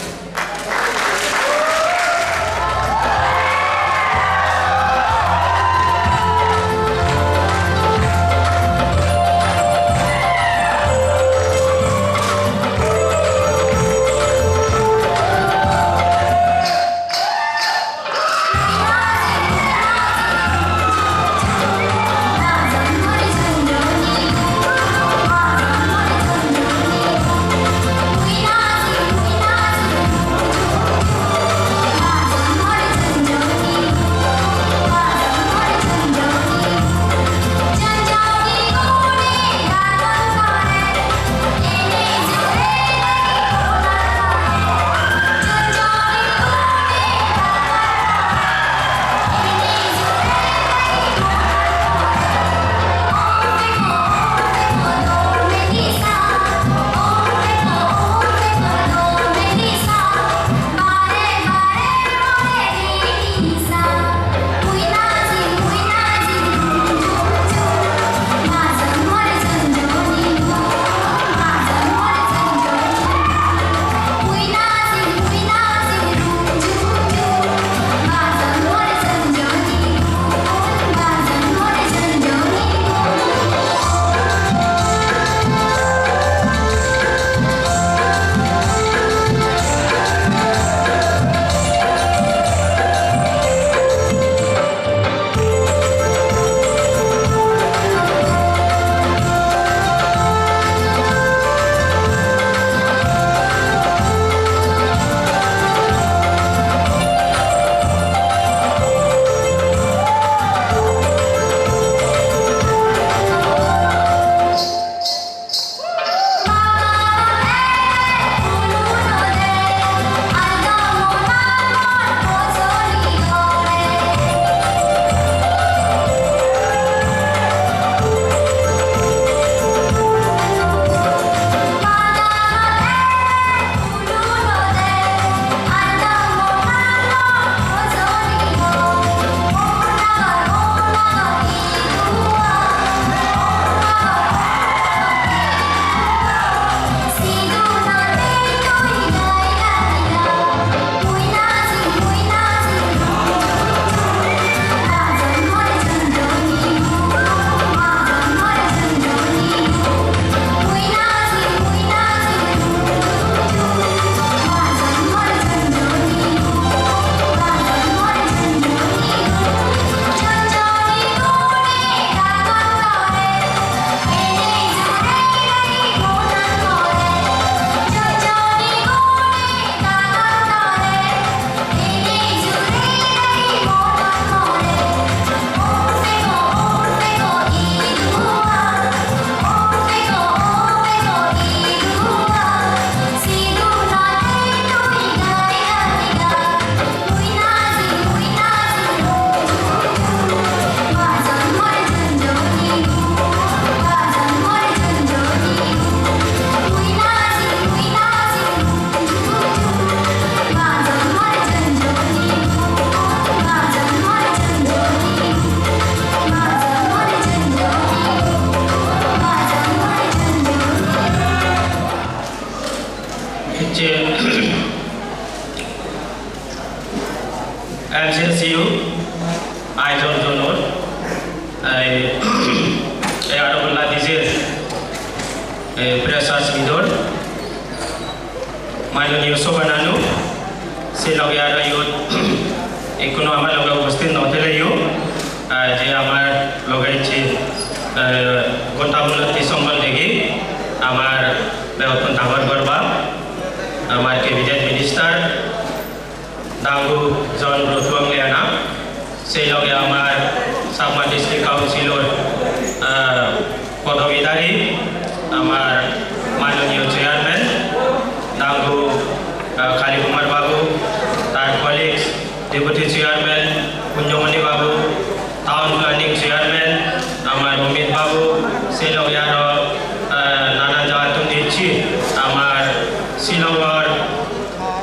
Ecche M C S U Aizawl zone-or ei, ei Arobolla dijer ei freshers meet-or manoniyo sobhananu, se loge aro iyot ekkuno amar loge ubosthit no theleyo, ah, je amar loge ecche, eh, ghonta buloti sombol degi amar begottun dangor gorba, amar cabinet minister, Dangu John Rotluangliana, sei loge amar Chakma District Council-or, ah, podobidhari, amar manoniyo chairman, Dangu, ah, Kali Kumar Babu, tar colleagues, deputy chairman, Punjomoni Babu, town planning chairman, amar Omit Babu, sei loge aro, ah, nanan jagattun ecche, amar Shillong-or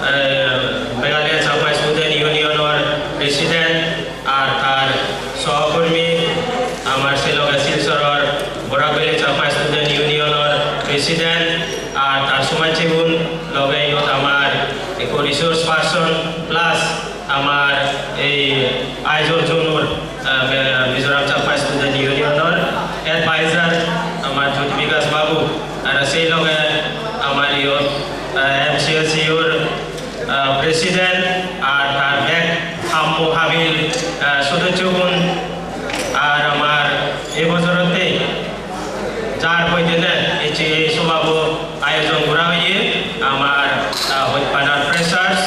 eh, Meghalaya Chakma Student Union-or president, ar tar sohokormi, amar se loge Silchoror Barak Valley Chakma Student Union-or president, ar tar somajjegun, loge iyot amar ekko resource person, plus amar ei Aizawl zone-or, ah, Be-, Mizoram Chakma Student Union-or advisor, amar Jyoti Bikash Babu, ar sei loge amar iyot, ah, M C S U-r, ah, president, ar tar bek hammo habil, ah, sodossogun, ar amar ei bojorotte jar hoidene ecche ei sobhabo ayojon gora oye, amar, ah, hojpanar freshers,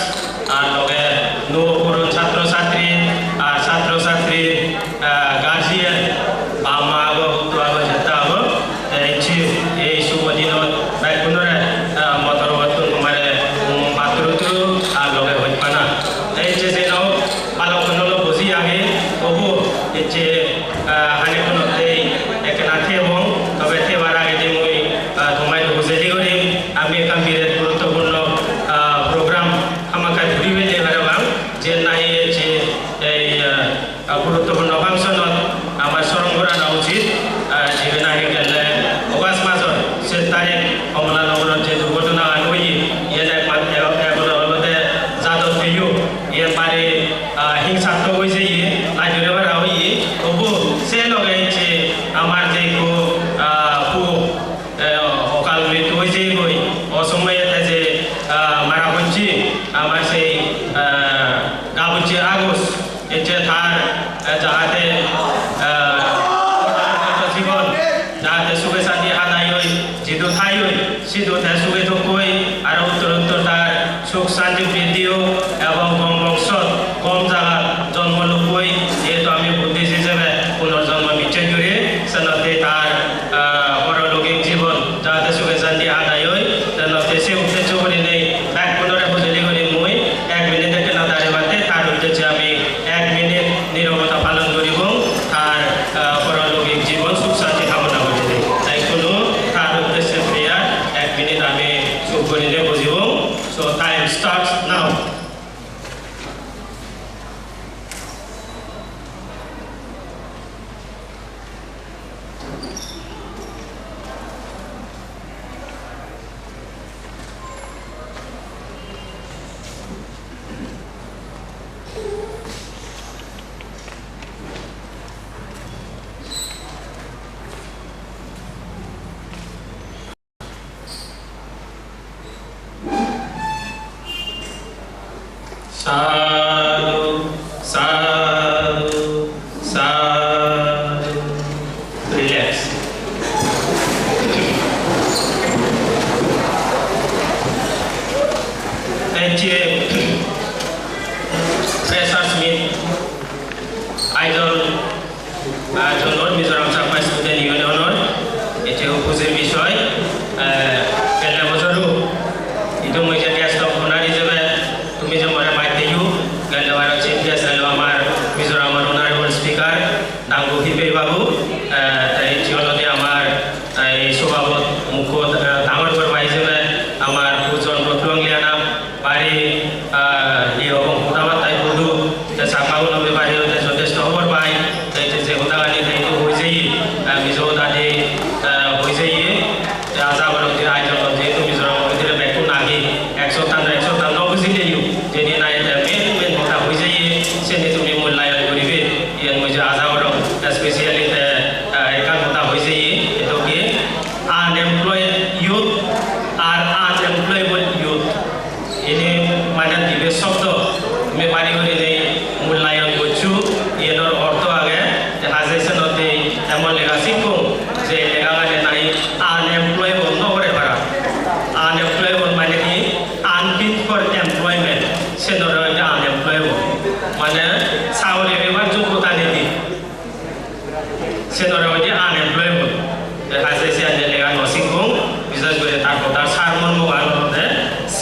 ar loge nuo puron chatro chatri, ar chatro chatri, ah, guardian, bap ma ago, hutto ago, jetta ago, te ecche ei subo dinot bekkunore, ah, mo torobottun tomare, um, patturuturu, ar loge hojpana. Te ecche jeno balukkun olo boji age, tobu ecche ah, hanekkun ottei ekkena thebong, tobe thebar agedi mui, ah, tomaidu hujoli gorim, ami ekkan biret guruttopurno, ah, program hamakkai guri pelle parapang, je nahi ecche ei, ah, guruttopurno function-ot amar soron gorana uchit, ah, jibe nahi gelle August masor set tarik Kamalanagarot je durghotonagan oye, iyen ekmat-, e-, ekore olode jadottiyo, iyen bari ah, hingsatmok oi jeye, lajore bara oye, tobu se loge ecche amar je ekko, ah, puo, eh, okal mrittu oi jeyegoi, osomoye te je, ah, mara pocche, amar sei, ah, gabucche Agus, ecche tar, eh, jahate, ah, jibon jahate suge santi hadai oi, jidu thai oi, sidu te suge thok oi, aro uttor uttor tar suk santi briddhi ok, ebong gom bongsot, gom jagat jonmo lok oi, jehetu ami Buddhist ijebe punorjonmo bicchej guri, senotte tar, ah, porolokik jibon jahate suge santi hadai oi, senotte se uddeccho gurinei bekkunore hujoli guri mui ek minute ekkena darebatte tar uddecche ami ek minute nirobota palon guribong, tar, ah, porolokik jibon suk santi kamona gurinei. Te ikkunu tar uddecche prayer ek minute ami chup gurinei bojibong. So time starts now. Sadhu, sadhu, sadhu. Relax. Ecche freshers meet Aizawl, ah, zone-or Mizoram Chakma Student Union-or ecche hujir bisoy, eh, gelle bojoru idu mui je guest of honor ijebe tumi je more maitteyo, gelle baro chief guest elo amar Mizoram-or honorable speaker Dangu Hipei Babu, eh, te ecche olode amar, eh, ei sobhabot mukko, eh, dangor gorba ijebe amar Pujon Rotluangliana bari, ah, iye obong, hoda batta hudu, te Chakmaguno bepare te jotesto hobor pai, te je, je hodagani te idu hoi jeye, ah, Mizo hodani, ah, hoi jeye, te aja gorong je ayojon jehetu Mizoram bidire bekkun agi,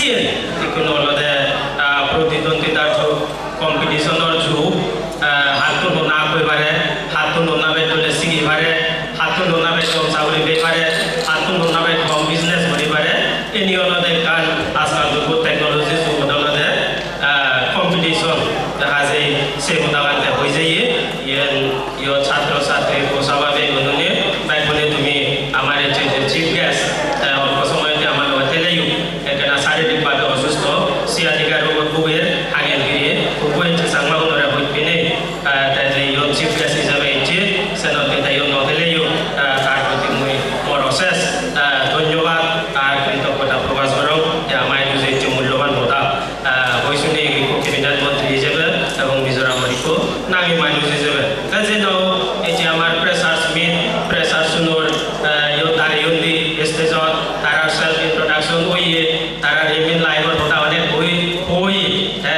Ikkunu olode, ah, protidonditar jug, competition-or jug, ah, hattun honna hoi pare, hattun honna bej dole sigi pare, hattun honna bej gom saguri pei pare, hattun honna bej gom business guri pare. Eni olode ekkan ajkal jugor technology jugot olode, ah, competition deha jai, se hodagan te hoi jeye. Iyen Iyot chatro chatri, posa babe gunune, bekkune tumi amar ecche je chief guest, eh, olpo somoyotte amar loge teleyo, ekkena saririk babe osusto, sciatica rogot bhuger, hangen giri, ubo ecche Changma gunore hojpine, eh, te je iyot chief guest hisebe ecche, senotte te iyot no teleyo, eh, tar proti mui mor osesh, eh, dhonyobad ar kritoggota prokash gorong, je ama idu je ecche mulloban hoda. Ah, hoi suni ikko cabinet montri hijebe ebong Mizoramor ikko nami manuj hijebe. Te jeno ei je amar freshers meet, freshers-unor, ah, iyot dareyon di stage-ot, tarar self introduction oye, tarar aim in life-or hoda onek hoi, hoi, te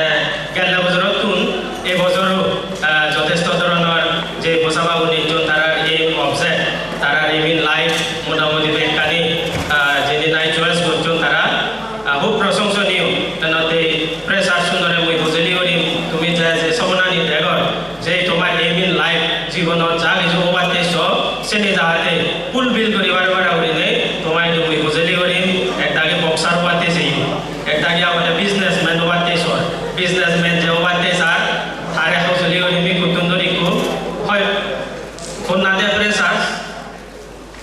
gelle bojorottun ei bojoro, ah, jotesto dhoronor je posa bagun ejjon tarar aim object, tarar aim in life motamoti bekkani, ah, jeni nai choice gojjon tara, Ah, hub proshongsoniyo. Te notte freshers-unore mui hojoli gorim, tumi te je sobonani degor, je tomar aim in life, jibonot ja hissu obatte so, seni jahate fulfill guribar para gurinei, tomar idu mui hojoli gorim, ekdagi boxer obatte seyo, ekdagi agede businessman obatte so, businessman je obatte sar, tare hojoli gorim ikkuttun dori ikku, hoi, honna de freshers,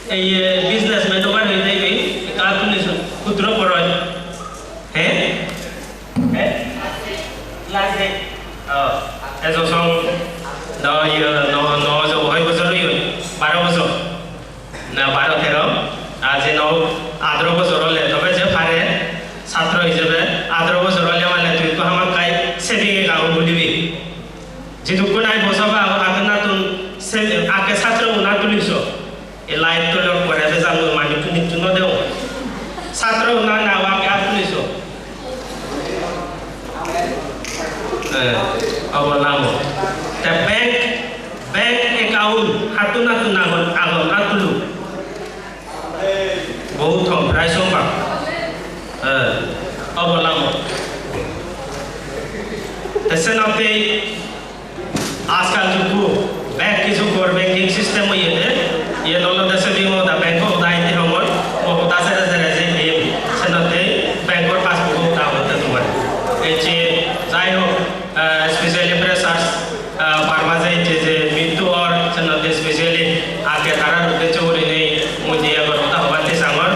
Ei, eh, businessman obar hoi jaibe, ekka tuli sun. Hudro poroi? He? He? Last date. Oh, ejo song, no, iyo, no, no, jo, hoi bojor oiye? Baro bojor. Na, baro, tero. Aje no, adro bojor ole, tobe je pare, satro hijebe, adro bojor ole mane tui ekko hamakkai saving account hulibi. Jidukkun ai bosa ba ago, ago natun se, age satro una tuliso. E light tulor pore bejal mui manuchun hissu no degong. Satro na na wa kya puliso? Eh, obo lamo. Te bank, bank account hatun hatun agon, agon na tulu. Bohut hom, prai sombak. Eh, obo lamo. Te senottei Ajkal jukko bek hissu core banking system oyede, iyen olode saving hoda, bank-o hoda indi hongor, mo hoda sere sere je em, senotte bank-or passbook-o hoda hotte tomar. Ecche, jai hok, eh, specially freshers, eh, bar maje ecche je meet-to or, senotte specially age tarar uddecche gurinei mui di ekor hoda hobatte sangor.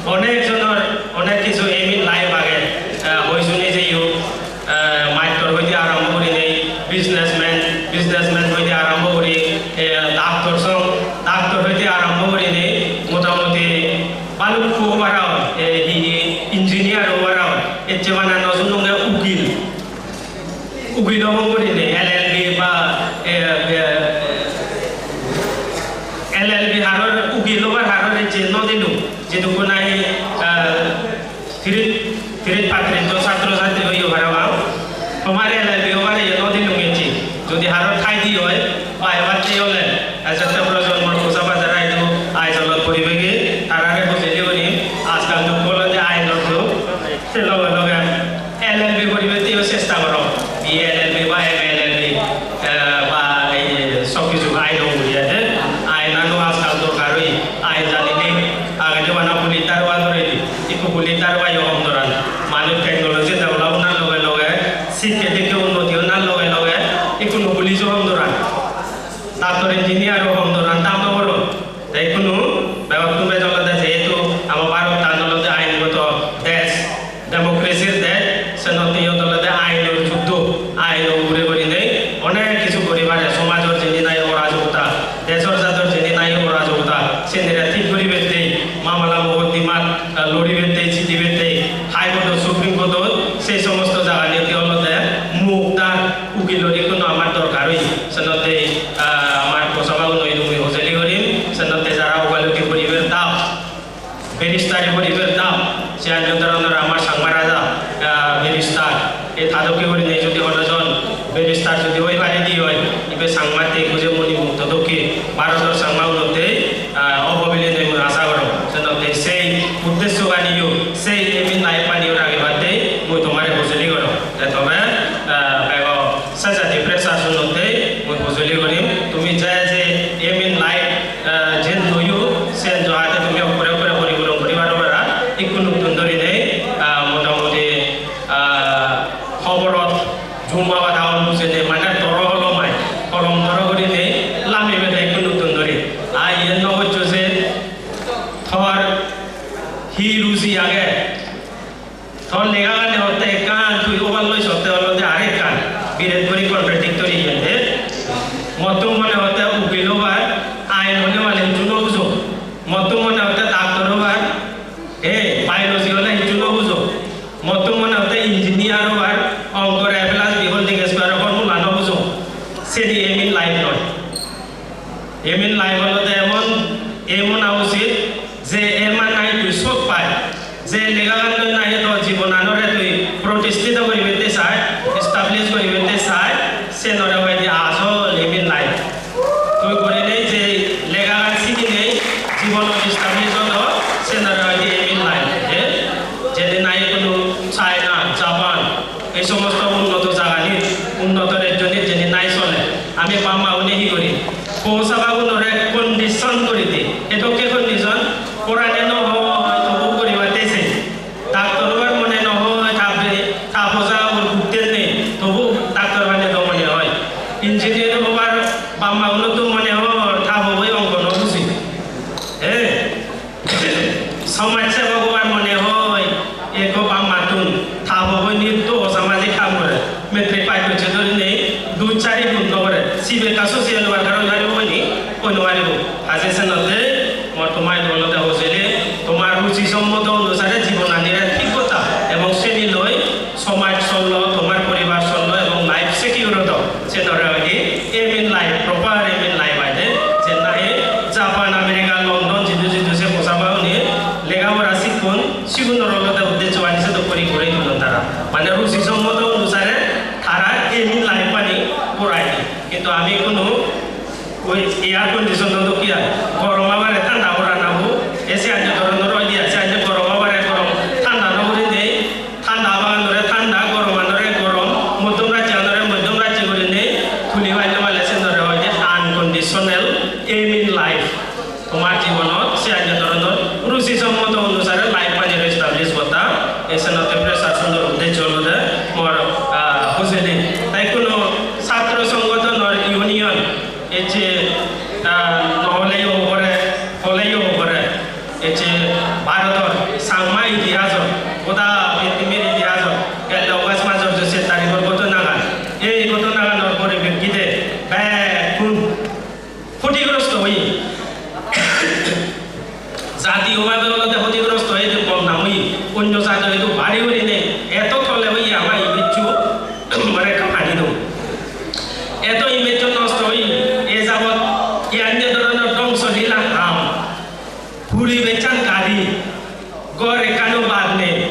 Onek jonor onek hissu aim in life age, eh, hoi suni jeyo. Eh, mastor hoite arambo gurinei businessman, businessman hoite arambo guri, eh, doctor song, doctor hoite arambo gurinei motamoti balukko obar agon, eh, hi, hi, engineer obar agon. Ecche bana no sunonge ukil. Ukil obong gurinei L L B ba, eh, eh, L L B haror ukil obar haror ecche no dilung. Jedukkun nahi, eh, Pirit, pirit patrit do satro satri oiyo parapang. Tomare L L B obare iye no dilung ecche. Jodi haror thai di oi, ba ebatte ole, ejette projonmor posa ba jara idu ai jolot poribegi, tarare hojoli guri, ajkal jug olode ainor jug. Se loge loge L L B guribatte o chesta goro. B A L L B ba M A L L B, eh, ba ei sob kichu aino ugure age. Ainano ajkal dorkar oi, ain janile agede bana police daroga dore di. Ikko police daroga yo hom doran. Manuj technology develop onar loge loge, sikke dikke unnoti onar loge loge, ikkunu police o hom doran. Doctor engineer o hom doran, dam no boron. Te ikkunu begottun bej olode jehetu ama Bharat tan olode aingoto desh, democracy-r desh, senotte iyot olode ainor juddo, aino ugure gurinei onek kichu guri pare, somajor jeni nahi orajogota, dejor jador jeni nahi orajogota, senire thik guribatte, mamala mokoddima, ah, loribatte, jidibatte, High Court-ot, Supreme Court-ot, sei somosto jaganit olode mukdar ukilor ikkuno amar dorkar oye. Senotte, ah, amar posabagun oye mui hojoli gorim, senotte jara ubaloti poribar dap, barrister-i poribar dap, se anjo doronor amar Changma Raja, ah, barrister, e tadokke gurinei jodi hono jon barrister jodi oi pare di oi, ibe Changmatte ekku je Monimukto dokke, Bharodor Changma unotte, ah, obo bili mui asa gorong. Senotte sei uddessoganiyo, sei aim in life-aniyo ragebatte, Jumma bada hon bujene, mane toro holom ai, holom toro gurinei lami bede ekku nutun dori. Ai iyen no goccho je tor hi ruji age, tor lega gani hotte ekkan, tui obar loi sotte olode arekkan, biret guri contradictory iyen de. Mottun mone hotte ukil obar, ain hone mane hissu no bujo. Mottun mone hotte doctor obar, e, biology hole hissu no bujo. Mottun mone hotte engineer obar, onkor A plus B whole thing square formula no bujo. Seni aim in life noi. Aim in life olode emon, emon a usit je aim an nai tui sot pai, je lega gan loi nai to jibon anore tui protistito guribette sai, establish guribette sai, senore hoide asol aim in life. Tui gurinei je lega gan siginei jibonot establish odo, senore hoide aim in life. Je, jede nai hono China, Japan, ei somosto unnoto jaganit, unnoto rejjonit jeni nai sole. Ami bap ma une hi guri? Pousabagunore condition guri di. Edokke condition, porane no hoi, tobu guribatte sei. Doctor obar mone no hoi, ta be-, ta poja ur gutten nei, tobu doctor bane do mone hoi. Engineer obar bap ma unottun mone hoi, ta boboi onko no buji. Eh? Somaj sebok obar mone hoi, ekko bap mattun, ta boboi nitto osamajik ham gore. Matric pass gocche dhorinei dui chari gun no gore. Sibe ekka social worker oi paribo ni? Oi no paribo. Haje senotte mor tomar idu olode hojoli, tomar ruchi sommoto onusare jibon anire thik gotta ebong seni loi somaj sollo, tomar poribar sollo ebong life secure odo. Senore hoide aim in life, proper aim in life hoide, je nahi Japan, America, London, jidu jidu se posaba une lega pora sikkon, sigunor olode uddeccho ani sedok guri guri tulon tara. Mane ruchi sommoto onusare tara aim in life ani gorai di. Kintu ami hono oi air condition no dokke ai. Gorom abare thanda pora nabo, e se anje doronor oide, se anje gorom abare gorom, thanda no gurinei, thanda abaganore thanda, gorom anore gorom, moddom rajje anore moddom rajje gurinei tuli paile male senore hoide unconditional aim in life. Tomar jibonot se anje doronor ruchi sommoto onusare life ani establish gotta, e senotte pressure sundor uddeccho olode mor, ah, hojoli. Tai hono satro songothonor union, ecche, ah, no holeyo hobore, holeyo hobore, ecche Bharotor Changma itihasot, goda pittimir itihasot, gelle August masor je sat tarigor ghotonagan, ei ghotonaganor poripekkite bekkun hotigrosto oye. Jatiyo bhabe olode hotigrosto oye, idu kom dam oye, onyo jat idu bari gurinei eto tole oye, ama image-o mane ekka pani do. Eto image-o nosto oye, e jabot iyan je dhoronor dhongso lila ham, puribessan gadi, ghor ekkano bad nei,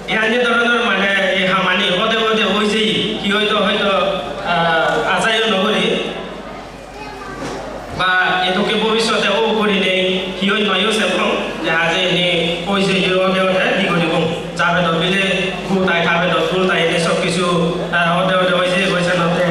iyan je dhoronor mane ei hamani ode ode oi jeye, hi hoito hoito, ah, ajayo no gori. Ba edokke bobissote o gurinei hi oi noi o sebong, je aje ini oi je ode ode hi guribong. Jabedot bile gu tai, tabedot gul tai, ene sob kichu, ah, ode ode oi je, oi je notte,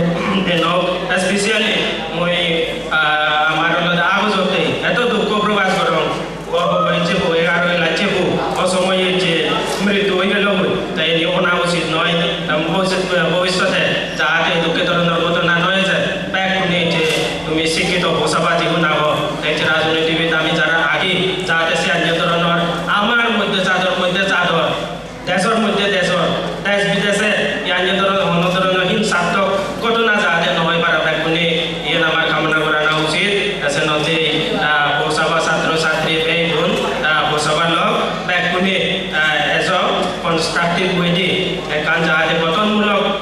eno, especially mui, ah, amar olode agojotte eto dukko prokash gorong. O bhogobane jebo, egaro elacche bo, o somoye je mrittu oi gelo goi. Tai ini ona usit noi. Tam bhobis-, bhobissote jate edokke dhoronor ghotona no oye je, bekkune je tumi sikkito posaba jigun ago, tai je rajnitibid ami jara agi, jate se anje dhoronor amar moddhe jador moddhe jador, dejor moddhe dejor, dej bidese iyan je dhoron hono dhoronor hingsatmok ghotona jate no oi para, bekkune iyan amar kamona gorana usit. Te senotte, ah, posaba satro satri bhei bon, ah, posaba lok bekkune, ah, ejo constructive way di ekkan jate gothonmulok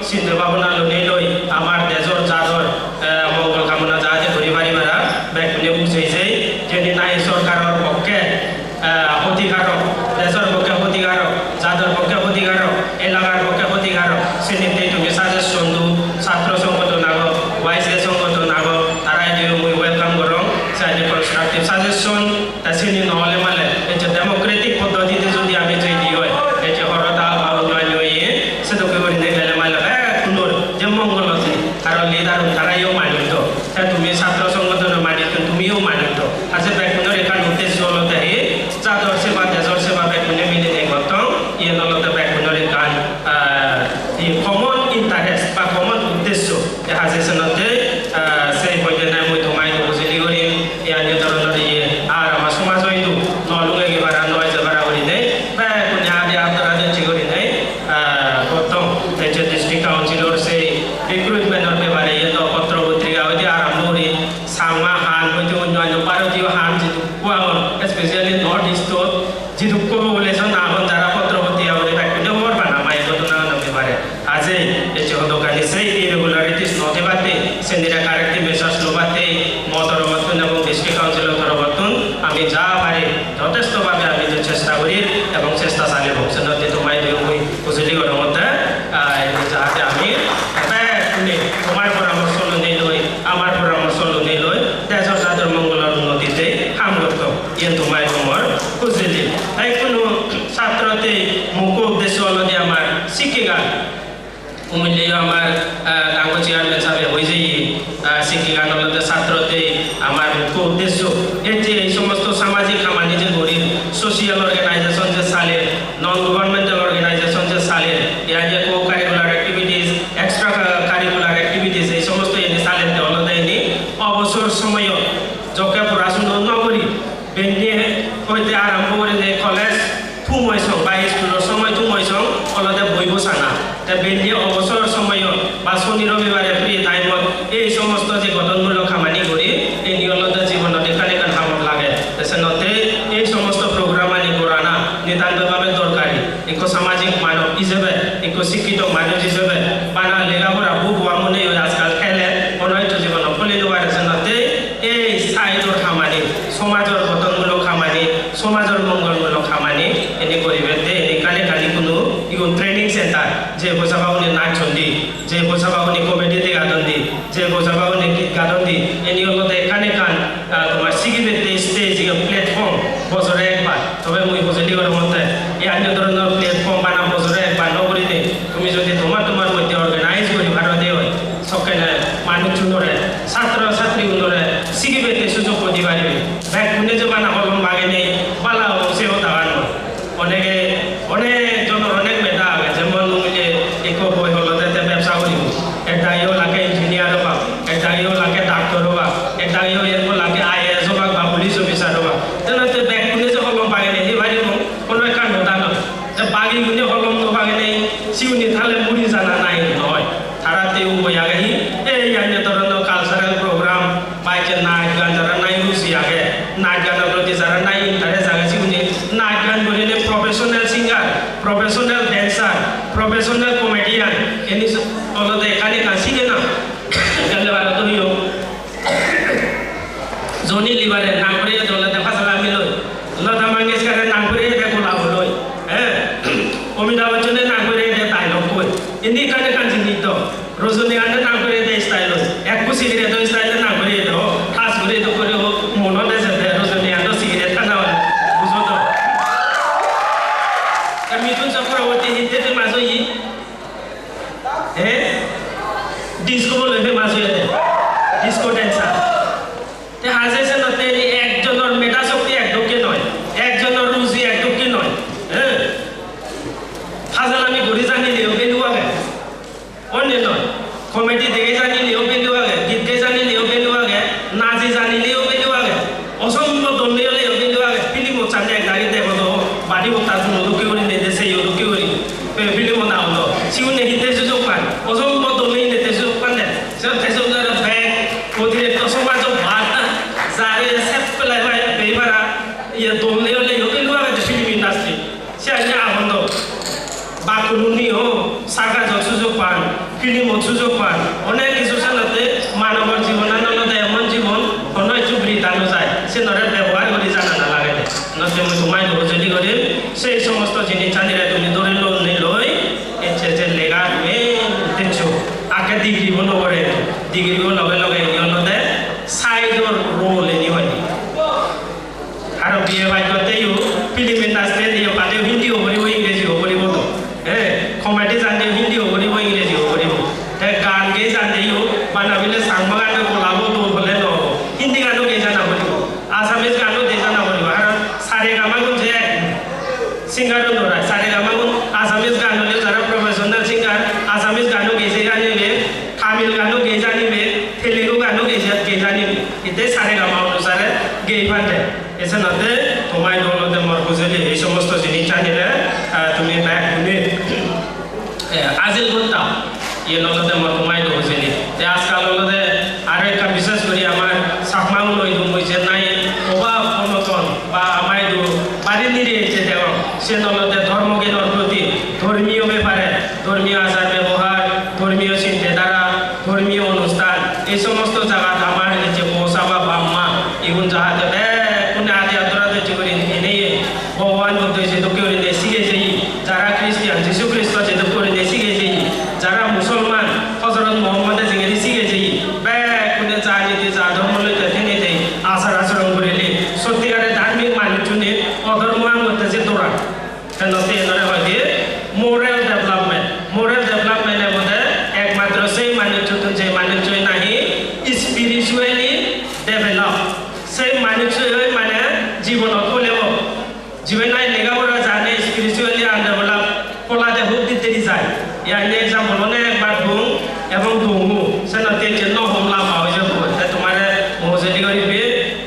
Sikkegan, umulleyo amar, ah, dangu chairman sabe hoi jeye, ah, sikkegan olode chatrottei amar mukho uddesho. Ecche ei somosto samajik hamani je gorir, social organization je saler, non governmental organization je saler, iyan je co-curricular activities, extra curricular activities, ei somosto eni salette olode eni obosor somoyot jokke porasuno no guri, benne hoite arombo gurinei college thum oi song ba iskulor somoy thum oi song olode boi bosana. Te benne obosor somoyot ba soni robibare free time-ot ei somosto je gotonmulok hamani guri, eni olode jibonot ekkan ekkan hamot lage. Te senotte ei somosto program-ani gorana nitantobhabe dorkari. Ekko samajik manob ijebe, ekko sikkito manuj ijebe, bana lega pora book-o amone oi ajkal thele, hono hissu jibonot pholi no pare. Senotte ei side-or hamani, somajor gotonmulok hamani, somajor mongolmulok hamani, eni guribatte eni ekkan ekkan ikkunu igun training center, je bojaba uni nachon di, je bojaba uni comedy degadon di, je bojaba uni git gadon di, eni olode ekkan ekkan, ah, tomar sigibatte stage, iye platform bojore ekbar. Tobe mui hojoli gorongotte, ei anyo dhoronor platform bana bojore ekbar no gurinei, tumi jodi tomar tomar moddhe organize guri paro de oi, sokkene manuchunore, satro satriunore sigibatte sujog di paribe. Bekkune je bana holom bagenei bala obo se hodagan noi. Onege, onek jonor onek meda age, jemon mui je ekko boi olode te bebsa guribo. Ekdagi olak engineer obak, ekdagi olak doctor obak, ekdagi olak I A S obak ba police officer obak. Te olode bekkune je holom bagenei hi paribo, hono ekkan hoda noi. Te bagigune holom no bagenei siune thale muri jana nahi noi. Tara te uboi age hi, ei anyo dhoronor cultural program, ba ecche nach gan, jara nahi ruchi age, nach ganor proti jara nahi interest age, sigune nach gan gurinei professional singer, professional dancer, professional comedian, eni so-, olode ekkan ekkan sigena. Gelle barot hoyong. Johnny Lever-e nang guri ede olode Phajalami loi. Lata Mangeshkar-e nang guri ede golabo loi. Eh? Amitabh Bachchan-e nang guri ede dialogue loi. Indi ekkan ekkan jinis do. Rajinikanth-e nang guri ede style loi. Ekku cigarette-o style-e nang guri ede. O, thas guri ede guri o, monot ejede Rajinikanth-o cigarette hana oi. Bujo do? Te Mithun Chakraborty hitte famous oye? Eh? Disco bo loi famous oyede. Disco dancer. Te haje senotte ekjonor meda shokti ek dokke noi, ekjonor ruchi ek dokke noi. Eh? Phajalami guri janileyo value age. Onne noi. Comedy dege janileyo value age, git ge janileyo value age, naji janileyo value age. Osombhob dol oleyo value age. Film-ot sande ekdagi dego do, badi botta suno dokke guri nede, seyo dokke guri. Be film-ot agon do. Siune hitte sujog pan? Osombhob dol oleyo hitte sujog pan de. Se te sujog pan de bek otirekto somajo bad jare sep pelai bai bepara iye dol oleyo value age de film industry. Siyan agon do. Bakkununiyo sarkasot sujog pan, film-ot sujog pan, onek hissu senotte manobor jibonan olode emon jibon, hono hissu birita no jai, siyenore bebohar guri janana lagede. Notte mui tomaidu hojoli gorim, sei somosto jinissanire tumi dhori loi, ecche je legar main uddesho, age degree bo no gore, degree bo loge loge ini olode side-or role ini hoide. Aro B A pass gotte yo, film industry-t yo, pade Hindi-o poribo, Ingreji-o poribo do. Eh, comedy jande Hindi-o poribo, Ingreji-o poribo. Te gaan gei jande yo, bana bile Changma gaanor golabo dol hole no obo. Hindi gaano gei jana poribo. Assamese gaano gei jana poribo. Aro sa re ga ma gun je singer-un ora, sa re ga ma gun Assamese gaan hole jara professional singer, Assamese gaano gei je janibe, Tamil gaano gei janibe, Telugu gaano gei ja-, gei janibe. Ite sa re ga ma onusare gei pande. Ei senotte tomaidu olode mor hojoli ei somosto jinissanire, ah, tumi bekkune, eh, ajil gotta. Iyen olode mor tomaidu hojoli. Te ajkal olode aro ekkan bishesh guri amar Chakma-uno idu mui jennai obab onoton ba amaidu bari nire je degong, siyen olode dhormo gyanor proti, dhormiyo bepare, dhormiyo achar bebohar, dhormiyo chinte dhara, dhormiyo onusthan, ei somosto jagat amar ei je po sa ba bap ma, igun jahate bekkune adi addora dochi guri eneye, Bhogoban Buddho je dokke gurine sige jeye, jara Christian, Jisu Khristo je dokke gurine sige jeye, jara Musolman, Hozrot Muhammode jengeri sige jeye, bekkune ja niti ja dhormo loite tenete achar achoron gurile, sotti gare dharmik manuchchune odhormo angotte je doran. Senotte enore hoide moral development. Iyan example onekbar dong ebong dongo, senotte je no hom lamba oi jebo. Te tomare mojoli goribe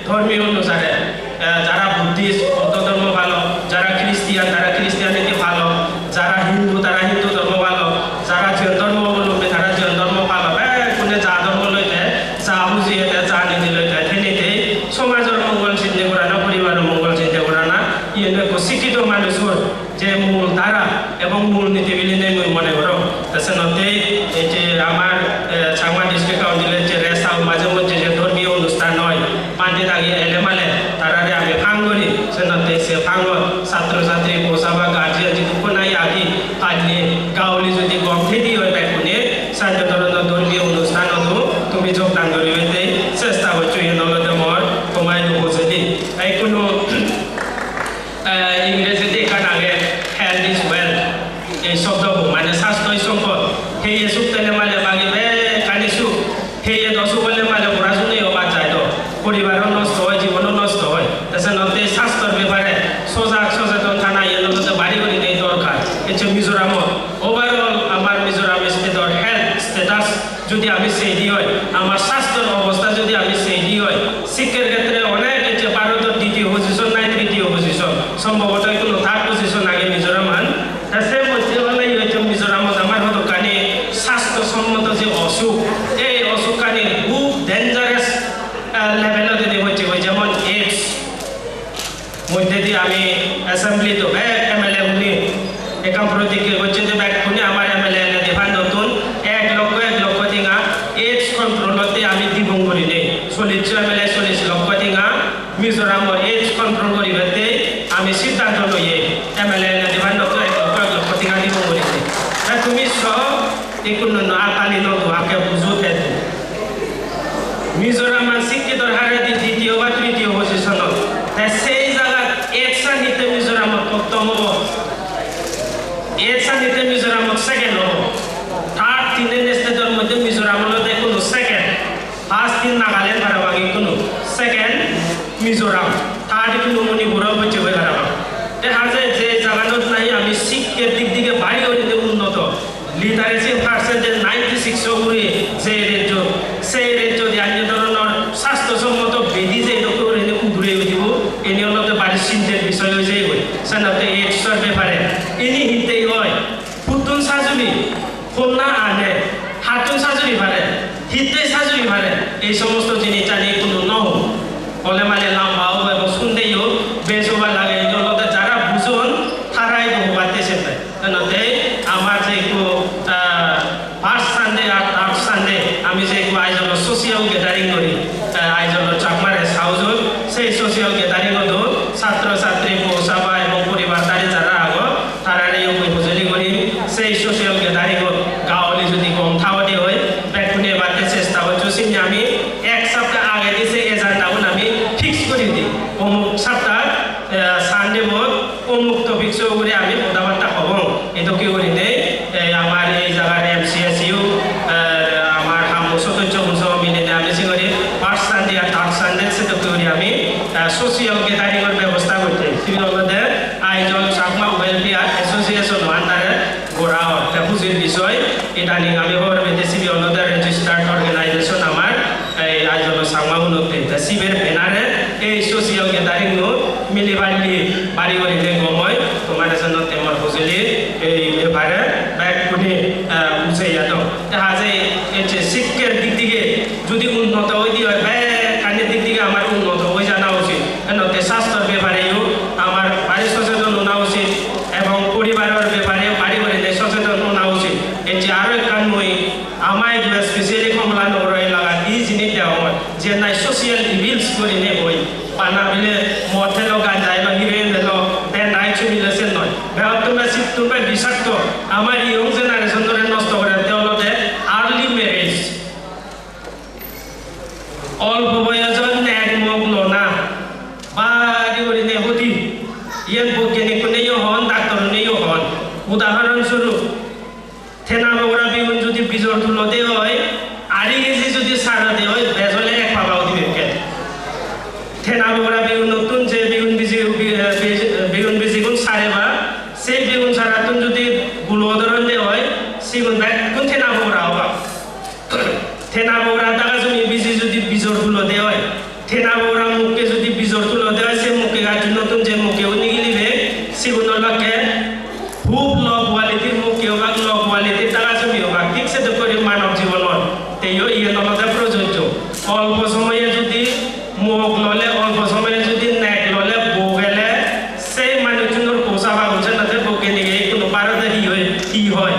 dhormiyo onusare, eh, jara Buddhist, Buddho dhormo palok, jara Christian, tara Christianity palok, jara Hindu, tara Hindu dhormo palok, jara jiyan dhormo obolombi, tara jiyan dhormo palok, bekkune ja dhormo loi te, ja huji ete, ja niti loi te, te niti somajor mongol chinte gorana, poribaror mongol chinte gorana, iyen ekko sikkito manujor je mul dhara ebong mul niti bilinei mui mone gorong. Te senottei ei je amar, eh, Changma District Council-or je rest house, maje moddhe je dhormiyo onusthan oi, bhante dagi ele male tarare ami phang gori, senottei se phangot satro satri, powsabha, guardian jidukkun nahi agi, parle gauli jodi gom thedi oi bekkune, sannyo dhoronor dhormiyo onusthanot tumi jogdan goribattei chesta goccho, iyen olode mor toma idu hojoli. Ei hono Eh, Ingrejidi ekkan age, "Health is wealth." Ei sobdobo mane, "Sastoi sompod." Heye suk thele mane bagi bekkani suk. Heye do suk ole mane porasuna yo bad jai do. Poribaro nosto oi, jibono nosto oi. Te senotte sastor bepare sojak socheton thana iyen olode bari gurinei dorkar. Ecche Mizoramot, overall amar Mizoram state-or health status jodi ami sei di oi, amar sastor obosta jodi ami sei di oi, sikkher khetre onek ecche Bharotor ditiyo position nai tritiyo position, sombhoboto ekhono third position age Mizoraman. Ta se moddhe ole oi je Mizoramot amar hodokkani sastho sommoto je osuk, ei osukkani hub dangerous, ah, level-ot ede hocche, oi jemon AIDS. Moddedi ami assembly-t bek M L A-une ekkan protigge gocche je bekkune amar M L A eledi fund-ottun ek lokko, ek lokko tenga AIDS control-otte ami dibong gurinei. Chollish M L A chollish lokko tenga Mizoram-o AIDS control guribatte ami siddhanto loye, M L A eledi fund-ottun ek lokko, ek lokko tenga dibong gurinei. Ta tumi so Ikkunu no attali no do, age bujo te do. Mizoraman sikkhitor haredi ditiyo ba tritiyo position-ot. Te sei jagat AIDS-an hitte Mizoramot prothom obo. AIDS-an hitte Mizoramot second obo. Third tinen state-or moddhe Mizoram olode ikkunu second. First in Nagaland parapang ikkunu, second Mizoram, third ikkunu Manipur-o gocche goi parapang. Te haje je jaganot nahi ami sikkher dik dige bari gurinei unnoto, literacy percentage ninety six-o ugure je rejjo, sei rejjot je anyo dhoronor sastho sommoto bedi je dokke gurinei ugure udibo, eni olode bari sinter bisoy oi jeyegoi. Senotte AIDS-or bepare eni hittei oi, huttun sajuli, honna ane, hattun sajuli pare, hittei sajuli pare, ei somosto jinisani hono no hon. Ole male lamba obo ebong sundeyo bej hobar lage, ei olode jara bujon tarai do hobatte sette. Senotte amar je ekku, ah, first Sunday ar third Sunday ami je ekku Aizawl-ot social gathering gori, ah, Aizawl-ot Chakma Rest House-ot, sei social gathering-ot o satro satri, powsabha ebong poribar dhari jara agon, tarare yo mui hojoli gorim, sei social gathering-ot gauli jodi gom thagode oi, bekkune ebatte chesta goccho, sini ami ek sapta agedi sei agenda-un ami fix guri di. Omuk sapta, eh, Sunday-bot omuk topic-o ugure ami hoda batta hobong. Edokke gurinei, eh, amar ei jagar M C S U, eh, amar hammo sodosso gun sobo milinei ami singori first Sunday ar third Sunday sedokke guri ami, eh, social gathering-or bebosta gocchei. Sibe olode Aizawl Chakma Welfare Association-o under-e gora or. Te hujir bisoy, idaning ami hobor pede sibe olode registered organization amar, ei Aizawl Chakma unotte. Te siber banner-e ei social gathering-o mili bali bari gurinei gom oi, tomare senotte mor hujuli ei bepare bekkune, eh, bujei jadon. Te haje ecche sikkher dik dige jodi unnoto oide oi, bekkani dik dige amar unnoto oi jana ucit. Enotte sasthor bepareyo amar bari socheton ona ucit ebong poribaror bepare bari gurinei socheton ona ucit. Ecche aro ekkan mui ama idu specially Kamalanagar elakat hi jinis degongor, je nahi social evils gurinei oi. Bana bile mod helo, ganja helo, heroin helo, te night show hilo sen noi. Begottun bej, sittun bej bisakto. Amar young generation-ore nosto gorette olode early marriage. Olpo boyojot nek mok lona, bari gurinei hoti. Iyen boigyanikkune yo hon, doctor-une yo hon. Udahoron swarup, thena bogora bigun jodi bijor tulode oi, ari keji jodi sarode oi, bej ole ek paba udibekke. Thena bogora bigunottun je bigun biji, bi-, bi-, bigun bijigun sare ba, sei bigun sarattun jodi gulo dhoronde oi, sigun bekkun thena bora obak. Thena bora daga jumi biji judi bijor tulode oi, thena bora mukke judi bijor tulode oi, se mukke gajjunottun je mukke uni gilibe, sigun olakke hub low quality-r mukke obak, low quality-r daga jumi obak. Thik sedokke guri manob jibonot. Te iyo iyen olode projojjo. Olpo somoye judi mok lole, olpo somoye judi nek lole, bo gele, sei manuchunor posa bagun se nade bo gene gei hono barode hi oi, hi oi.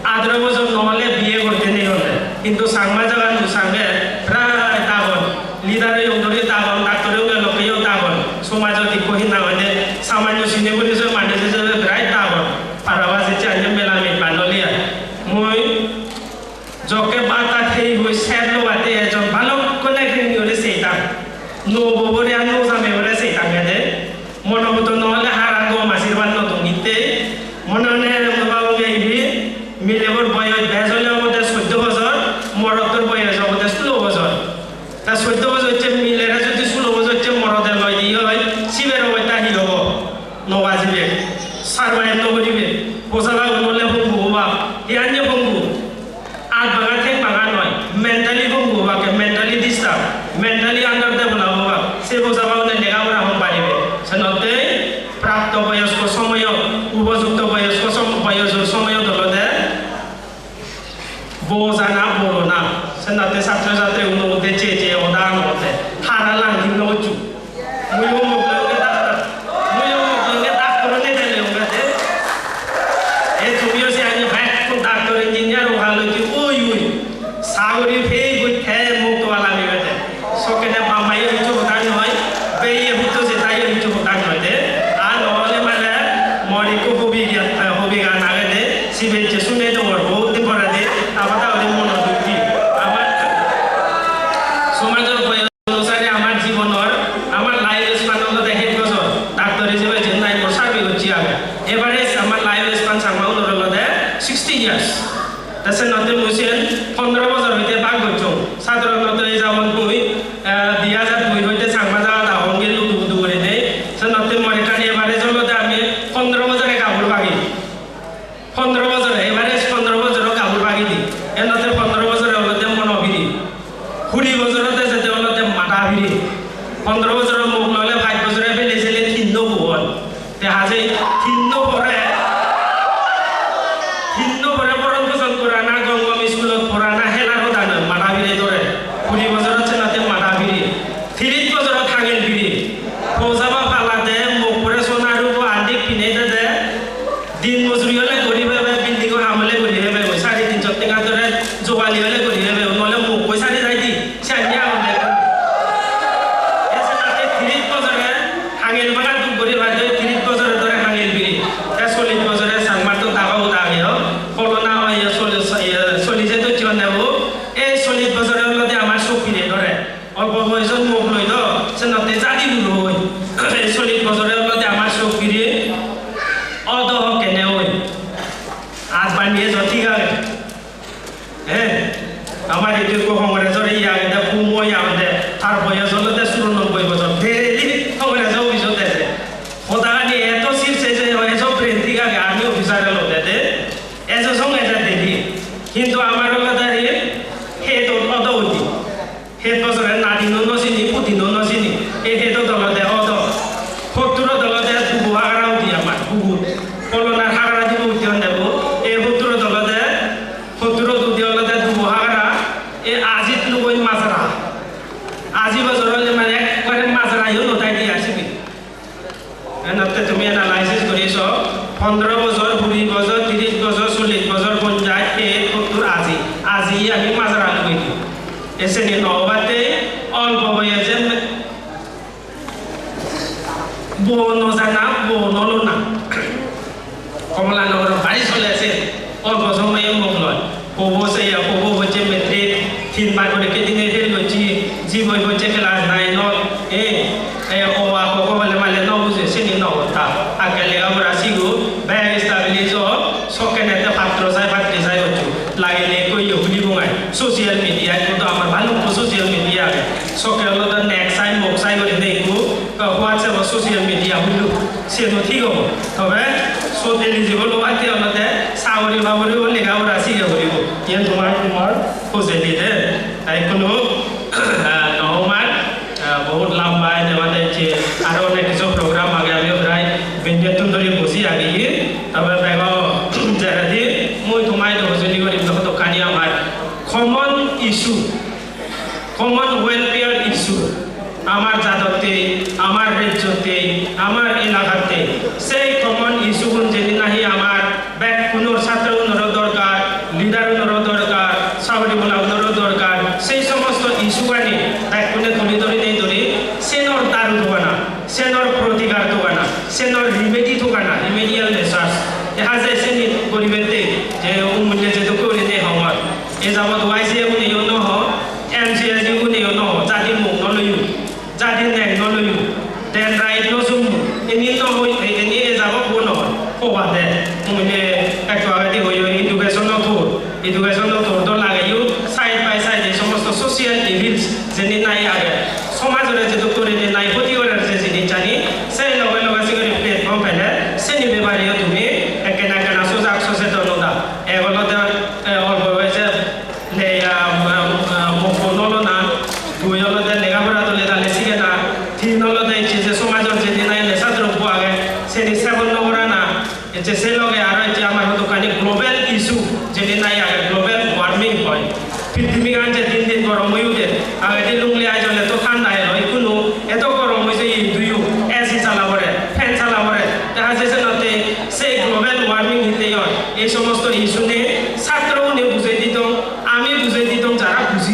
Adaro bojor no ole biye gorte nei ole. Hintu Changma jagan sange prai dagon. Leader oyong dori dagon, doctor oyong lokke yo dagon. Somajot ikko hi nang hoide samanyo sine guri je manuj ijebe prai dagon. Parabas icche anje mela me panoliya. Mui jokke bata thei hoi ser lo bate ejon balokkone kini ore seitan. No bobore ar no jamebore seitan gede. Mono buto no ole hara gom asirbat no dong itte. Mone mone mui babu gei hi, milebor boyos bej ole obode soddo bojor, morottor boyos obode sulo bojor. Ta soddo bojor hocche milere jodi sulo bojor hocche morode loi di oi, siber obosta hi obo? No bajibe, survive no guribe. Posa bagun ole hongu oba, hi anye hongu. At banga thek banga noi, mentally bongo obak, mentally disturb, mentally underdevelop obak, se boja baune lega pora hom paribe. Senottei prapto boyosko somoyot, upojukto boyosko som-, boyosor somoyot olode bojana borona. Senotte satro satri uno udde je je odan ote, hara lang din no uchu. Mui o mok loinge daktor. Mui o mok loinge daktor ne dele onge de. E tumiyo se ani bekkun daktor, engineer, o halo ki oi oi. Sagori pei goi the mok to ala mi bete. Sokene bamma yo hichu hoda noi. Beiye hutto se tayo hichu hoda noi de. Ar no ole mane mori ko hobi gya, hobi gan age de. Sibe je sune to mor bahut din pore de. Abada ori mono dukki. Amar somajor boyos onusare amar jibonor, amar life span olode het bojor. Doctor ijebe jin nai mor survey gocche age. Average amar life span Changma unor olode sixty years. Ta senotte mui siyen pondro bojor hoite bhag gocchong. Sadharonoto ei jemon mui, eh, dui hajar dui hoite Changma jagat agong, ludu budu gurinei. Senotte mor ekkan average olode ami pondro bojore gabur bagi. Pondro bojor, average pondro bojor gabur bagi di. Enotte pondro bojor olode mono biri. Kuri bojor ode jete olode mada biri. Pondro bojor mok lole pach bojore bele sele tinno bo on. Te haje tinno pore, tinno pore poron poson gorana, gom gom iskulot porana, helar hoda noi, mada biri dore. Kuri bojor hocche na te mada biri. Tiris bojor thangel biri. Pojaba palade mok pore sona rubo andik pine dede. Din mojuri ole guri pebe, building o ham ole guri pebe, oi sari tinso tenga dore jogani ole guri pebe, nole mok koi sari jai di, sani agonde. Ese nate tiris bojore hangel bana duk guri pai de, tiris bojore dore hangel biri. Te sollis bojore Changmar to daga uda age o, kolona oi, sollis, sollis e to jiban debo. Ei sollis bojore olode amar sok pire dore. Olpo boyosot mok loi do, senotte jadi gulo oi. Sollis bojore olode amar sok pire odo hokkene oi. Aaj baniye jo thik age. He? Amar idu ekko Congress-or iye agede, Kumo iye agede, tar boyos olode churanobboi bojor. Daily Congress-o office-ot eje. Hodagani eto sir se je, ejo brain thik age, army officer olode de. Ejo song eje daily. Hintu amar olode he, he to odo udi. Het bojore nadino no sini, pudino no sini. E heto dolode odo. Hotturot olode dubo hagara udi amar, dubo. Polonar hagara dubo udi onde bo. E hotturot olode, hotturot udi olode dubo hagara. E ajit lugoi majra. Aji bojor ole mane ekkore majra yo no thai di asibi. Enotte tumi analysis guri so, pondro bojor, kuri bojor, tiris bojor, chollis bojor, ponjaj, het, hottur, aji. Aji ami majra lugei di. Eseni no obatte olpo boyose me-, bo no jana, bo no lona. Komolanagar bari chole se, olpo somoye mok loi. Pobo se ya, pobo hocche matric, tin bar porikka dine fail gocche, jiboi hocche class nine-ot, eh, eh, o a ko ko bole male no buje, sini no hotta. Akke lega pora sigo, bek establish o, sokkene te patro sai, patri sai hocche. Lagile koi yo huli bungai. Social media, ekko to amar bhalukko social media age. Sokke olode nek sai, mok sai gori ne ekko, eh, WhatsApp-o social media hullo. Siyen o thik obo. Tobe sot eligible obatte olode sagori bagori o lega pora sige. Iyen tomar, tomar hojoli de. Te ikkunu, ah, no omar, ah, bohut lamba ene mane je aro onek hissu program age, ami prai bindettun dhuri boji agi. Tobe bego jeredi mui tomar idu hojoli gorim, hodokkani amar common issue, common welfare issue, amar jadotte, amar rejjotte, amar elakatte, sei common issue gun jeni nahi amar bekkunor, satro unoro dorkar, leader unoro dorkar, sagori bola unoro dorkar, sei somosto issue gani bekkune tuli dhori nei dhori, senor daru togana, senor protikar togana, senor remedy togana, remedial measures. Deha jai seni goribatte je umulye je dokke guri nei hongor. E jabot Y C A gune yo no ho, M C S G gune yo no ho, jadi muk no loyo, jadi neng no loyo, then right no summo, eni no hoi, eni e jabot bo no hoi, hobade, mui je ekko agedi hoyo, education o thor, education o thor do lageyo, side by side e somosto social evils jeni nahi age, somajore jedok gurine nahi hoti gorer je jinis jani, se loge loge sigori platform pele, seni bebare yo tumi ekkena ekkena sojak soseton oda. Ek olode, eh, olpo boyese le, ah, ah, ah, mokko nolona, dui olode lega pora dole dale sigena, tin olode ecche je somajor jedi nahi nesa drobbo age, seni sebon no gorana, ecche se loge aro ecche amar hodokkani global issue jeni nahi age, global warming hoi. Pittibigan je din din gorom oi uder, agedi Lunglei Aizawl eto thanda elo, ikkunu eto gorom oi jeye hintu yo A C sala pore, fan sala pore, deha jai senotte se global warming hitte oi, ei somosto issue ne satro une bujei didong, ami bujei didong jara buji.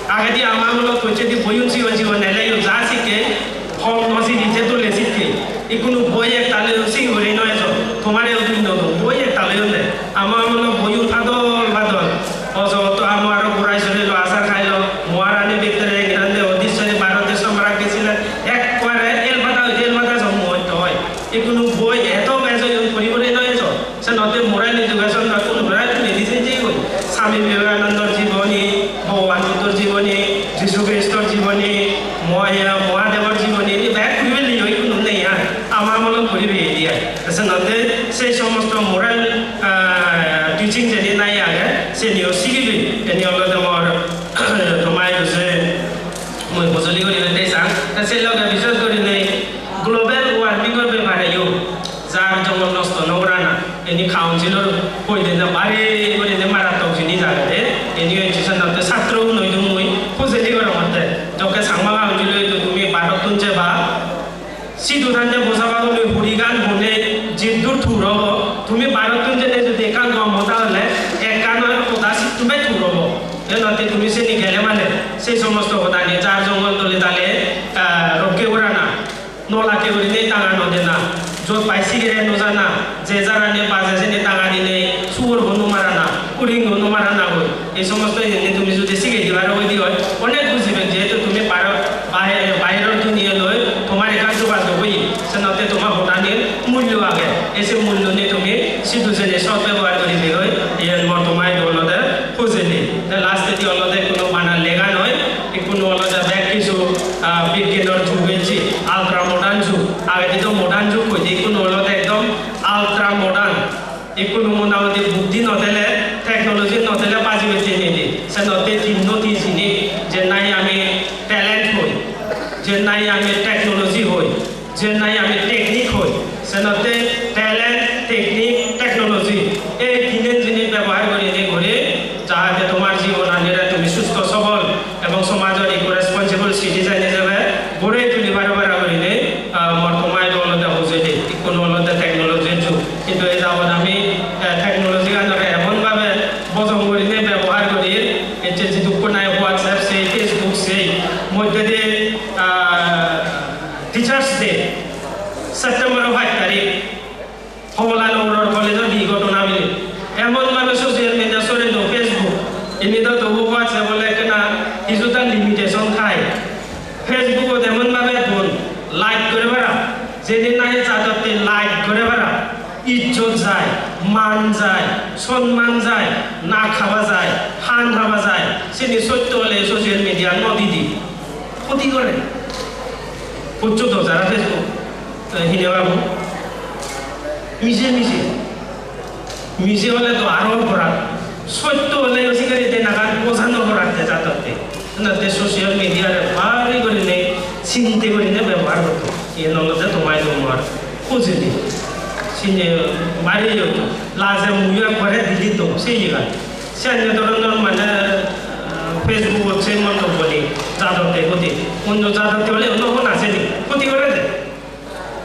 Agedi ama amolot pocchedi boiyun sigon sigon eleyo ja sikke, hom no sigi je dole sikke. Ikkunu boi ektal oyon sigi guri no ejon. Tomare o dun no dun, boi ektal oyon de. Ama amolot boiyun padol padol. Ojo to amo aro gurai suri lo asar khai lo. Moharani bhitere England de odisori Bharote somrat gesilen. Ekkubare el pada oide el pada jom moi toi. Ikkunu boi eto bej oyon puri puri no ejon. Senotte moral education na kun bera tuli di se jibon. Swami Vivekanandor jiboni, Bhogoban Buddhor jiboni, Jisu Kristor jiboni, Moha-, Mohadebor jiboni, ini bek puri puri liyoi kun nei ar. Ama amolot puri puri diya. Senotte se somosto moral, ah, teaching jeni nahi age, seniyo sigibi. Eni olode mor tomai duse mui bojoli guri bete sang. Ta se loge bishes guri nei global warming or bepare yo. Jar jongol nosto no gorana, eni council-or hoide na bari gurinei marattok jinis agede, eni hocche senotte satro unoi do mui hojoli gorongotte. Jokke Changma Council-o idu tumi Bharottun jeba, sidu thande bosabagunoi hurigan hone jiddur thur obo, tumi Bharottun jeinei jodi ekkan gom hoda hole, ekkan oi hoda sittume thur obo. Enotte tumi seni gele mane, sei somosto hodani jar jongol dole dale, ah, rokke gorana. No lage gurinei tanga no dena, jot pai sigire no jana, je jarani baje seni tanga dinei, sugor honu marana, uring honu marana goi. Ei somosto jinich tumi jodi sigei dibar oide oi, onek bujibek, jehetu tumi baro-, bahe-, baheror duniyaloi tomar ekkan jogajog oye, senotte tomar hodanir mullo age. Ei se mullo ni tumi sidu seni sot bebohar guribe goi, iyen mor tomar idu olode hojoli. Te last-edi olode hono bana lega noi, ikkunu olode bek hissu, ah, bigyanor jug ecche, ultra modern jug. Agedi do modern jug hoide, ikkunu olode ekdom ultra modern. Ikkunu motamoti buddhi no thele, technology no thele baji bette nei de. Senotte tinno di jinis, je nahi ami talent hoi, je nahi ami technology hoi, je nahi ami technique hoi, senotte talent, technique, technology, ei tinen jinis bebohar gurinei guri, jahate tomar jibonanire tumi susto sobol ebong somajor ekko responsible citizen ijebe guri tuli paro para gurinei, ah, mor tomar idu olode hojoli, ikkunu olode technology-r jug. Hintu ei jabot ami, eh, technology-ganore emon bhabe bojong gurinei bebohar guri, ecche jidukkun nahi WhatsApp sei, Facebook sei, moddedi, ah, Teachers' Day, September-o pach tarik, Homola Nogoror college-ot hi ghotona bile. Emon bhabe social media sore do Facebook, indi do tobu WhatsApp ole ekkena hisuta limitation thai. Facebook-ot emon bhabe don, like gore para, jeni nahi jadotte like gore para, ijjot jai, man jai, sonman jai, nak haba jai, han haba jai, sini sotto ole social media no didi. Khoti gore. Buccho to jara Facebook, eh, hine babu. Mije mije. Mije ole to aro oporad. Te social media-re bari gurinei sinte gurinei bebohar gotton. Iyen olode tomar idu mor hujuli. Sini bari jotto. Laje muiyo ekkore delete dong se iyegan. Se onno dhoronor mane, ah, Facebook-ot se montobbo ni jadotte hoti. Onno jadotte ole onno hon ase ni? Hoti gore de.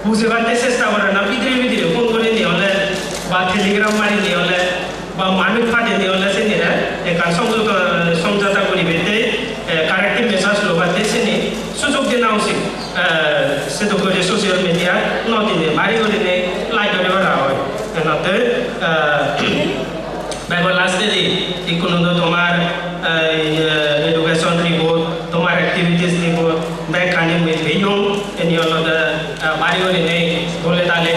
Bujebatte chesta gorana bidire bidire phone gurinei ole ba telegram marinei ole ba manuj padenei ole senire ekkan somjota, somjota guribette, eh, corrective measures lobatte sini sujog dena usit. Eh, sedokke guri social media no dinei bari gurinei like guri para oi. Enotte, eh, bego last-edi ikkunu do tomar, eh, education report, tomar activities report, bekkani mui peyong, eni olode, eh, bari gurinei dole dale,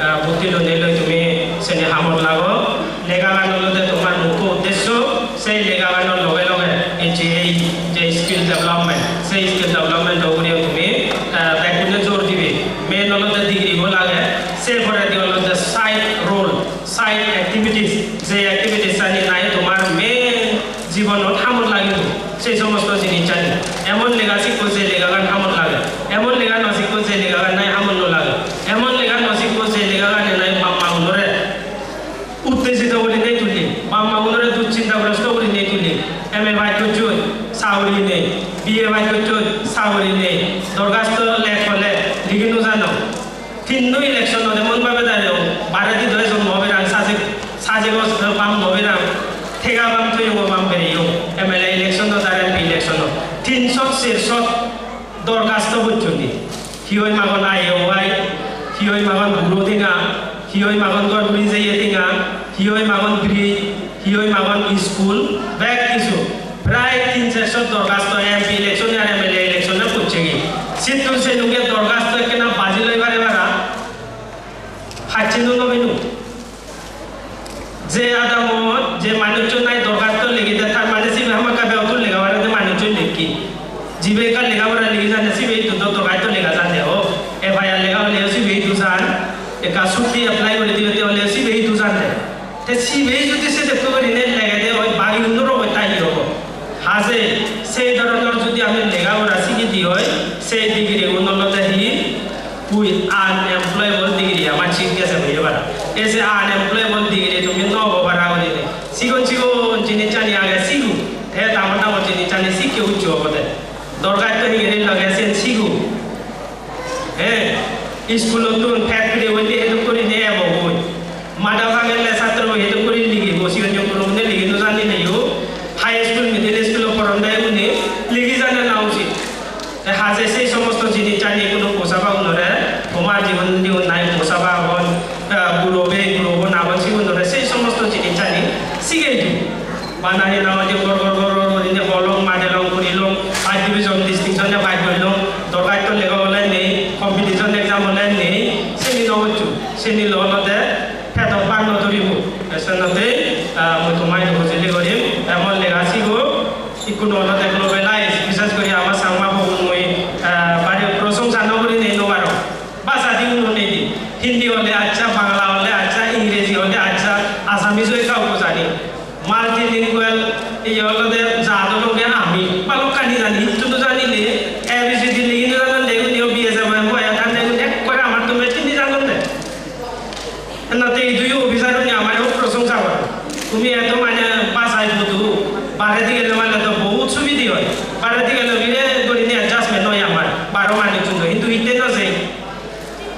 eh, buddhi loinei loi tumi seni hamot lago. Legagan olode tomar mukho uddesho, sei legaganor loge loge ei je, ei je skill development, sei skill development-o ugure tumi, eh, bekkune jor dibe. Main olode degree-bo lage, se poredi olode side role, side activities, je activities-ani nahi tomar main jibonot hamot lagibo, sei somosto jinissani. Emon lega sikko je legagan hamot lage, emon lega no sikko je legagan nahi hamot no lage, emon lega no sikko je legagane nahi bap ma-unore uttejito gurinei tuli, bap ma-unore duchintagrosto gurinei tuli. M A pass gocchoi, saguri nei, B A pass gocchoi, saguri nei, dorgasto lek hole ligi no jano. Tinno election-ot emon bhabe dareyong, baredi do ejon no berang, sajek, sajek bam no berang, thega bam toyongo bam bereyong, M L A election-ot ar M P election-ot. Tin shot, ser shot dorgasto gocchon di. Hi hoi magon I O I, hi hoi magon guro tenga, hi hoi magon ghor guri jeye tenga, hi hoi magon bridge, hi hoi magon school, bek kichu. Prai tin sershot dorgasto M P election ar M L A election-e pocchegi. Sittun senunge dorgasto ekkena baji loi pare para. Hacchinu no binu. Je adamot je manuchun nai dorgasto legi de, tar mane sibe hamakkai begottun lega pare de manuchun lekki. Jibe ekka lega pora legi jane sibe idu do dorgasto lega jande o. F I R lega oleyo sibe idu jan. Ekka chutti apply guri dibette oleyo sibe idu jande. Te sibe judi sedokke gurinei legede oi, bagi unnor obosta hi obo? Haje sei dhoronor judi ami lega pora sigidi oi, sei degree gun olode hi? Ui unemployable degree, amar Chief Guest-e hoye para. Ei je unemployable degree tumi no obo para gurinei. Sigon sigon jinissani age sigo, te dangor dangor jinissani sikke ucche obode. Dorgasto hingiri lage siyen sigo. He, iskulottun pet pire oide edok gurinei ebo goi. Mada pagelle satro bo edok guri ligibo, sigon sigon gurogune ligi no janileyo. High school, middle school-ot poron de uni ligi jana na usit. Te haje sei somosto jinissani hono posaba unore, tomar jigun jigun nai posaba agon, ah, guro bhei, guro bon agon, sigunore sei somosto jinissani sigei di. Bana hi nang hoide gor gor gor gor gurinei holong, madelong, gurilong, first division distinction-e pass gorilong, dorgasto lega ole nei, competition exam ole nei, seni no goccho, seni lo olode pedot bak no dhuribo. Te senottei, ah, mui tomai idu hojoli gorim, emon lega sigo, ikkunu olode globalize, bishes guri ama Changma bogun mui, ah, bari prosongsa no gurinei no parong. Bhasha di uno nei di. Hindi ole accha, Bangla ole accha, Ingreji ole accha, Assamese-o ekka ekka jani. Multilingual, iye olode jadon oge ami, balokkani jani, hissu no janile, A B C D ligi no janon de, uni o B S F M, O F M de, uni ekkore amattun bej hindi janon de. Ennate idu yo officer-une amare hub prosongsa gore. Tumi eto mane bhasha bujo, baredi gele mane to bohut subide oi. Baredi gele bile gurinei adjustment oi amar, baro manuchun do, hintu itte no sei.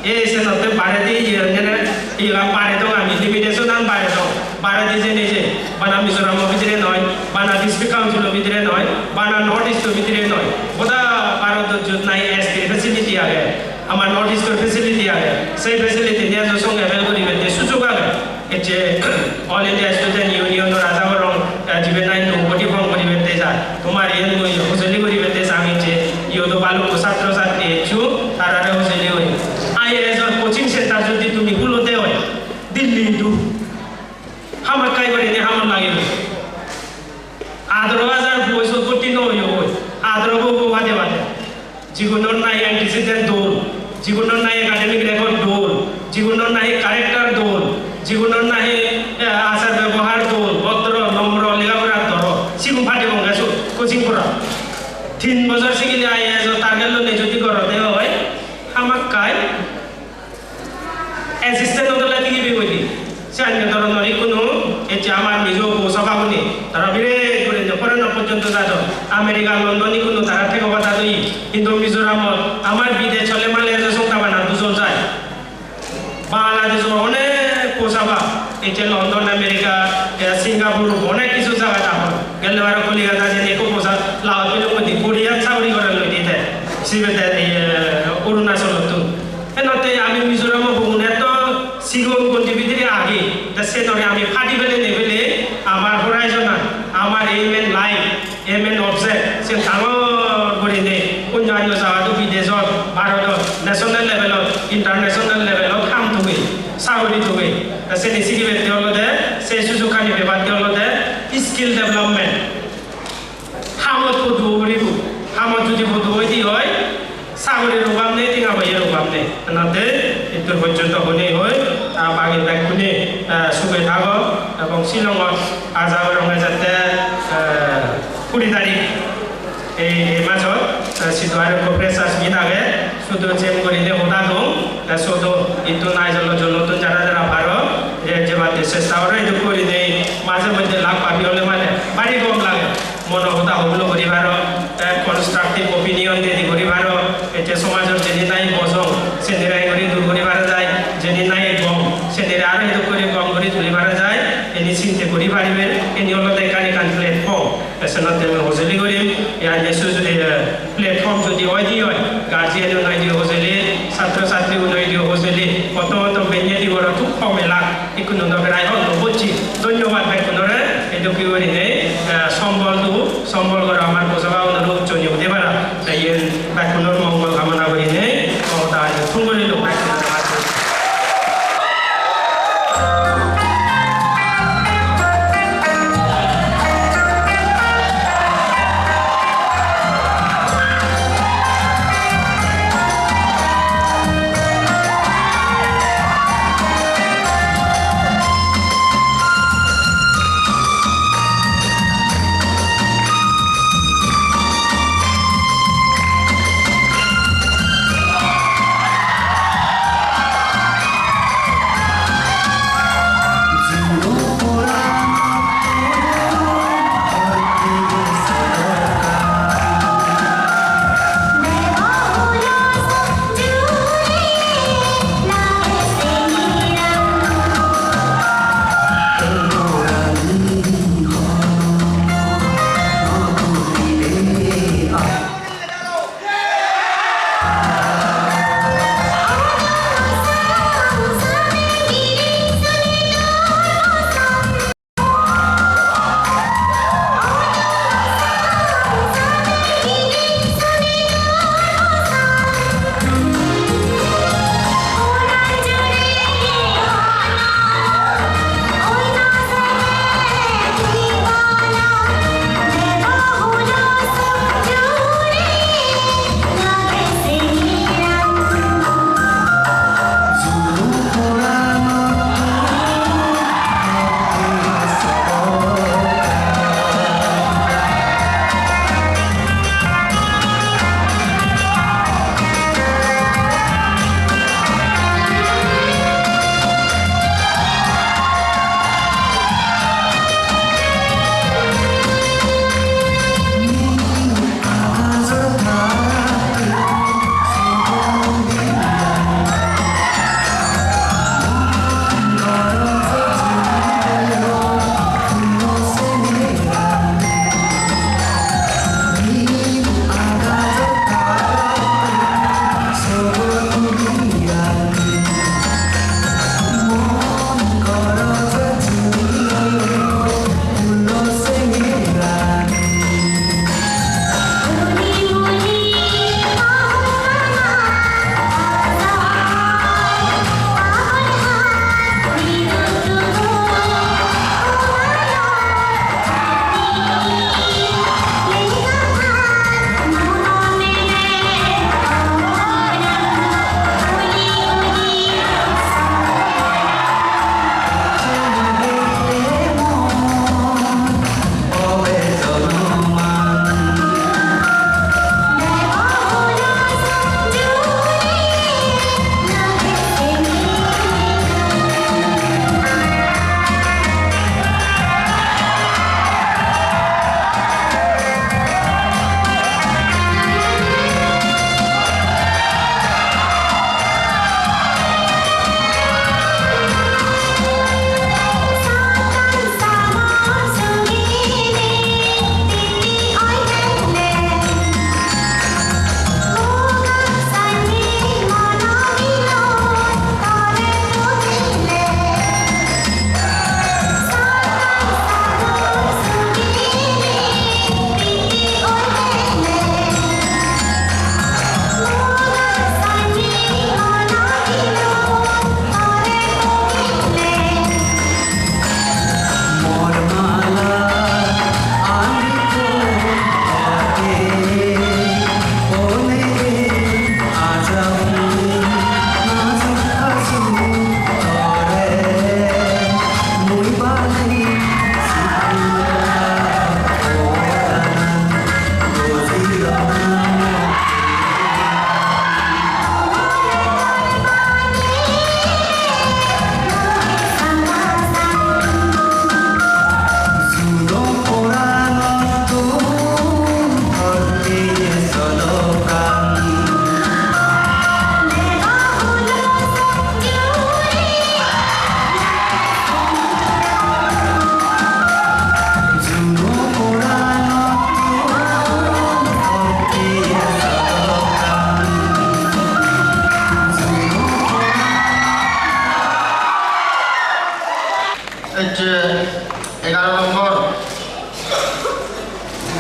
Ei senotte baredi iye, mane, iye bare dong ami, limitation an bare dong. Baredi jeinei je, bana Mizoram-o bidire noi, bana District Council-o bidire noi, bana North East-o bidire noi. Goda Bharodot jiyot nahi S T-r facility age, ama North East-or facility age, sei facility niye jo songe avail guribatte sujog age. Ecche All India Student Union-or aja gorong, eh, jibe nahi nobody form guribatte jai. Tomar iyen mui hojoli guribatte sang ecche, iyot o balukko satro satri eccho, tarare hojoli guri. I A S-or coaching center jodi tumi hulode oi, Delhi idu, hamakkai gurinei hamot lagibo. Adoro hajar boi sot bhotti no oiyo oi, adoro bo bo bade bade. Jigunor nahi antecedent dol, jigunor nahi academic record dol, jigunor nahi character dol, jigunor nahi, eh, achar bebohar dol, bhodro, nomro, lega pora dol. Tara biret gurinei foreign-ot porjonto jadon. America, London ikkunu tara thego bata doi. Hintu Mizoramot amar bidej hole male ejo songkha bana dujon jai. Bangladeshor onek posa ba, ei je London, America, e, Singapore, onek hissu jagat agon. Gelle baro Kolkata jeinei ekko posa lagot pelung goi di, Koreat sagori gorer loi di te. Sibe te, e, Arunachalottun. Enotte ami Mizoram-o bogun etto sigon gonti bidire agi, te se dore ami padi pele nei pele amar horizon-an, amar aim and life, aim and object, se dangor gurinei onyo onyo jagat, bidejot, Bharodot, national level-ot, international level-ot ham togei, sagori togei. Te seni sigibette olode, se sujukkani pebatte olode skill development. Hamot podu obo puribo. Hamot judi podu oide oi, sagorir obab nei, tenga poiyer obab nei. Enotte ittur porjonto honei hoi, ah, bagi bekkune, ah, suge thago, ebong Shillongot aja gorong jatte, ah, kuri tarik ei, ei majot, ah, sidu aro ekko freshers meet age, sudu jem gurinei hoda dong, ah, sudu ittu Aizawl-o notun jara jara paro, je jebatte chesta goro, idu gurinei maje moddhe lak pabi ole mane bari gom lage. Mono hoda hoblo guri paro, eh, constructive opinion dedi guri paro, ete somajor jeni nahi bojong, seni rai guri dur guri para jai, jeni nahi gom, seni aro edok guri gom guri tuli para jai, eni sinte guri paribe, eni olode ekkan ekkan platform. Te senotte mui hojoli gurim, iyan je suju-, eh, platform jodi oi di oi, guardian un oi di hojoli, satro satri un oi di hojoli, hoto hoto benne di boro thuk hom elak. Ikkunu do berai hon no bujji. Dhonnobad bekkunore, ei dokke gurinei, eh, sombol do, sombol goro amar bojoba unore uchchoni ude para. Te iyen bekkunor mongol kamona gurinei, mo hoda ani thum guri lok bekkunore.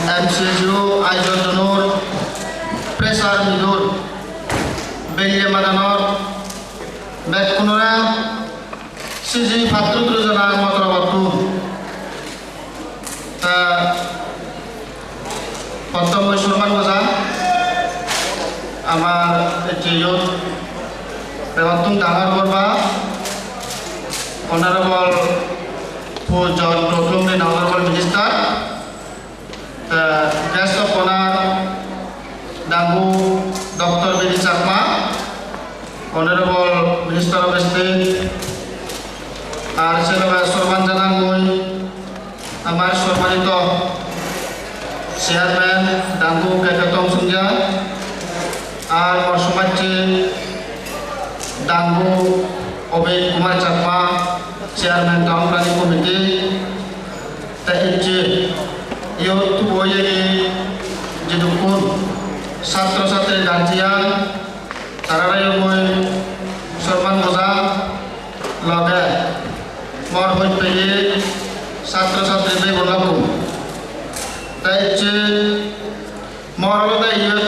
M C S U ayojonor pressure meet-or belle madanor bekkunore siji patturu turu janar motor bottu. Ta Pottom mui sorman goja, amar ejeyot begottun dangor gorba, Honorable Pu John Totlum Rin, Honorable Minister, te guest of honor, Dangu Doctor B D Chakma, Honorable Minister of State, ar se loge sorman janang mui, amar sormanito Chairman Dangu K K Tongchangya, ar mor somajje Dangu Obed Kumar Chakma, Chairman Town Planning Committee, te ecche iyot tubo oyegi jidukkun satro satri guardian, tarareyo mui sorman goja, loge mor hoj peye satro satri bhei bon lokkun. Te ecche mor olode iyot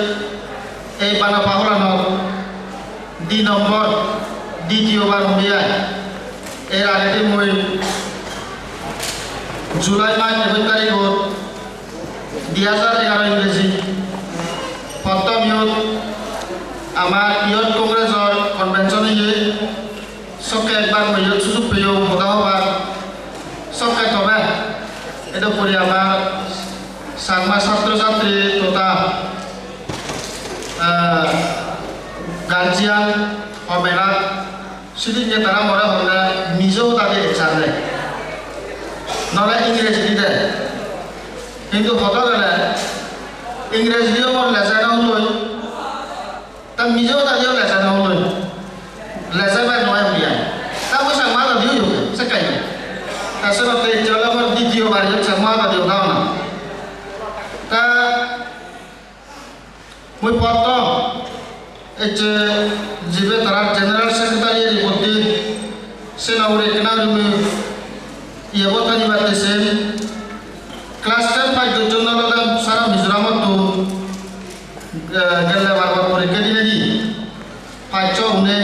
ei bana paholanot di nombor, ditiyo bar hundi ai. Er agedi mui July mas ekuj tarigot di hajar egaro Ingreji, pottom iyot amar Youth Congress-or convention oye, sokke ekbar mui iyot sujug peyong hoda hobar, sokke tobe edo pori amar Changma satro satri totha, eh, guardian homelat sidinne tara more honne mijo hoda di ecchar de, nole Ingreji di de. Hintu hoda gele Ingreji diyo mor leja no huloi, ta mijo hoda diyo leja no huloi, leja bai no em biya, ta mui Changma hoda diyo yo sekai. Ta senotte ecche ole mor ditiyo bar iyot Changma hoda diyo na. Ta mui pottom ecche jibe tarar General Secretary-e report di, seno ugure ekkena guri mui iye bottani batte sen. Class ten pass gocchon olode sara Mizoramottun, eh, gelle barbar porikka dinei di. Paccho une,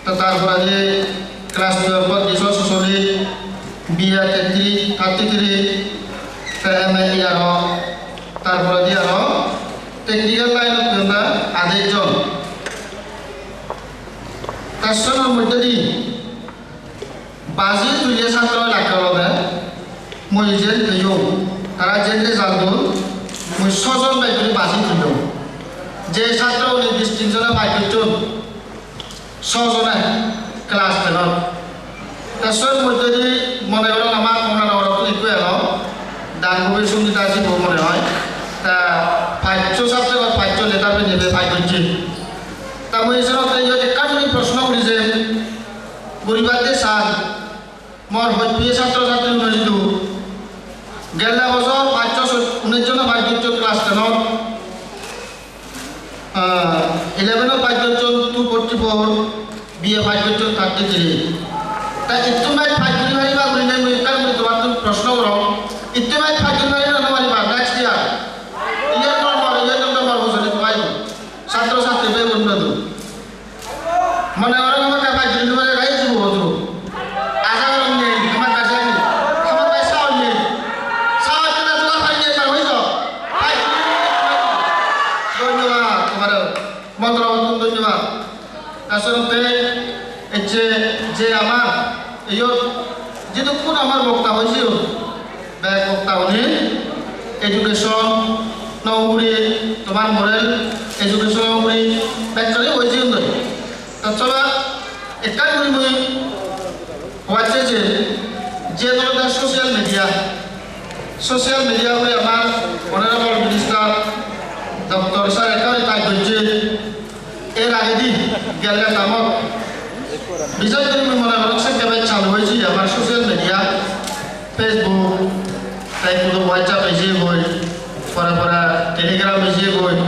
ta tar poredi class twelve-ot diso sosoli, B A thirty-three, te M A aro, tar poredi aro technical line-ot peyonde adej jon. Te sonor moddedi baji tulle satro elak olode, mui jen peyong, tara jen result don, mui sojon bej guri baji tullong. Je satro uni distinction-e pass gocchon, sojone class ten-ot. Te sor moddedi mone gorong ama Kamalanagar-ottun ekko elo, Dangubi Sungita sibo mone hoi. Ta paccho subject-ot paccho letter pene pass gocche. Ta mui senotte iyot ekkan guri proshno guri je, guribatte san, mor hoj peye satro satri uno jidu. Gelle bojor paccho sot-, unesh jone pass gocchon class ten-ot. Ah, eleven-ot pass gocchon two forty-four, B A pass gocchon thirty-three. Ta ittu maj pass guri pariba gurinei mui ekkan guri tomattun proshno gorong. Ittu maj pass guri pariba no pariba next year? Iyan number, iyan number bojori tomar satro satri bhei bon bondhu. Mone gorong hamakkai pass guri no pare, rai jibo hodo. Aja gorong nei, hamakkai jani. Hamakkai saon nei. Saon nei, tola pass guri par hoijo. Pass guri no pare. Dhonyobad tomare. Montro bottun dhonyobad. Asolote ecche je amar iyot jidukkun amar bokta hoijeyon, bek bokta hone education-o ugure, tomar moral education-o ugure bekkani hoijeyon doi. Tattore ekkan guri mui hobatte je, je olode social media, social media ugure amar Honorable Minister Doctor sir ekkan guri kaj gocche. Er agedi gelle tamot, bises guri mui mone gorong sekke bej chalu oye amar social media, Facebook, te ekku do WhatsApp eje goi, pore pore Telegram eje goi.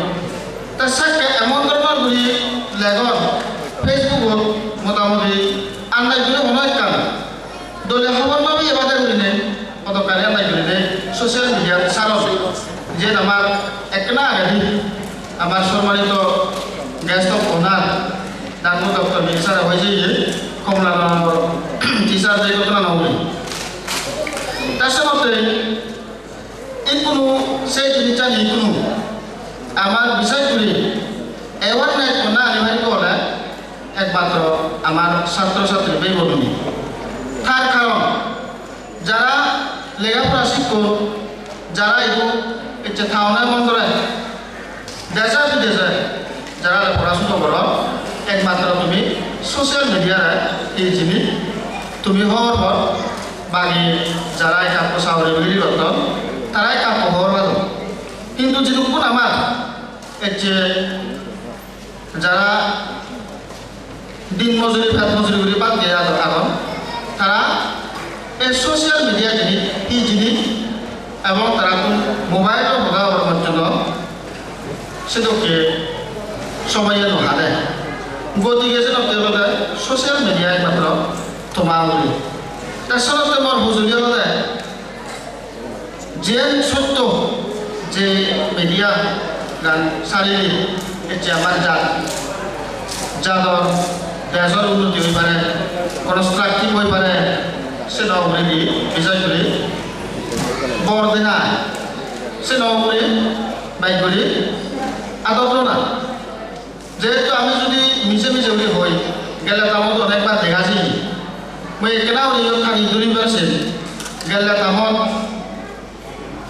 Ta sekke emon dhoronor guri legon Facebook-ot, motamuti andaj guri hono ekkan dole hobor no peye bade gurinei hodokkani andaj Social media saron, je amar ekkena agedi amar sommanito guest of honor, Dangu Doctor Miri sir-e hoi jeye, Komla Nananor teacher de ghotona no hoi. Tar se motte ikkunu se jinisani ikkunu amar bishoy guri awareness honna ani bari hole ekmatro amar satro satri bhei bonuni. Tar karon jara lega pora sikkon, jara idu ecche town-e mondore, deje bideshe jara lega pora sudo goron, ekmatro tumi social media-re ei jinis tumi hobor por, bagi jara ekka ekka sagori bikiri gotton, tara ekka ekka hobor padon. Hintu jidukkun amar ecche jara din mojuri, pet mojuri guri bhat hei agon, tara ei social media jinis hi jinis ebong tarattun mobile-o hoda hobor gocchon, sedokke somoye no hade. Gotige senotte olode social media ekmatro toma ugure. Te senotte mor hujuli olode, jiyen sotto je media gan sarile ecche amar jat, jador, dejor unnoti oi pare, constructive oi pare, seno uguredi bishoy guri bor dena, seno ugure bej guri ador dona. Jehetu ami jodi mije mije guri hoi, gelle tamot onekbar dega jeye. Mui ekkena guri iyot hani duri bar sen. Gelle tamot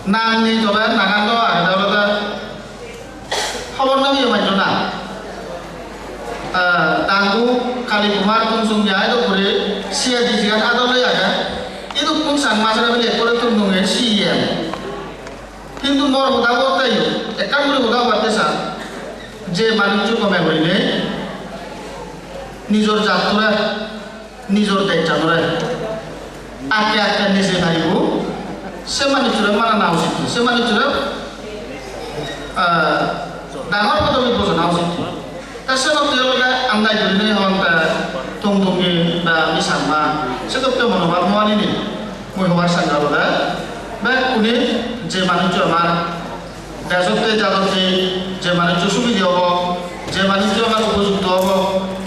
nang nei, tobe nangan do agede olode hobor no piye manjo na. Ah, Dangu Kali Kumar Tungsungya idu guri C I D jiyan adoloi age. Idukkun Changma sere bile ekkore tundunge C E M. Hintu mor hoda hotte yo, ekkan guri hoda hobatte sar, je manuccho gome gurinei nijor jattore, nijor dejjanore akke akke nije paribo, se manucchore manana usit, se manucchore, ah, dangor podobit bojona usit. Te senotte olode andai gurinei hon te Tongtongi ba ami Changma sedokke monobhab no aninei mui hobar sanga olode bekkune je manuccho amar dejotte jadotte je manuccho subide obo, je manuccho amar upojukto obo,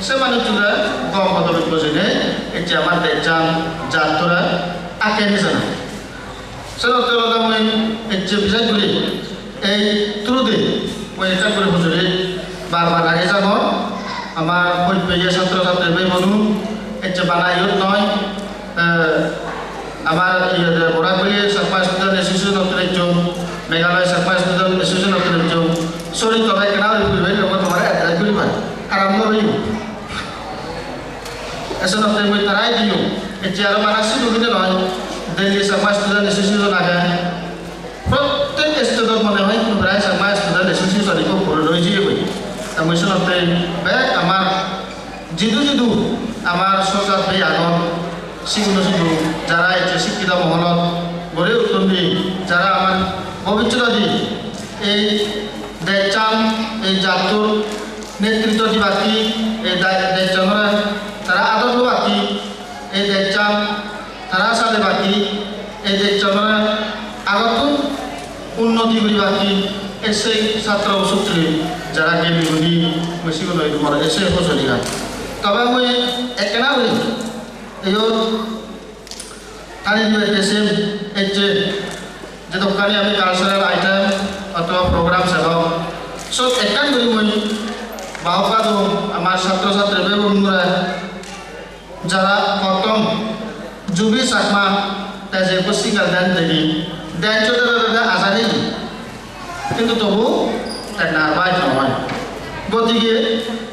se manucchore gom podobit bojeinei ecche amar dejjan jattore akke nejana. Senotte olode mui ecche bishoy guri ei through-di mui ekkan guri hujuli bar bar age jangor. Amar hojpeye satro satri bhei bonun ecche bana iyot noi, eh, amar iye de Borapeli Chakma Student Association-ottun ejjon, Meghalaya Chakma Student Association-ottun ejjon, sorry, tobe ekkena guri guribai, logo tomare address guribai, haram no oibo. Esenotte mui tarai diyo, ecche aro bana sidu bile noi, Delhi Chakma Student Association age. Prottek state-ot mone hoi prai Chakma Student Association ikko guri roi jiyegoi. Ta mui senotte bek amar jidu jidu amar sojat bhei agon, siguno sidu jara ecche sikkito moholot gori utton di, jara amar bobissotedi ei dejchan, ei jattor netritto dibatte, ei dai-, dejchanore tara ador lobatte, ei dejchan tara salebatte, ei dejchanore agottun unnoti guribatte, ei sei satro sutri jara geni guni mui sigun oi mor ei sei hojoligan. Tobe mui ekkena guri iyot tani dibatte sem ecche jedokkani ami cultural item othoba program selong, sot ekkan guri mui bahubad dong amar satro satri bhei bonunore. Jara prothom Jubi Chakma te je ekko single dance degi, dance-o dede dede aja nei, hintu tobu te nervous no oi. Gotige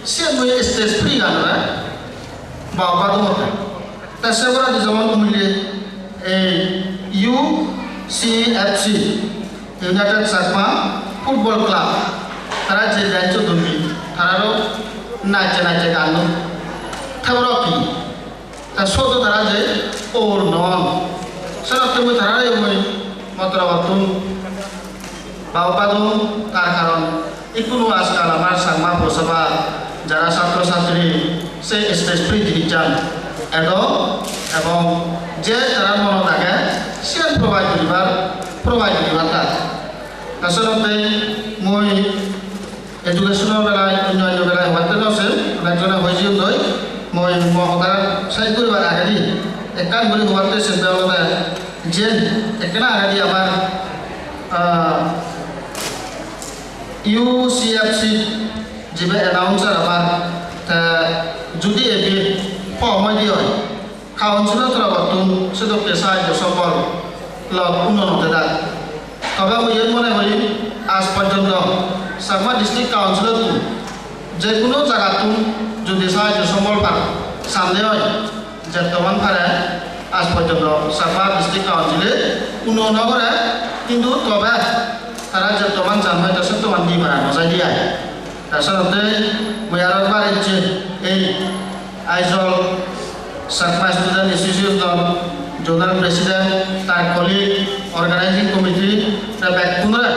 se mui stage free ganore bahubad dongotte. Te se poredi jemon umile ei U C F C, United Chakma Football Club, tara je dance-o dun di, tararo nacche nacche gan dun. Te aro hi? Ta sot tara je or non. Senotte mui tarare mui motorobottun bahubad dong, tar karon ikkunu ajkal amar Changma Pousabha jara satro satri se stage free jinissan edo ebong je tara monot age Siyan provide guribar, provide guribar ta. Asolote mui education-or belai, onyo onyo belai hobatte no sei, onek jone hoi jeyon doi, mui mo hoda sej guribar agedi ekkan guri hobatte sei, olode jen ekkena agedi amar, ah, U C F C jibe announcer amar, te judi ebe form oide oi, Council-o torobottun sedokke sahajjo sombol lok uno no dedak. Tobe mui iyot mone gori, aaj porjonto Chakma District Council-ottun je hono jagattun jodi sahajjo sombol pan, sande oi, jettoman pare aaj porjonto Chakma District Council-e uno no gore, hintu tobe tara jettoman jan hoito settoman di para no jai de ai. Te senotte mui aro ekbar ecche ei Aizawl Chakma Student Association-or Zonal President, tar colleague, Organizing Committee, te bekkunore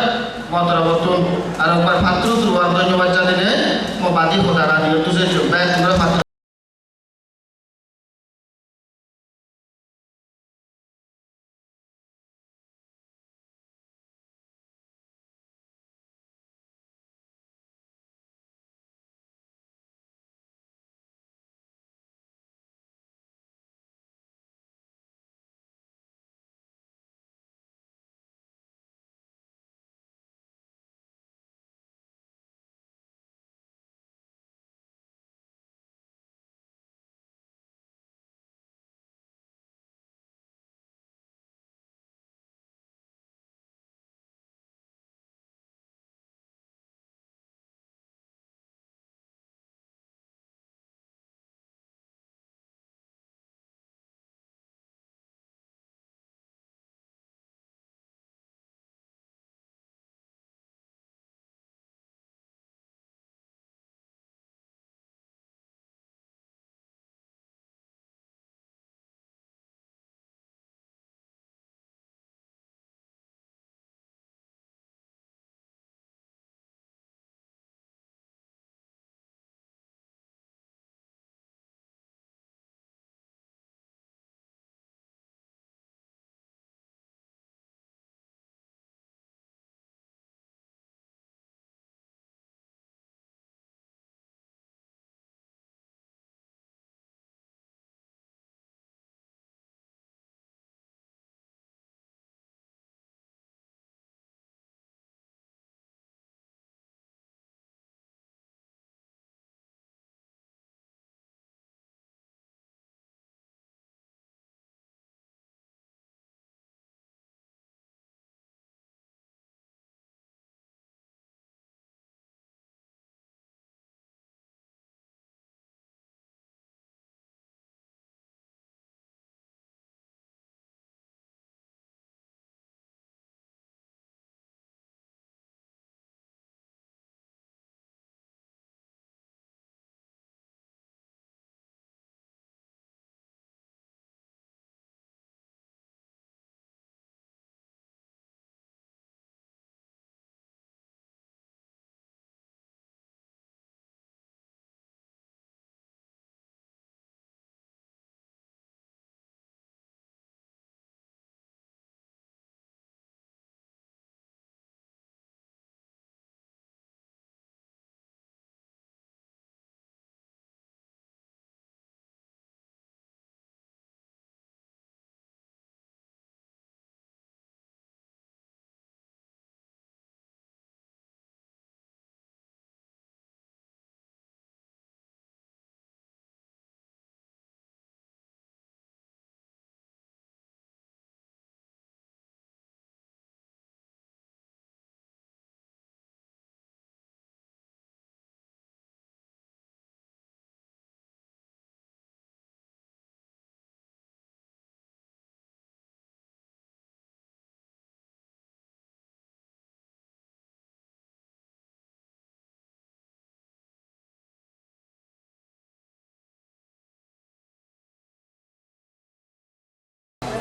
mo torobottun aro ekbar patturu turu ar dhonnobad janeinei mo badi hodagani iyot tujei jiyong. Bekkunore patturu.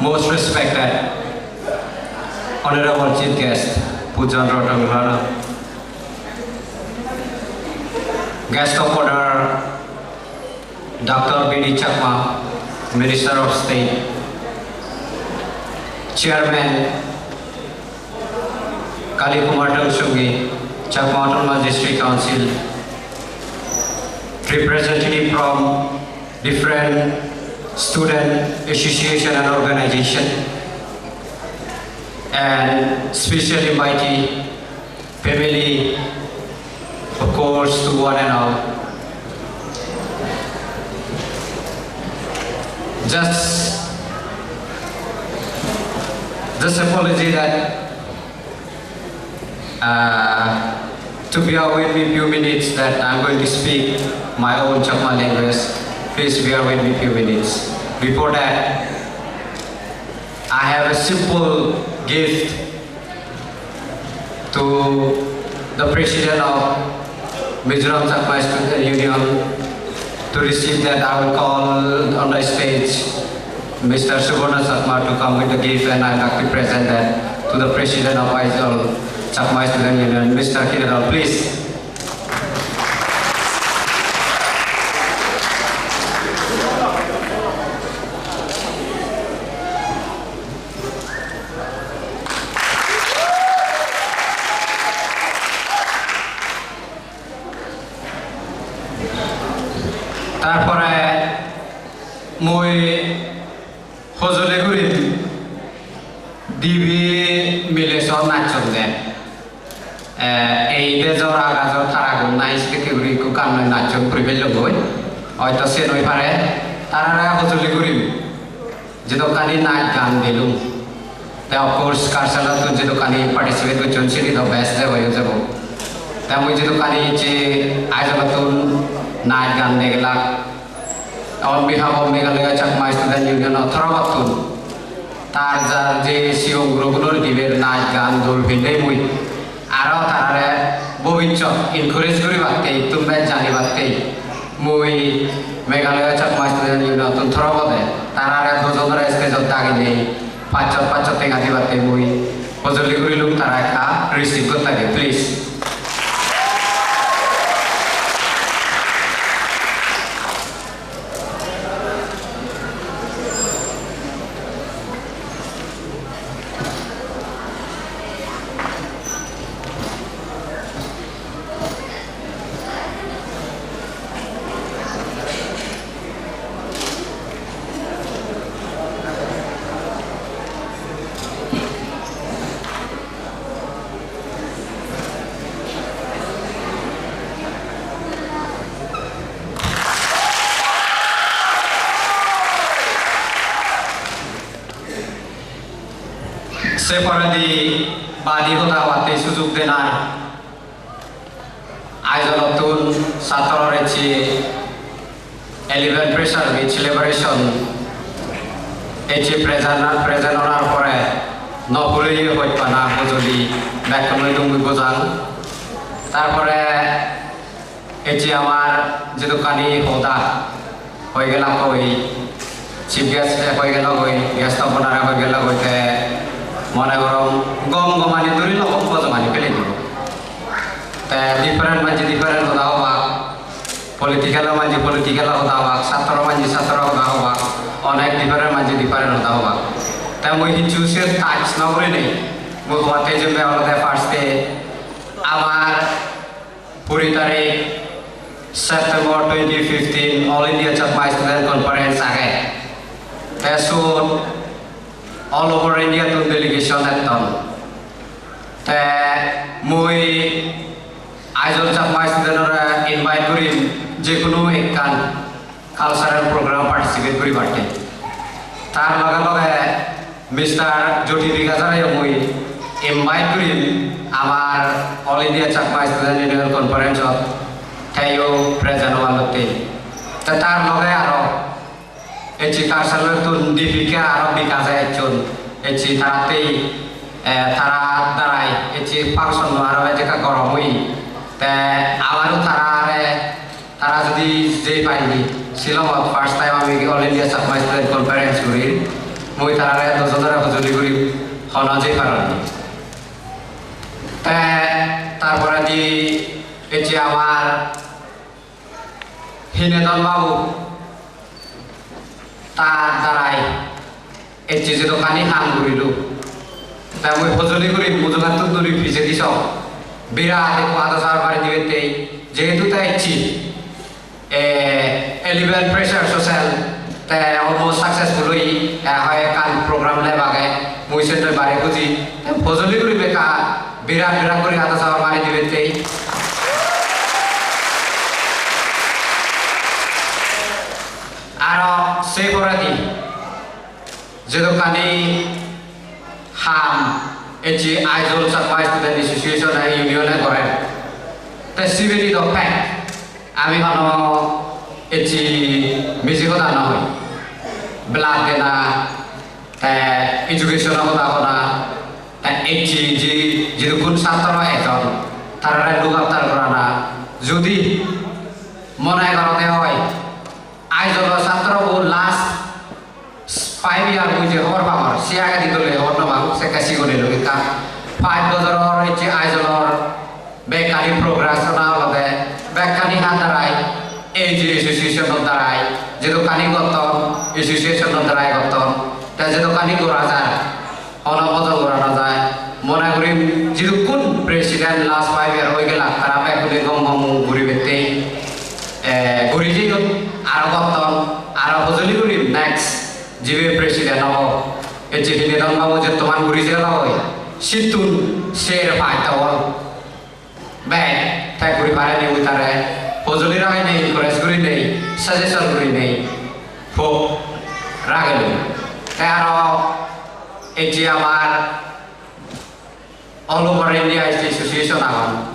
Most respected Honorable Chief Guest, Pujan Rotong Lala, Guest of Honor, Doctor B D Chakma, Minister of State, Chairman Kali Kumar Tangchungi, Chakma Autonomous District Council, representative from different student association and organization, and special invitee, family, of course, to one and all. Just, just apology that, uh, to bear with me few minutes that I'm going to speak my own Chakma language. Please bear with me few minutes. Before that, I have a simple gift to the president of Mizoram Chakma Student Union. To receive that, I will call on the stage Mister Suborna Chakma to come with the gift, and I'd like to present that to the president of Aizawl Chakma Student Union, Mister Kinedol, please. Tarpore mui hojoli gurim dibe mile so nachchonde. Eh, ei bejor agajor taragun nai sedokke guri ekko gannoi nachchon guri pellongoi. Hoito siyen oi pare. Tarare hojoli gurim. Jedokkani naj gan dilung. Te of course, cultural-ottun jedokkani participate gocchon, sini do best jebo, yo jebo. Te mui jedokkani je Aizawl-ottun naj gan degelak, on behalf of Meghalaya Chakma Student Union-o torobottun, tar jar je sigon gurogunor diber naj gan dol pindey mui. Aro tarare bobissot encourage guribatte, ittun bej janibatte mui Meghalaya Chakma Student Union-ottun torobode tarare dojonore stage-ot daginei pachshot pachshot tenga dibatte mui hojoli gurilung, tara ekka receive gottage, please. Se poredi badi hoda hobatte sujug denar Aizawl-ottun sattoror ecche eleven fresher meet celebration ecche present, present onar pore no pureye hojpana hojoli bekkunoi dungui bojang. Tarpore ecche amar jedokkani hoda hoi gelak hoi, chief guest-e hoi gelak hoi, guest of honour-e hoi gelak hoi, te mone gorong gom gomani duri logok bojongani pele dibo. Te different manje different hoda hobak, political manje political hoda hobak, satro manje satro hoda hobak, onek different manje different hoda hobak. Te mui hissu se touch no gurinei, mui hobatte jembe olode first-e amar kuri tarik September twenty fifteen All India Chakma Student Conference age. Te siyot all over India tun delegation etton. Te mui Aizawl Chakma student-ore invite gurim je hono ekkan cultural program participate guribatte. Tar loge loge Mister Jyoti Bikash-oreyo mui invite gurim amar All India Chakma Student Annual Conference-ot teyo present obatte. Te tar loge aro ecche cultural-ottun Dipika aro Bikash-e ecchon, ecche tarattei, eh, tara darai ecche function-o aro bej ekka gorom oye. Te abaru tarare Tara jodi jei paide, Shillong-ot first time ami All India Chakma Student Conference gurir, mui tarare dojonore hojoli gurim, hono jei paron. Te tar poredi ecche amar Hinedon babu, tar darai Ecche jedokkani ham gurilo. Te mui hojoli guri mujungattun duri pijedi song. Birat ekko hado sabar mari dibatte, jehetu te ecche, eh, eleven fresher social, te almost successful oye, eh, hoi ekkan program lab age, mui sendoi bare huji. Te hojoli guri bekka birat birat guri hado sabar mari dibatte. Aro se poredi jedokkani ham ecche Aizawl Chakma Student Association e, union e gorer. Te sibeni do pek ami hono ecche miji hoda no hoi. Blood dena, te education o hoda hona, te ecche je jidukkun satro ejon, tarare look after gorana. Judi mone gorode oi, Aizawl o satro bo last five year mui je hobor pangor, se agedi dole hobor no pang, sekke sigon elo ekka. Five bojoror ecche Aizawl or bekkani progress ona olode, bekkani han darai, ei je association or darai, jedokkani gotton, association or darai gotton, te jedokkani gora jar, hono bojor gora no jai. Mone guri jidukkun president last five year oi gelak, tara bekkune gom gom guri bette, eh, guri jeyon, aro gotton, aro hojoli guri next jibe president obo, ecche Hinedon babu jettoman guri jeyegoi, sittun ser pai togol. Bek, te guri pareni mui tare hojoli ragenei, encourage gurinei, suggestion gurinei, hok ragelung. Te aro ecche amar all over India ecche association agon.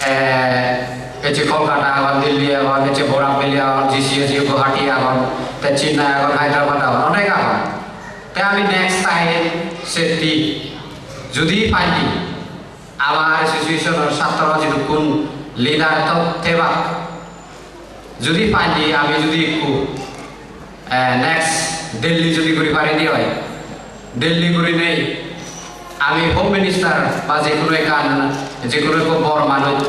Eh, ecche Kolkata agon, Delhi agon, ecche Barak Valley agon, G C S U Guwahati agon, te Chennai agon, Hyderabad agon, onek agon. Te ami next time setti judi pandi, amar association or satro jidukkun leader to thebak, judi pandi ami judi ekku, eh, next Delhi judi guri paridi oi, Delhi gurinei ami Home Minister ba je hono ekkan, je hono ekko bor manuj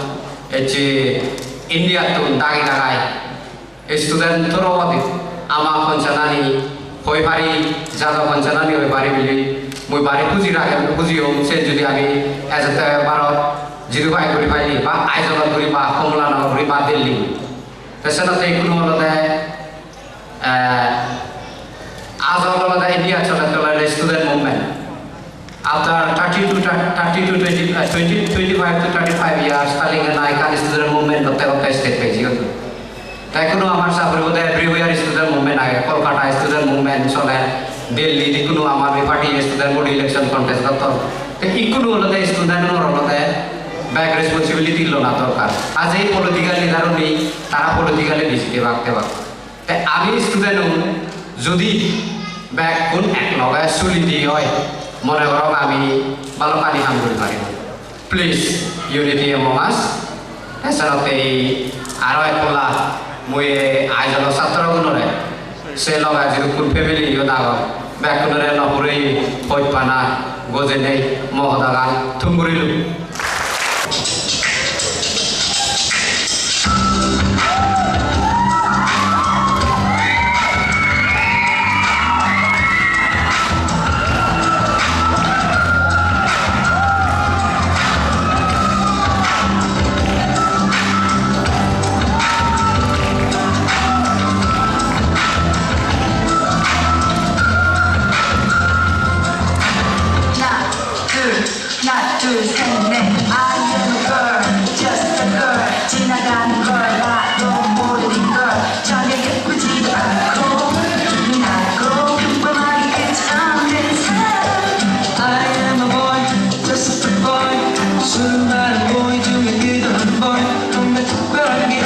ecche India tun dagi dagai student torobo di ama concern ani hoi pari, jado concern ani hoi pari bili mui bari huji ragem, huji om, sen judi ami ejette Bharot jidu pai guri paili ba Aizawl guri ba Kamalanagar guri ba Delhi. Te senotte ikkunu olode, eh, Aizawl olode India chole chole student movement. After thirty to, thirty to twenty, eh, twenty, twenty-five to thirty-five years, Telangana ekkan student movement gotte gotte state peji hodu. Te ikkunu amar sa puribo de everywhere student movement age, Kolkata student movement chole, Delhi ikkunu amar bi party student body election contest gotton. Te ikkunu olode student unor olode bek responsibility lona dorkar. Aje political leader uni tara politically busy thebak thebak. Te ami student un judi bekkun ek loge suli di oi, mone gorong ami balokkani ham guri paribo. Please, unity among us. Te senotte aro ek polla mui ei Aizawl o satro gunore, se loge jidukkun family iyot agon, bekkunore no hurei hojpana gojenei mo hodagan thum gurilung. Not good. 하나, 둘, 셋, 넷. I am a girl, just a girl. 지나가는 걸 봐도 모르는 걸. 전혀 예쁘지도 않고, 나고 평범하게 그저 않는 사람. I am a boy, just a pretty boy. 수많은 boy 중에 그저 한 boy. 정말 특별한 게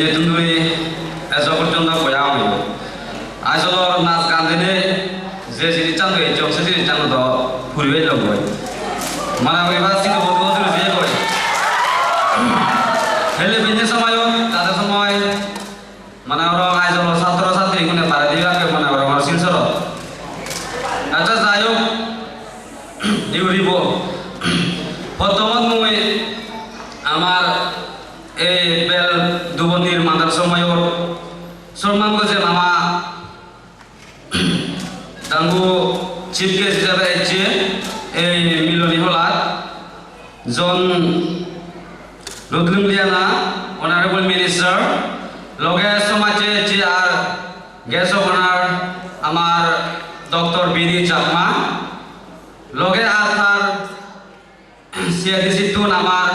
Jettun duri ejo porjonto boya oye. Aisolor nas gan dene je jinissan do ejjong, se jinissan do puri elong goi. Mane oi ba sidu bodu bodu je goi. Hele binne somoyot, jate somoy, mane oro Aisolor satro satri gune pare dibakke mane oro amar Silchorot. Accha, jai hok, iuribo. Prottomot mui amar ei bel dubonir mandar somoyor sorman gojem ama dangu chief guest hisebe ecche ei miloni holat John Ludlum Liana, Honorable Minister, loge somajje ecche ar guest of honor amar Doctor B D Chakma, loge ar tar C I D C-tun amar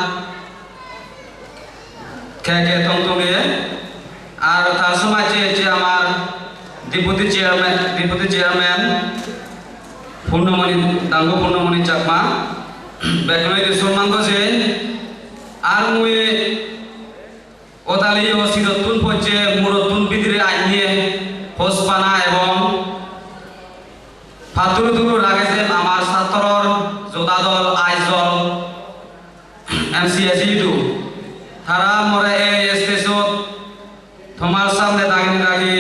K K Tongtongye, ar tar somajje ecche amar Deputy Chairman, Deputy Chairman Purnamoni, dangu Purnamoni Chakma, bekkune idu sorman gojei, ar mui odaleyo sidottun pocche murottun bidire ainne hospana ebong Patturu turu ragei je amar sattoror joda dol Aizol M C S U idu. Tara more ei stage-ot tomar samne dagi dagi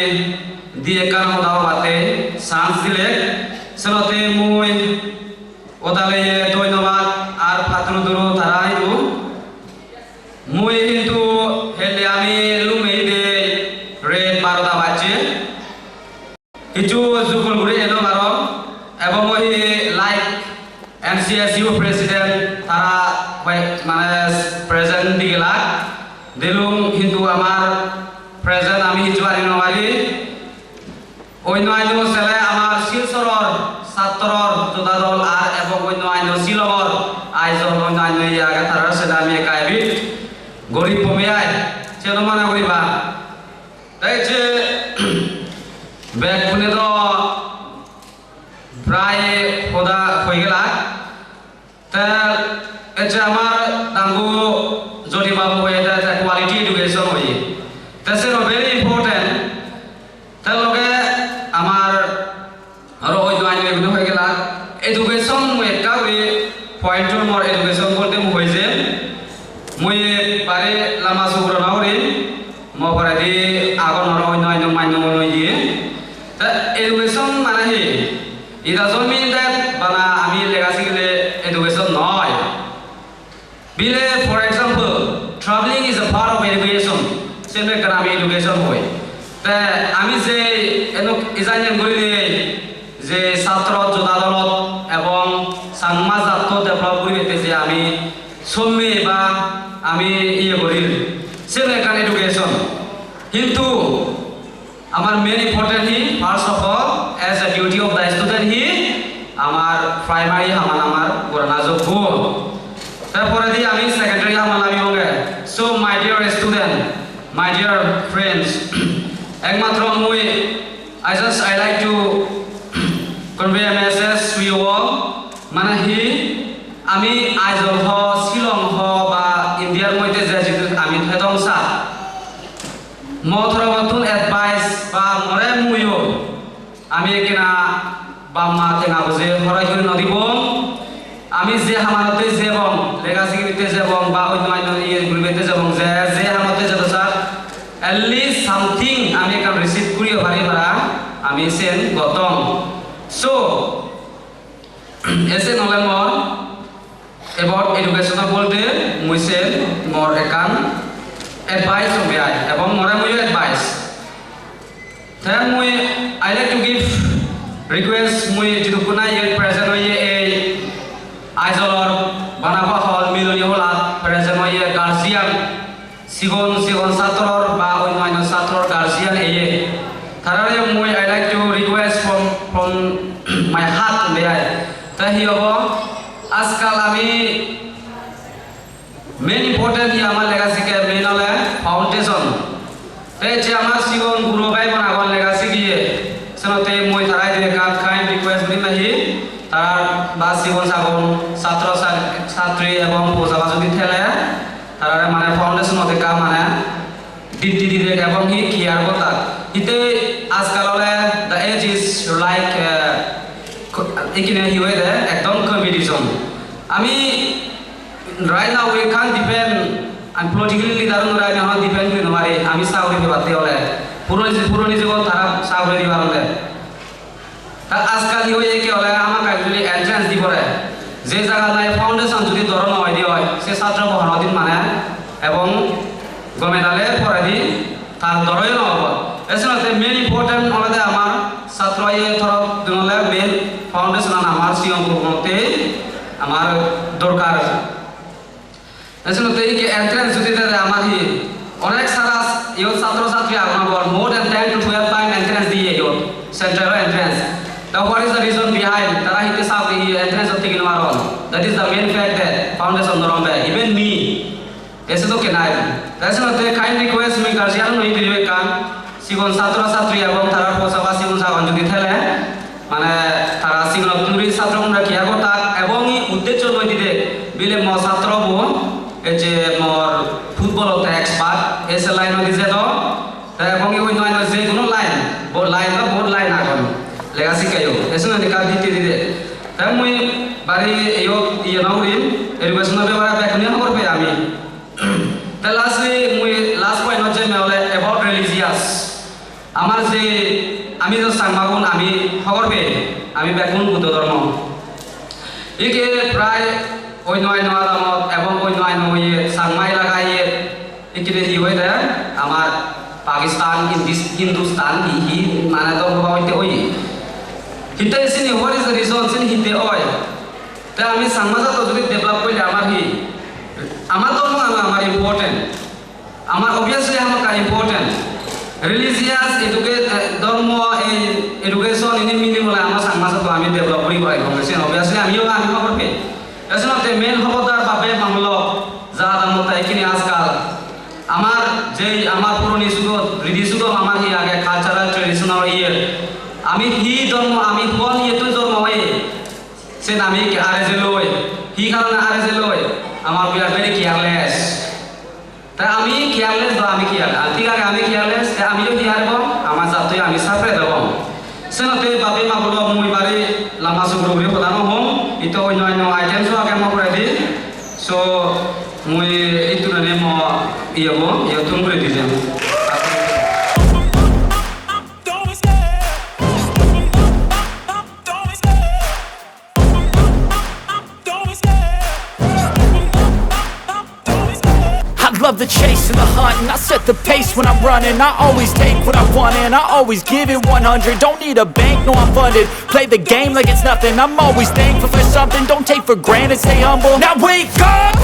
di ekkan hoda hobatte chance dilek. Senotte mui odaleye dhonnobad ar patturu turu tara idu. Mui hintu helle ami lumei de ret baroda bajje. Hissu jukol guri elo aro, ebong oi like M C S U president tara hoi-, mane present digelak, delung hintu amar present ami hissu ani no pari. Onno anno sele amar Silchoror sattoror joda dol ar ebong onno anno Shillongor Aizol onno anno iye age tarar sele ami ekka ebit gorib pomi ai, seno mane guriba. Te je bekkune do prai hoda hoi gelak. Te ecche amar dangu Jyoti babu hoye te, te quality education hoye. Te sero very important. Te loge amar aro oi do aine guri hoi gelak. Education mui ekka guri point-un mor education bolte mui hoi je mui bari lamba sugro no guri. Mo poredi agon aro onno onno manno onno iye. Te education mane hi? It doesn't mean that bana ami lega sigile education noi. Bile, for example, traveling is a part of education. Sen ekkan ami education hoi. Te ami je enok ijan jen guri de je satro joda dolot ebong Changma jatto develop guribette je ami somme ba ami iye gorir, sen ekkan education. Hintu amar main important hi, first of all, as a duty of the student hi, amar primary haman amar gorana joggo. Tar poredi ami secondary haman ami honge. So, my dear student, my dear friends, ekmatro mui, I just, I like to convey a message to you all. Mane hi, ami Aizawl ho, Shillong ho, ba India-r moddhe je jidu ami thedong sa. Mo torobottun advice ba more muiyo, ami ekkena bap ma tenga boje horai guri no dibong. Ami je hamanotte jebong, lega sigiritte jebong, ba onno onno iye guribatte jebong, je, je hamanotte jedo sar, at least something ami ekkan receive guriyo pari para, ami sen gotong. So, esen ole mor about education bolte mui sen mor ekkan advice hobe ai, ebong more muiyo advice. Then mui, I like to give request, mui jidukkun iye present oye ei Aizawlor Banapahal Miloni Holat present oye guardian, sigon sigon satror ba onno onno satror guardian eye. Tarare mui, I like to request from, from my heart, de ai. Te hi hobo, ajkal ami main important hi amar lega sikke main ole foundation. Te je amar sigon guro bhai bon agon lega sigiye, senotte mui tarai di ekkan kind request guri nahi, tar ba sigon sagon satro sa-, satri ebong poja ba jodi thele, tarare mane foundation ot ekka mane Ditti dide ebong hi care gottak. Hitte ajkal ole the age is like, eh, ko-, ikkine hi hoide ekdom competition. Ami right now we can't depend, ami political leader unore ami hon depend guri no pari, ami saguri pebatte ole. Puroni, puroni jugot tara saguri di paronde. Ta ajkal hi oye ki ole, hamakkai jodi entrance di pore, je jaga nai foundation jodi doro no oide oi, se satro bo honodin mane ebong gome dale poredi tar doro no obo. Esenotte main important olode amar satro ye torof dun ole main foundation an amar sigon gurogunotte amar dorkar. Esenotte ikke entrance jodi dede amar hi onek sara iyot satro satri agon, more than ten to twelve time entrance diye iyot, central entrance. Now what is the reason behind? Tara hitte sab hi entrance otte gino aron? That is the main fact that foundation no rombe. Even me, ese to kenai. Esenotte kind request, mui guardian noi dibe ekkan. Sigon satro satri ebong tarar posa ba sigon sagon jodi thele, mane tara sigon turi satro gunore care gottak ebong hi uddeccho loi dide bile mo satro bo ei je mor football otte expert, ese line odi jedo, te ebong hi onno onno je kono line, bo line ba bohut line agon, lega sikkeyo, ese nodi ekka ditte dide. Te mui bari eyot iye no gurim, education o bepare bekkune hobor pei ami. Te lastly, mui last point hocche me ole about religious. Amar je ami jo Changmagun ami hobor pei, ami bekkun Buddho dhormo. Ikke prai onno onno adamot ebong onno onno iye Changma elaka iye ikke hi hoide amar Pakistan, Hindis-, Hindustan hi hi mane dhormo hoite oye. Hitte sini, what is the reason? Sini hitte oi? Te ami Changma jatto jodi develop golle amar hi? Amar dhormo ano amar important. Amar obviously hamakkai important. Religious educa-, eh, dhormo, ei education ini minimum amar Changma jatto ami develop guri parai gom. Sen obviously amiyo ami hobor pei. Esenotte main hobordar babe manglo ja adamot ikkini ajkal. Amar je amar puroni sugot, ridi sugot amar hi age cultural traditional iye. Ami hi dhormo, ami hon iyettun dhormo oye. Sen ami ke are je loi, hi karone are je loi, amar we are very careless. Te ami careless ba ami care, ah, thik age ami careless, te ami jodi care bo, amar jattoi ami separate obo. Senotte babe ma bolo mui bari lamba sugro guri hoda no hom, ito onno onno items o age mo poredi. So mui ittunani mo iye bo, iye tun guri di jem. I love the chase and the hunt, and I set the pace when I'm running. I always take what I want, and I always give it one hundred. Don't need a bank, no, I'm funded. Play the game like it's nothing. I'm always thankful for something. Don't take for granted, stay humble. Now wake up!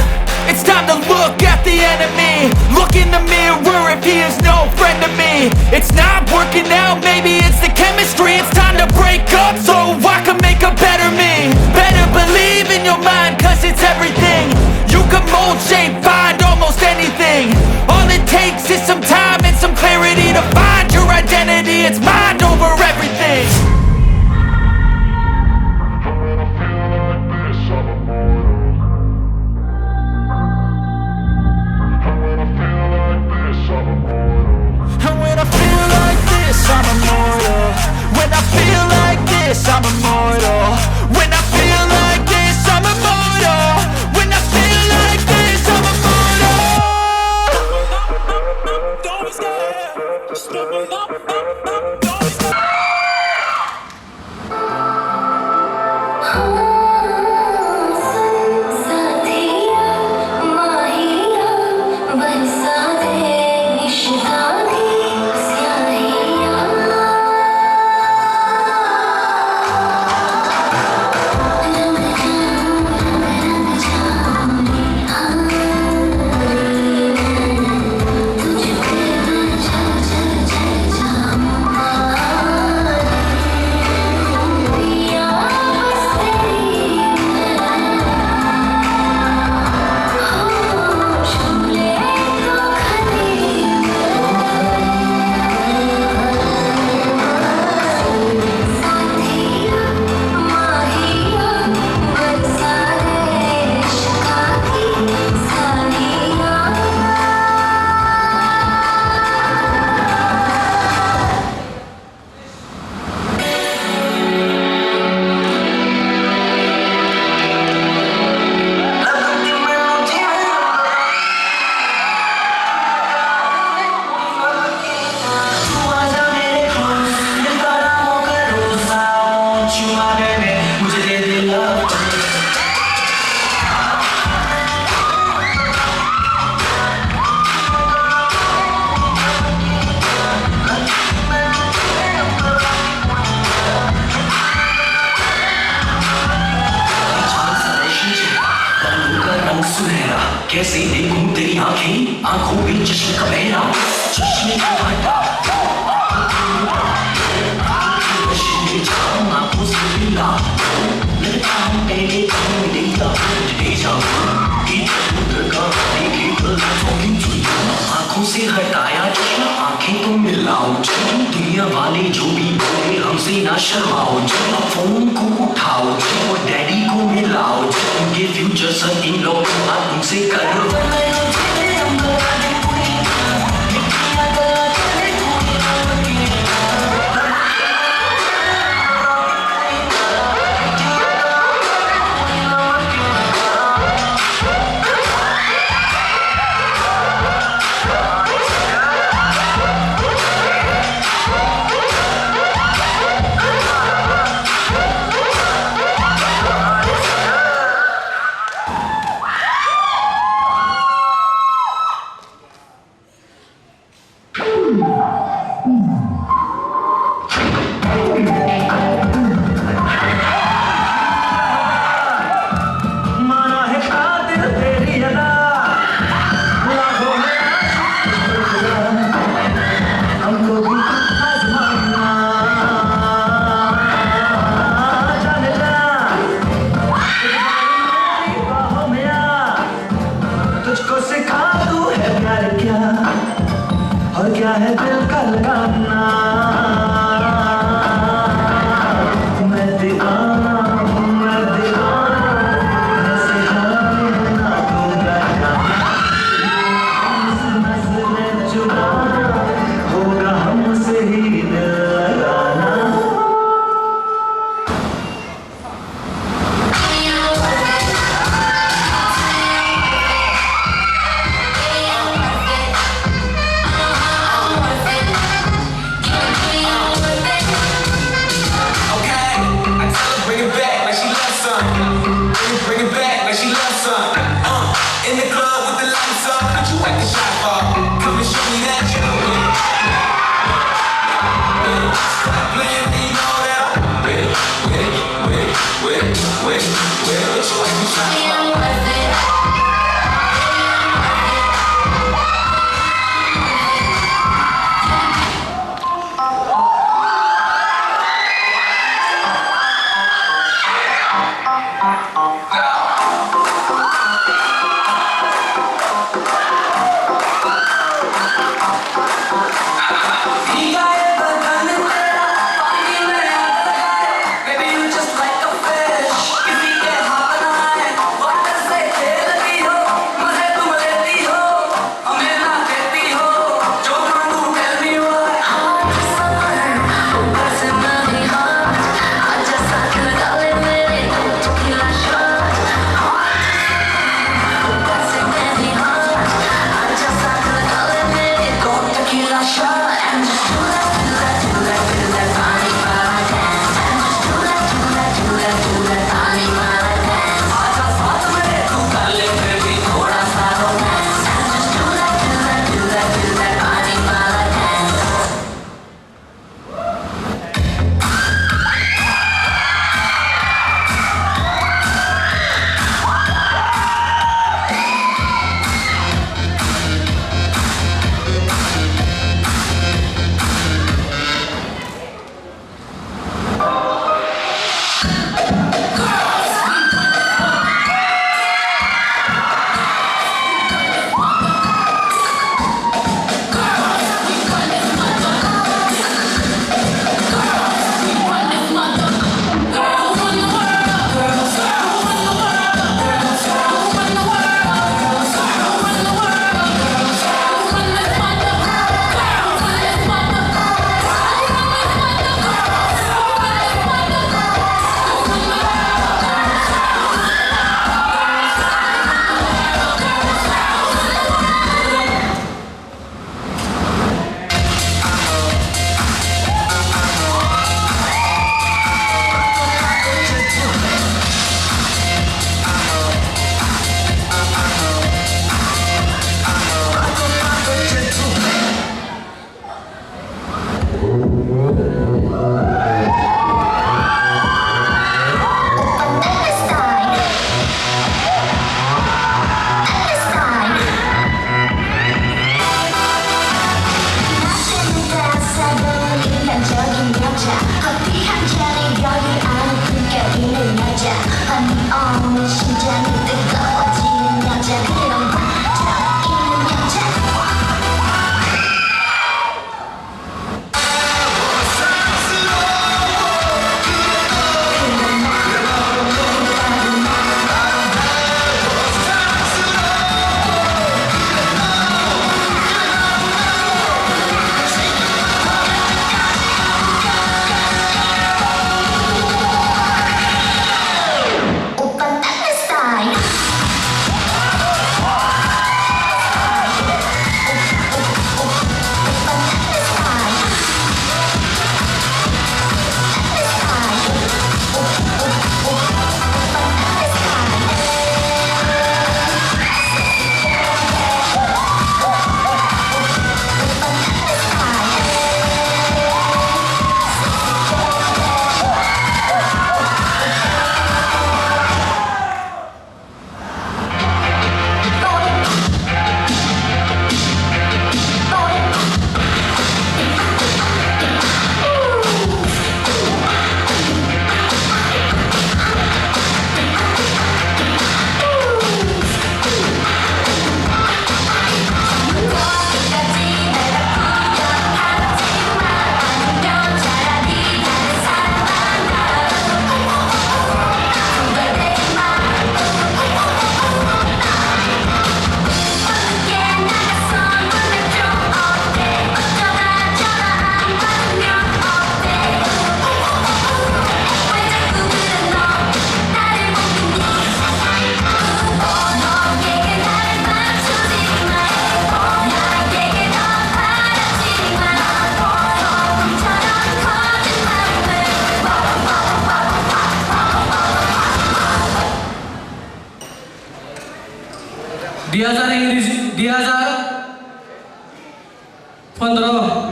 It's time to look at the enemy. Look in the mirror if he is no friend to me. It's not working out, maybe it's the chemistry. It's time to break up so I can make a better me. Better believe in your mind, cause it's everything. You can mold, shape, find almost anything. All it takes is some time and some clarity to find your identity. It's mind over everything. And when I feel like this, I'm immortal. When I feel like this, I'm immortal. When I feel like this, I'm immortal. When I feel like this, I'm immortal. जश्न का मेरा, जश्न का घाटा। आंखों से मिला, मेरे काम पहले तुम ले जाओ, ले जाओ। इधर उधर का देखे, गलत फहमी सुन। आंखों से हटाया चश्मा, आंखें तो मिलाओ जी। दुनिया वाले जो भी बोले, हमसे ना शर्माओ जी। फोन को उठाओ जी, और डैडी को मिलाओ जी। उनके फ्यूचर सन इन लॉ के बाद उनसे करो। माना है कातिल तेरी अदा, लाखों है आशिक तेरा, हमको भी आजमाना। जाने जा, तेरी बाहों में आ, तुझको सिखा दूं है प्यार क्या, और क्या है दिल का लगाना। मैं दीवाना हूँ, मैं दीवाना हूँ, ऐसे हाल में ना दूंगा जाना। नजरें चुराना, होगा हमसे ही दिल लगाना। Okay, I tell her bring it back like she loves some. Bring it, bring it back like she loves some. Uh, in the club with the lights up, but you at the shop for. Come and show me that you. Stop playing, you know that I'm with it, with it, with it, with it, with it. But you at the shop for. Dui hajar English, dui hajar pondro,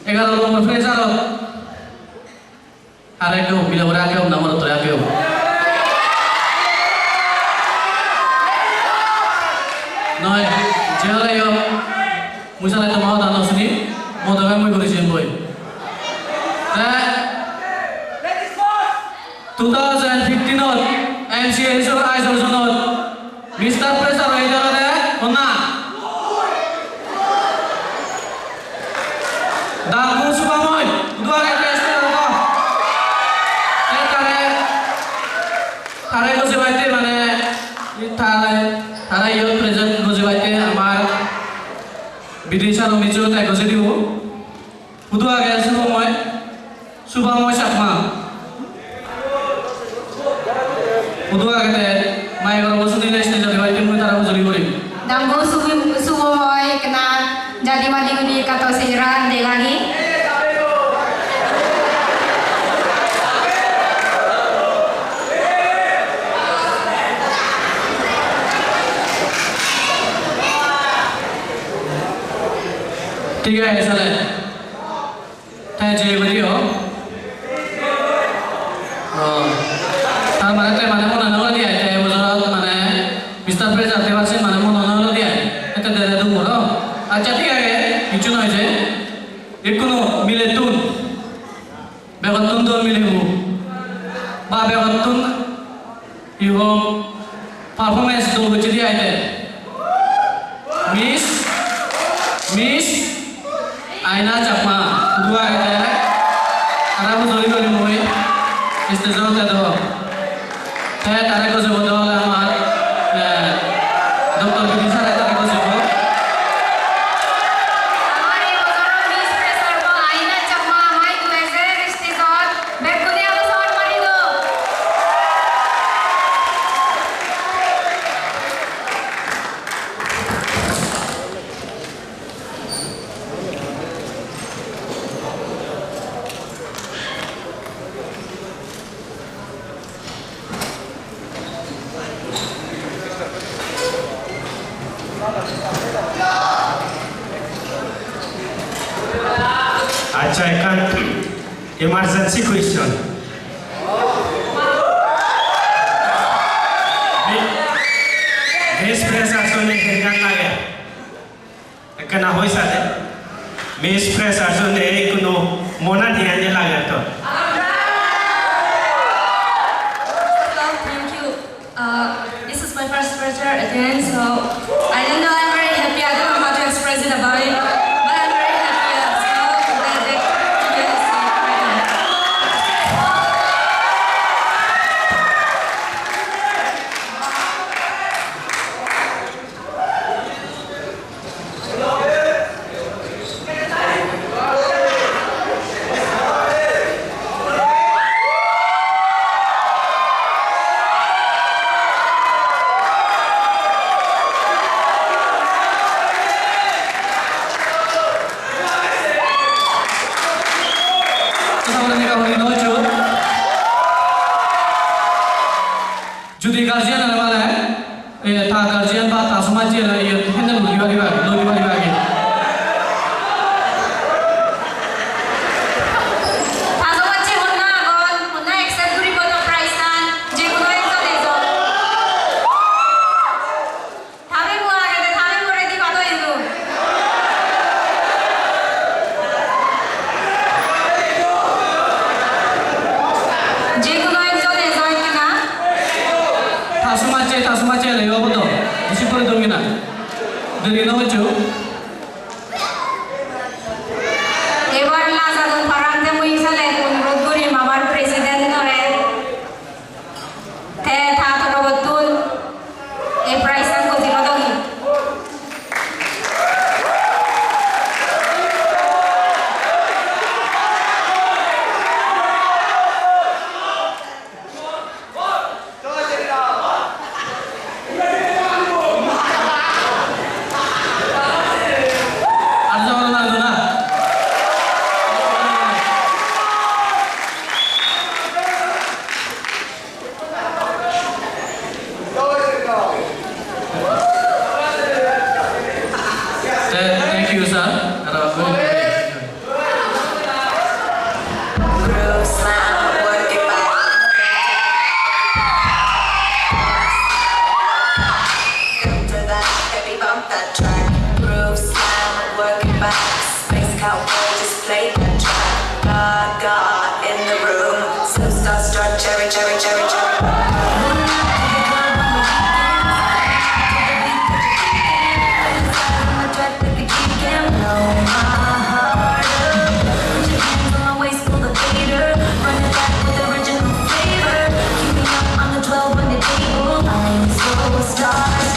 egaro nombor fresherot. Are ekko mile pore age hom na morot pore age hom? Noi, je ole yo, mui sale toma hoda no suni, mo dogan mui guri jemboi. Te two thousand fifteen-ot M C A isolation-ot Mister Fresher oi jeyede honna? Dangu Subhamoy, hudu age te stage-ot? Te tare, tare gojebatte mane, tare, tare iyot present gojebatte amar bidisar omijo te gojedibo. Hudu age Subhamoy? Subhamoy Chakma. Hudu age te? Mike-or obo sunile stage-ot ebar mui tara hojoli gorim. Dangu Subhi-, Subhamoy ekkena jadi madi guni kato sejera degagi. Thik age, sale. Te je guri o. O. Tar mane te mane mone no lodi ai, te bojorot mane Mister Fresher te bar sen mane mone no lodi ai. Ete dede dum goro. Accha, thik age, kichu noi je. Ekkuno milettun. Begottun dol milebo. Ba begottun Ibo performance dol gocche de aide. Miss, Miss Aina Chakma, hudu agede? Tara hojoli gori mui stage-ot edo. Te tare gojebo de ole amar, eh, Doctor Bidisare tare gojebo. Amar ei bojoror Miss Fresher bo Aina Chakma amai duejer stage-ot. Bekkune aro hor mari do. Accha, ekkan emergency question. Mi-, Miss Fresher-une hengan lager? Ekkena hoi sade. Miss Fresher-une hono mona diya je lager to. Hello, thank you. Uh, this is my first fresher again, so I don't know, I'm very happy. I don't know how to express it about it, but I'm very happy. So glad that you guys are here. Judi guardian ore mane, eh, ta guardian ba ta somajje ore, eh, handle guri pariba, loi pariba age. Ta somajje honna agon, honna accept guribo to prize an, je hono ekjon ejon. Thabi mo agede, thabi more di bado idu. Je hono ekjon ejo ekkena. Ta somajje, ta somajje ele obo to. Besi pore dongena. Deri no hoccho. Ebar lajadon parapang te mui sale onurot gurim amar president ore. Te ta torobottun ei prize-an gojilo dogi. Just play that track. Gaga in the room. Superstar, star, cherry, cherry, cherry, cherry. Blow my heart up. Put your hands on my waist, pull the fader. Run it back with original flavor. Keep me up on the twelve on the table. I'm so stars.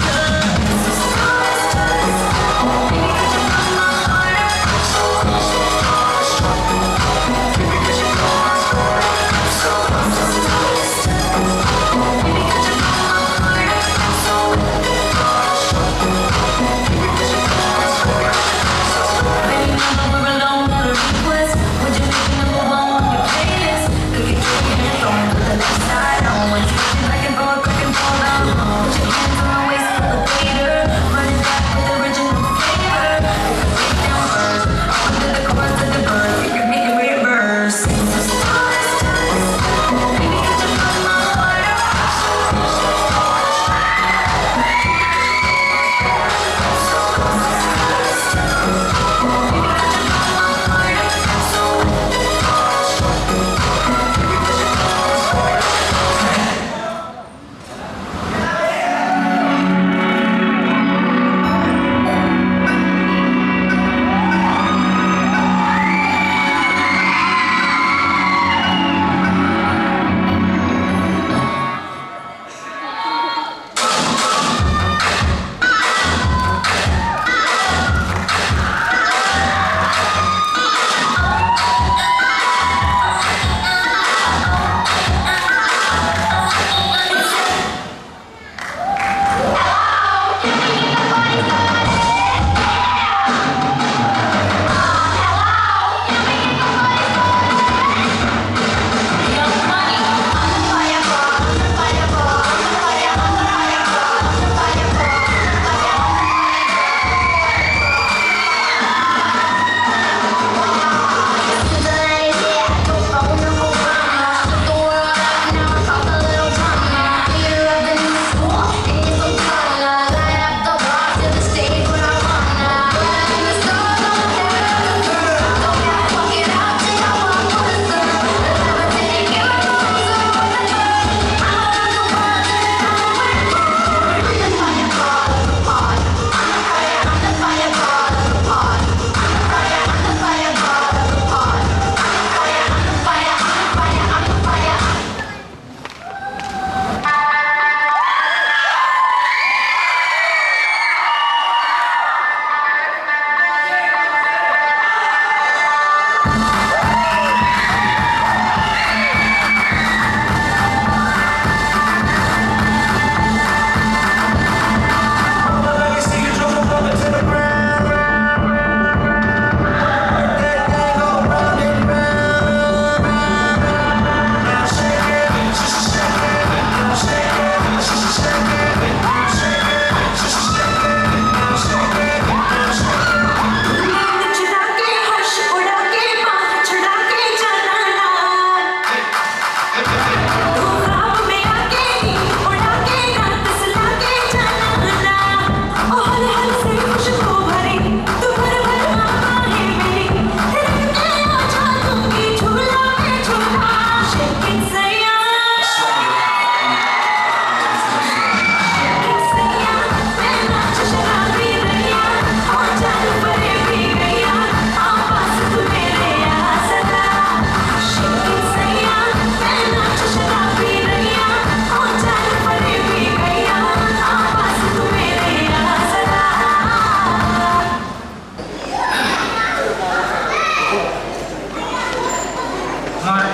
Mor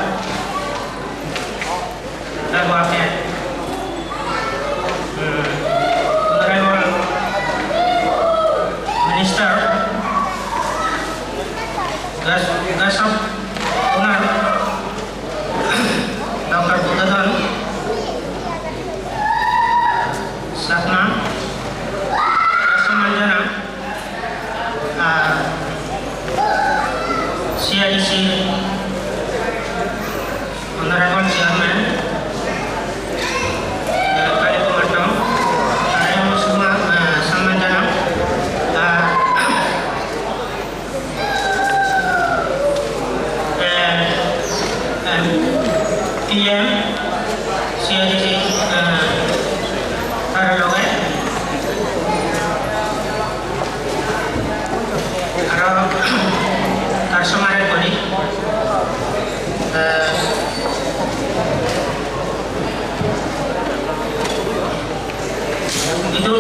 ragor age, hmm, Honorable Minister Gas-, Gasop Kunar, Doctor Buddha Dhon Chakma, Rashtramanjana, ah, C I D C Honorable Chairman, ah, Kali Kumarto, Raya Musuma, ah, Sammanjana, ah, C M, C I D C, eh, tar loge aro tar somare kori, eh, idu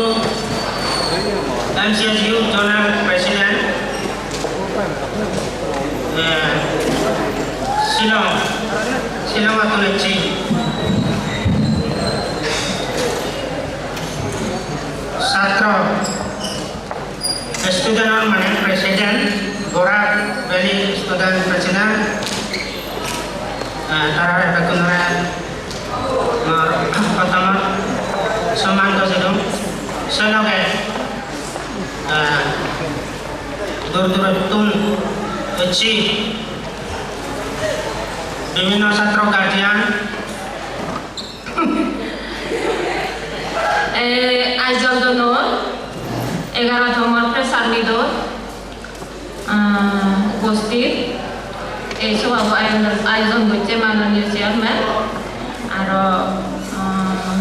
M C S U Zonal President, eh, Shillong, Shillong-ottun ecche. Satro, student-or mane president, Barak Valley student president, eh, tarare bekkunore mor prothomot somman gojei dong. Se loge, eh, dur durottun ecche bibhinno satro guardian. Eh, Aizawl zonor egarotomo press meet-ot, ah, uposthit. Ei sobhabo ayojon, ayojon gocche manoniyo chairman, aro, ah,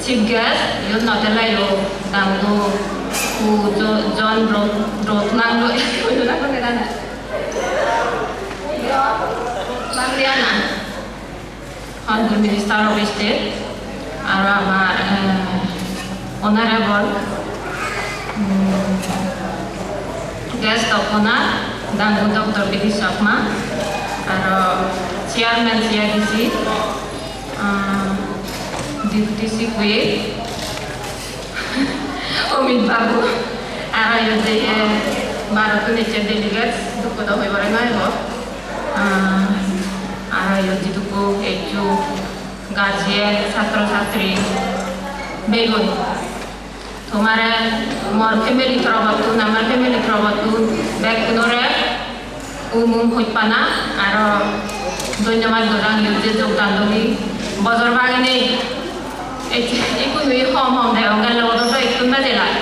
chief guest, iyot no teleyo dangu, hu Jo-, John Ro-, Rotnang Ro-, Bangdiana. Honorable Minister of State, aro amar, eh, Honorable, mm, Guest of Honor, Dangu Doctor B D Chakma, aro Chairman C I D C, ah, Deputy Secretary, Omit Babu, aro iyot je, eh, barottun ecche delegates, dukko do hoi pore noi bo. Ah, aro iyot jidukko eccho guardian, satro satri, begun. Tomare mor family torobottun, amar family torobottun bekkunore um um hojpana aro dhonnobad gorang iyot je jogdan dogi. Bojor baginei, ei, ikkunoi hom hom degong, gelle bojor do ettun bej elak.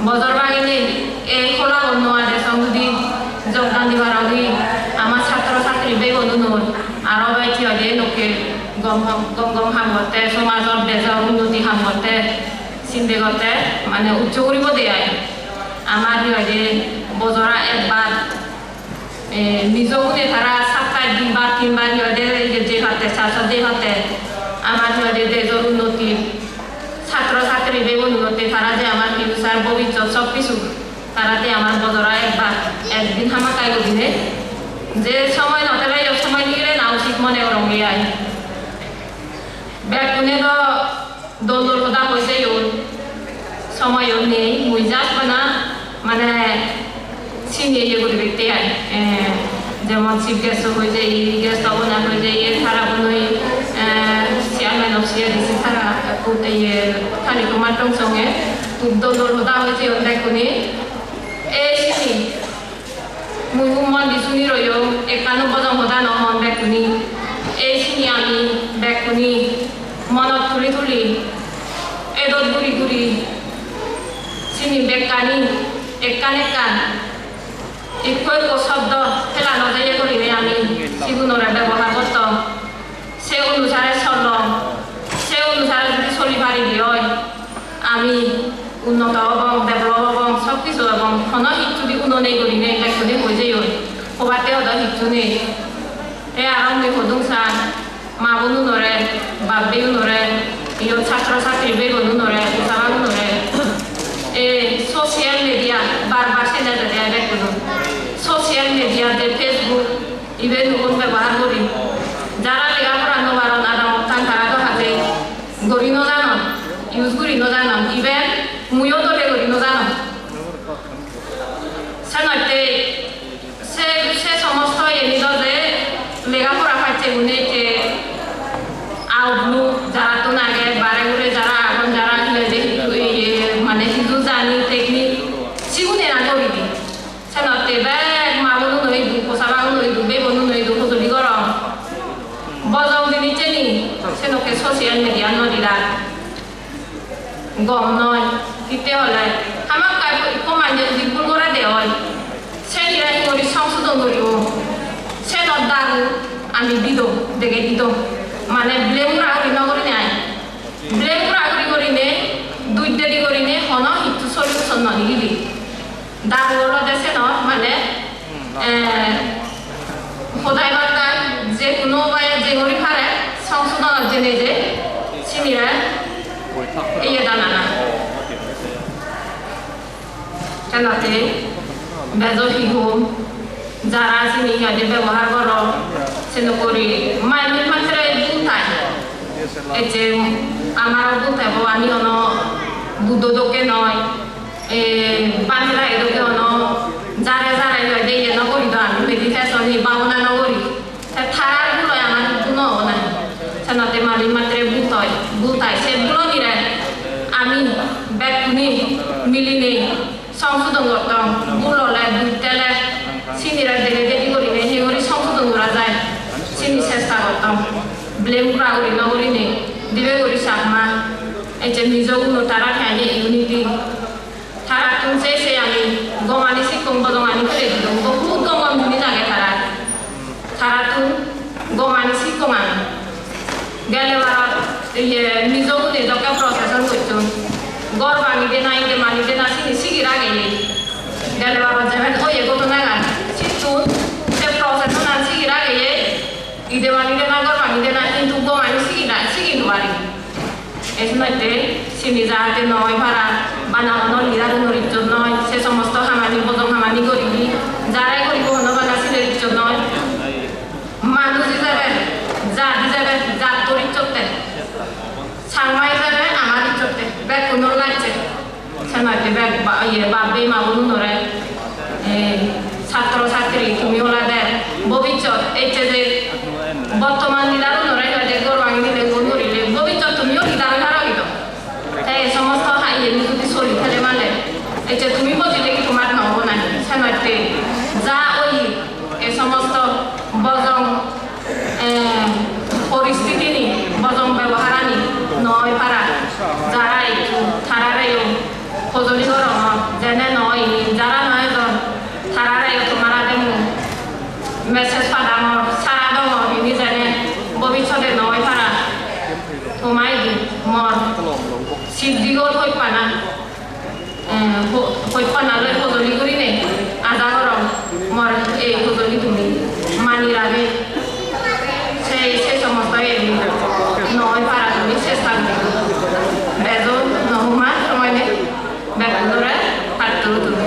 Bojor baginei ei holagun no ade song judi jogdan dibar odi ama satro satri begununor aro bej hi hoide enokke gom gom, gom gom ham gotte, somajor dejor unnoti ham gotte, sinde gotte mane uccho guribo de ai. Amar hi hoide bojora ekbar, eh, nijo gune tara saptai dibar tinbar hi hoide je patte, church-ot je patte, amar hi hoide dejor unnoti, satro satri begun unnoti, tara je amar future bobissot sob kisu, tara je amar bojora ekbar, ekdin hamakkai gurine, je somoy no teleyo somoy nigile na usit mone gorong ai. Bekkune do dol dol hoda hoi jeyon, somoyo nei, mui just bana mane sini iye guribatte ai. Eh, jemon chief guest hoi jeye, guest of honor hoi jeye, tara bonoi, eh, chairman of C I D C tara ekku iye Tali Kumar Tong songe hub dol dol hoda hoi jeyon bekkune. Ei sini mui hub mon di suni royong, ekkano bojong hoda no hon bekkune. Ei sini ami bekkune monot tuli tuli, edot guri guri sini bekkani ekkan ekkan ikko ikko shobdo pela no jeye gurinei ami sigunore bebohar gotton. Se onusare solong, se onusare judi soli paride oi, ami unnoto obong, develop obong, sob kisu obong, hono hissu di uno nei gurinei bekkune hoi jeyon, hobatte hodo hissu nei. Te aro mui hodung sang, ma bonunore, bap bheiunore, iyot satro satri bhei bonunore, posabagunore, ei social media bar bar sene dede ai bekkunor. Social media je Facebook, iben ubon bebohar guri. Jara lega pora no paron adamottan tara do haje guri no janon, use guri no janon. Iben muiyo dole guri no janon. Senotte se, se somosto iyeni do je lega pora pacche gune je outlook jarattun age, bare hure jara agon, jara hi hoide, iye, mane hiju jani technique, sigune na guri di. Senotte bek ma bonuno idu, posabaguno idu, bhei bonuno idu hojoli gorong. Bojong jinisseni senokke social media-t no dilar. Gom noi, hitte hole hamakkai ikko manje judi bhul gorede oi, seni ra hi guri songsodon guribo? Senot daru Ami dido, dege dido. Mane blame gura guri no gurinei ai. Blame gura guri gurinei, duj dedi gurinei hono hissu solution no nigili. Daru olode senot mane, eh, hodai batai je hono ubaye je guri pare songsodonot jenei je sinire iye danana. Senotte bejo hi hom, jara sini hi hoide bebohar goron, senokkuri manuj matre bhul thai. Ecche amaro bhul thai bo, ami hono Buddho dokke noi, e, Bangla dokke hono jare jare hi hoide iye no guri do, ami meditation hi bhabona no guri. Te tarar bhul oi, amar hissu no obo nahi. Senotte manuj matre bhul oi, bhul thai. Se bhulunire ami bekkune milinei songsodon gotton. Bhul ole, duj thele, sinire dege dedi gurinei hi guri songsodon gora jai, sini chesta gotton. Blame gura guri no gurinei, dibe guri Chakma, ecche Mizo guno tarar hi hoide unity. Tarattun sei sei ami gomani sikkong, bojongani pele didong. Bohut gom gom jinis age tarar. Tarattun gomani sikkong ami. Gele barot iye Mizo gune dokke procession gocchon. Ghor bangi dena, ide mani dena sini sigir ageye. Gele barot jeben oye ghotonagan, sittun se processionan sigir ageye. Ide bangi dena, ghor bangi dena, hintu gomani sigi na, sigi no pari. Ei senotte sini jahate no oi para, bana hono leader-unor ijjot noi, se somosto hamani, bojong hamani guribi, jare guribo hono bana sinir ijjot noi. Manuj ijebe, jat ijebe, jattor ijjotte. Changma ijebe amar ijjotte, bekkunor lacche. Senotte bek ba-, iye, bap bhei ma bonunore, eh, satro satri tumi olode bobissot, ecche je bottoman leader-unore hi hoide ghor bangi dile, ghor gurile, bobissot tumiyo leader oi paro idu. Te ei somosto ha iye mujungedi soli thele male, ecche tumi bojile hi tomar no obo nahi? Senotte ja oye, ei somosto bojong eh, poristitini, bojong beboharani no oi para. Jara ecchon, tarareyo hojoli gorongor, jene no oye, jara no ejon, tarareyo tomar age mui message padangor, sara dongor, hini jene bobissode no oi para. Toma idu mor siddigo thoi pana. Eh, ho-, hojpana loi hojoli gurinei aja gorong mor ei hojoli tumi mani rage. Sei, sei somosto ei no oi para tumi chesta guri. Bejo no huma somoy nei. Bekkunore patturuturu.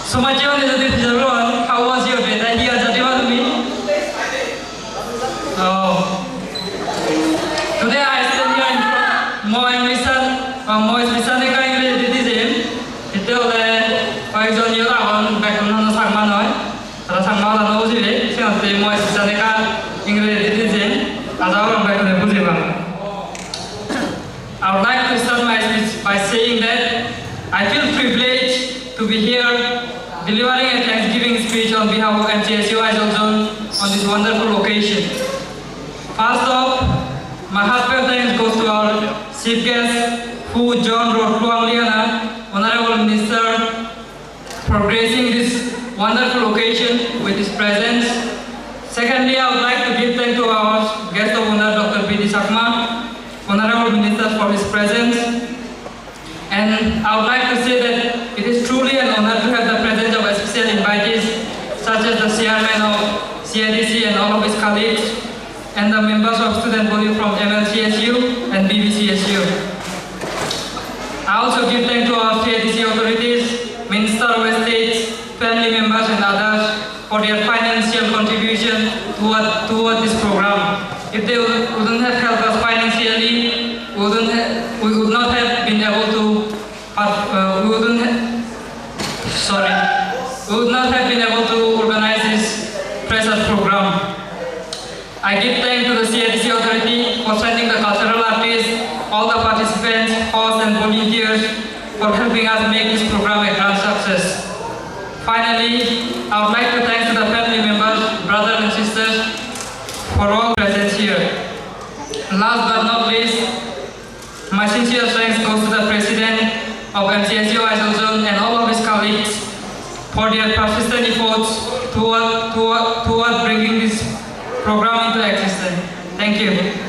Somajje hone jodi pujor goron, how was your day? Tai hi ar jodi ba tumi? Oh. Today I stand here in front, mui mission, uh, mui mission ekka Engrejidi jim. Hitte ole hoyekjon iyot agon, bekkun hono Changma noi. Tara Changma hoda no bujibe, senotte mui mission ekka Engrejidi jim. Aja gorong bekkune bujiba. I would like to start my speech by saying that I feel privileged to be here delivering a Thanksgiving speech on behalf of M C S U Aizawl Zone on this wonderful occasion. First off, my heartfelt thanks goes to our chief guest, Pu John Rotluangliana, Honorable Minister, for gracing this wonderful occasion with his presence. Secondly, I would like to give thanks to our guest of honor, Doctor B D Chakma, Honorable Minister, for his presence. And I would like to say that it is truly an honor to have the presence of special invitees such as the chairman of C I D C and all of his colleagues, and the members of student body from M L C S U and B B C S U. I also give thanks to our C I D C authorities, Minister of State, family members and others for their financial contribution toward, toward this program. If they would, wouldn't have helped us financially, we wouldn't ha-, we would not have been able to, uh, we wouldn't ha-, sorry, we would not have been able to organize this precious program. I give thanks to the C I D C authority for sending the cultural artists, all the participants, hosts and volunteers for helping us make this program a grand success. Finally, I would like to thank to the family members, brothers and sisters for all presence here. Last but not least, my sincere thanks goes to the President of M C S U Aizawl Zone and all of his colleagues for their persistent efforts toward, toward, toward bringing this program into existence. Thank you.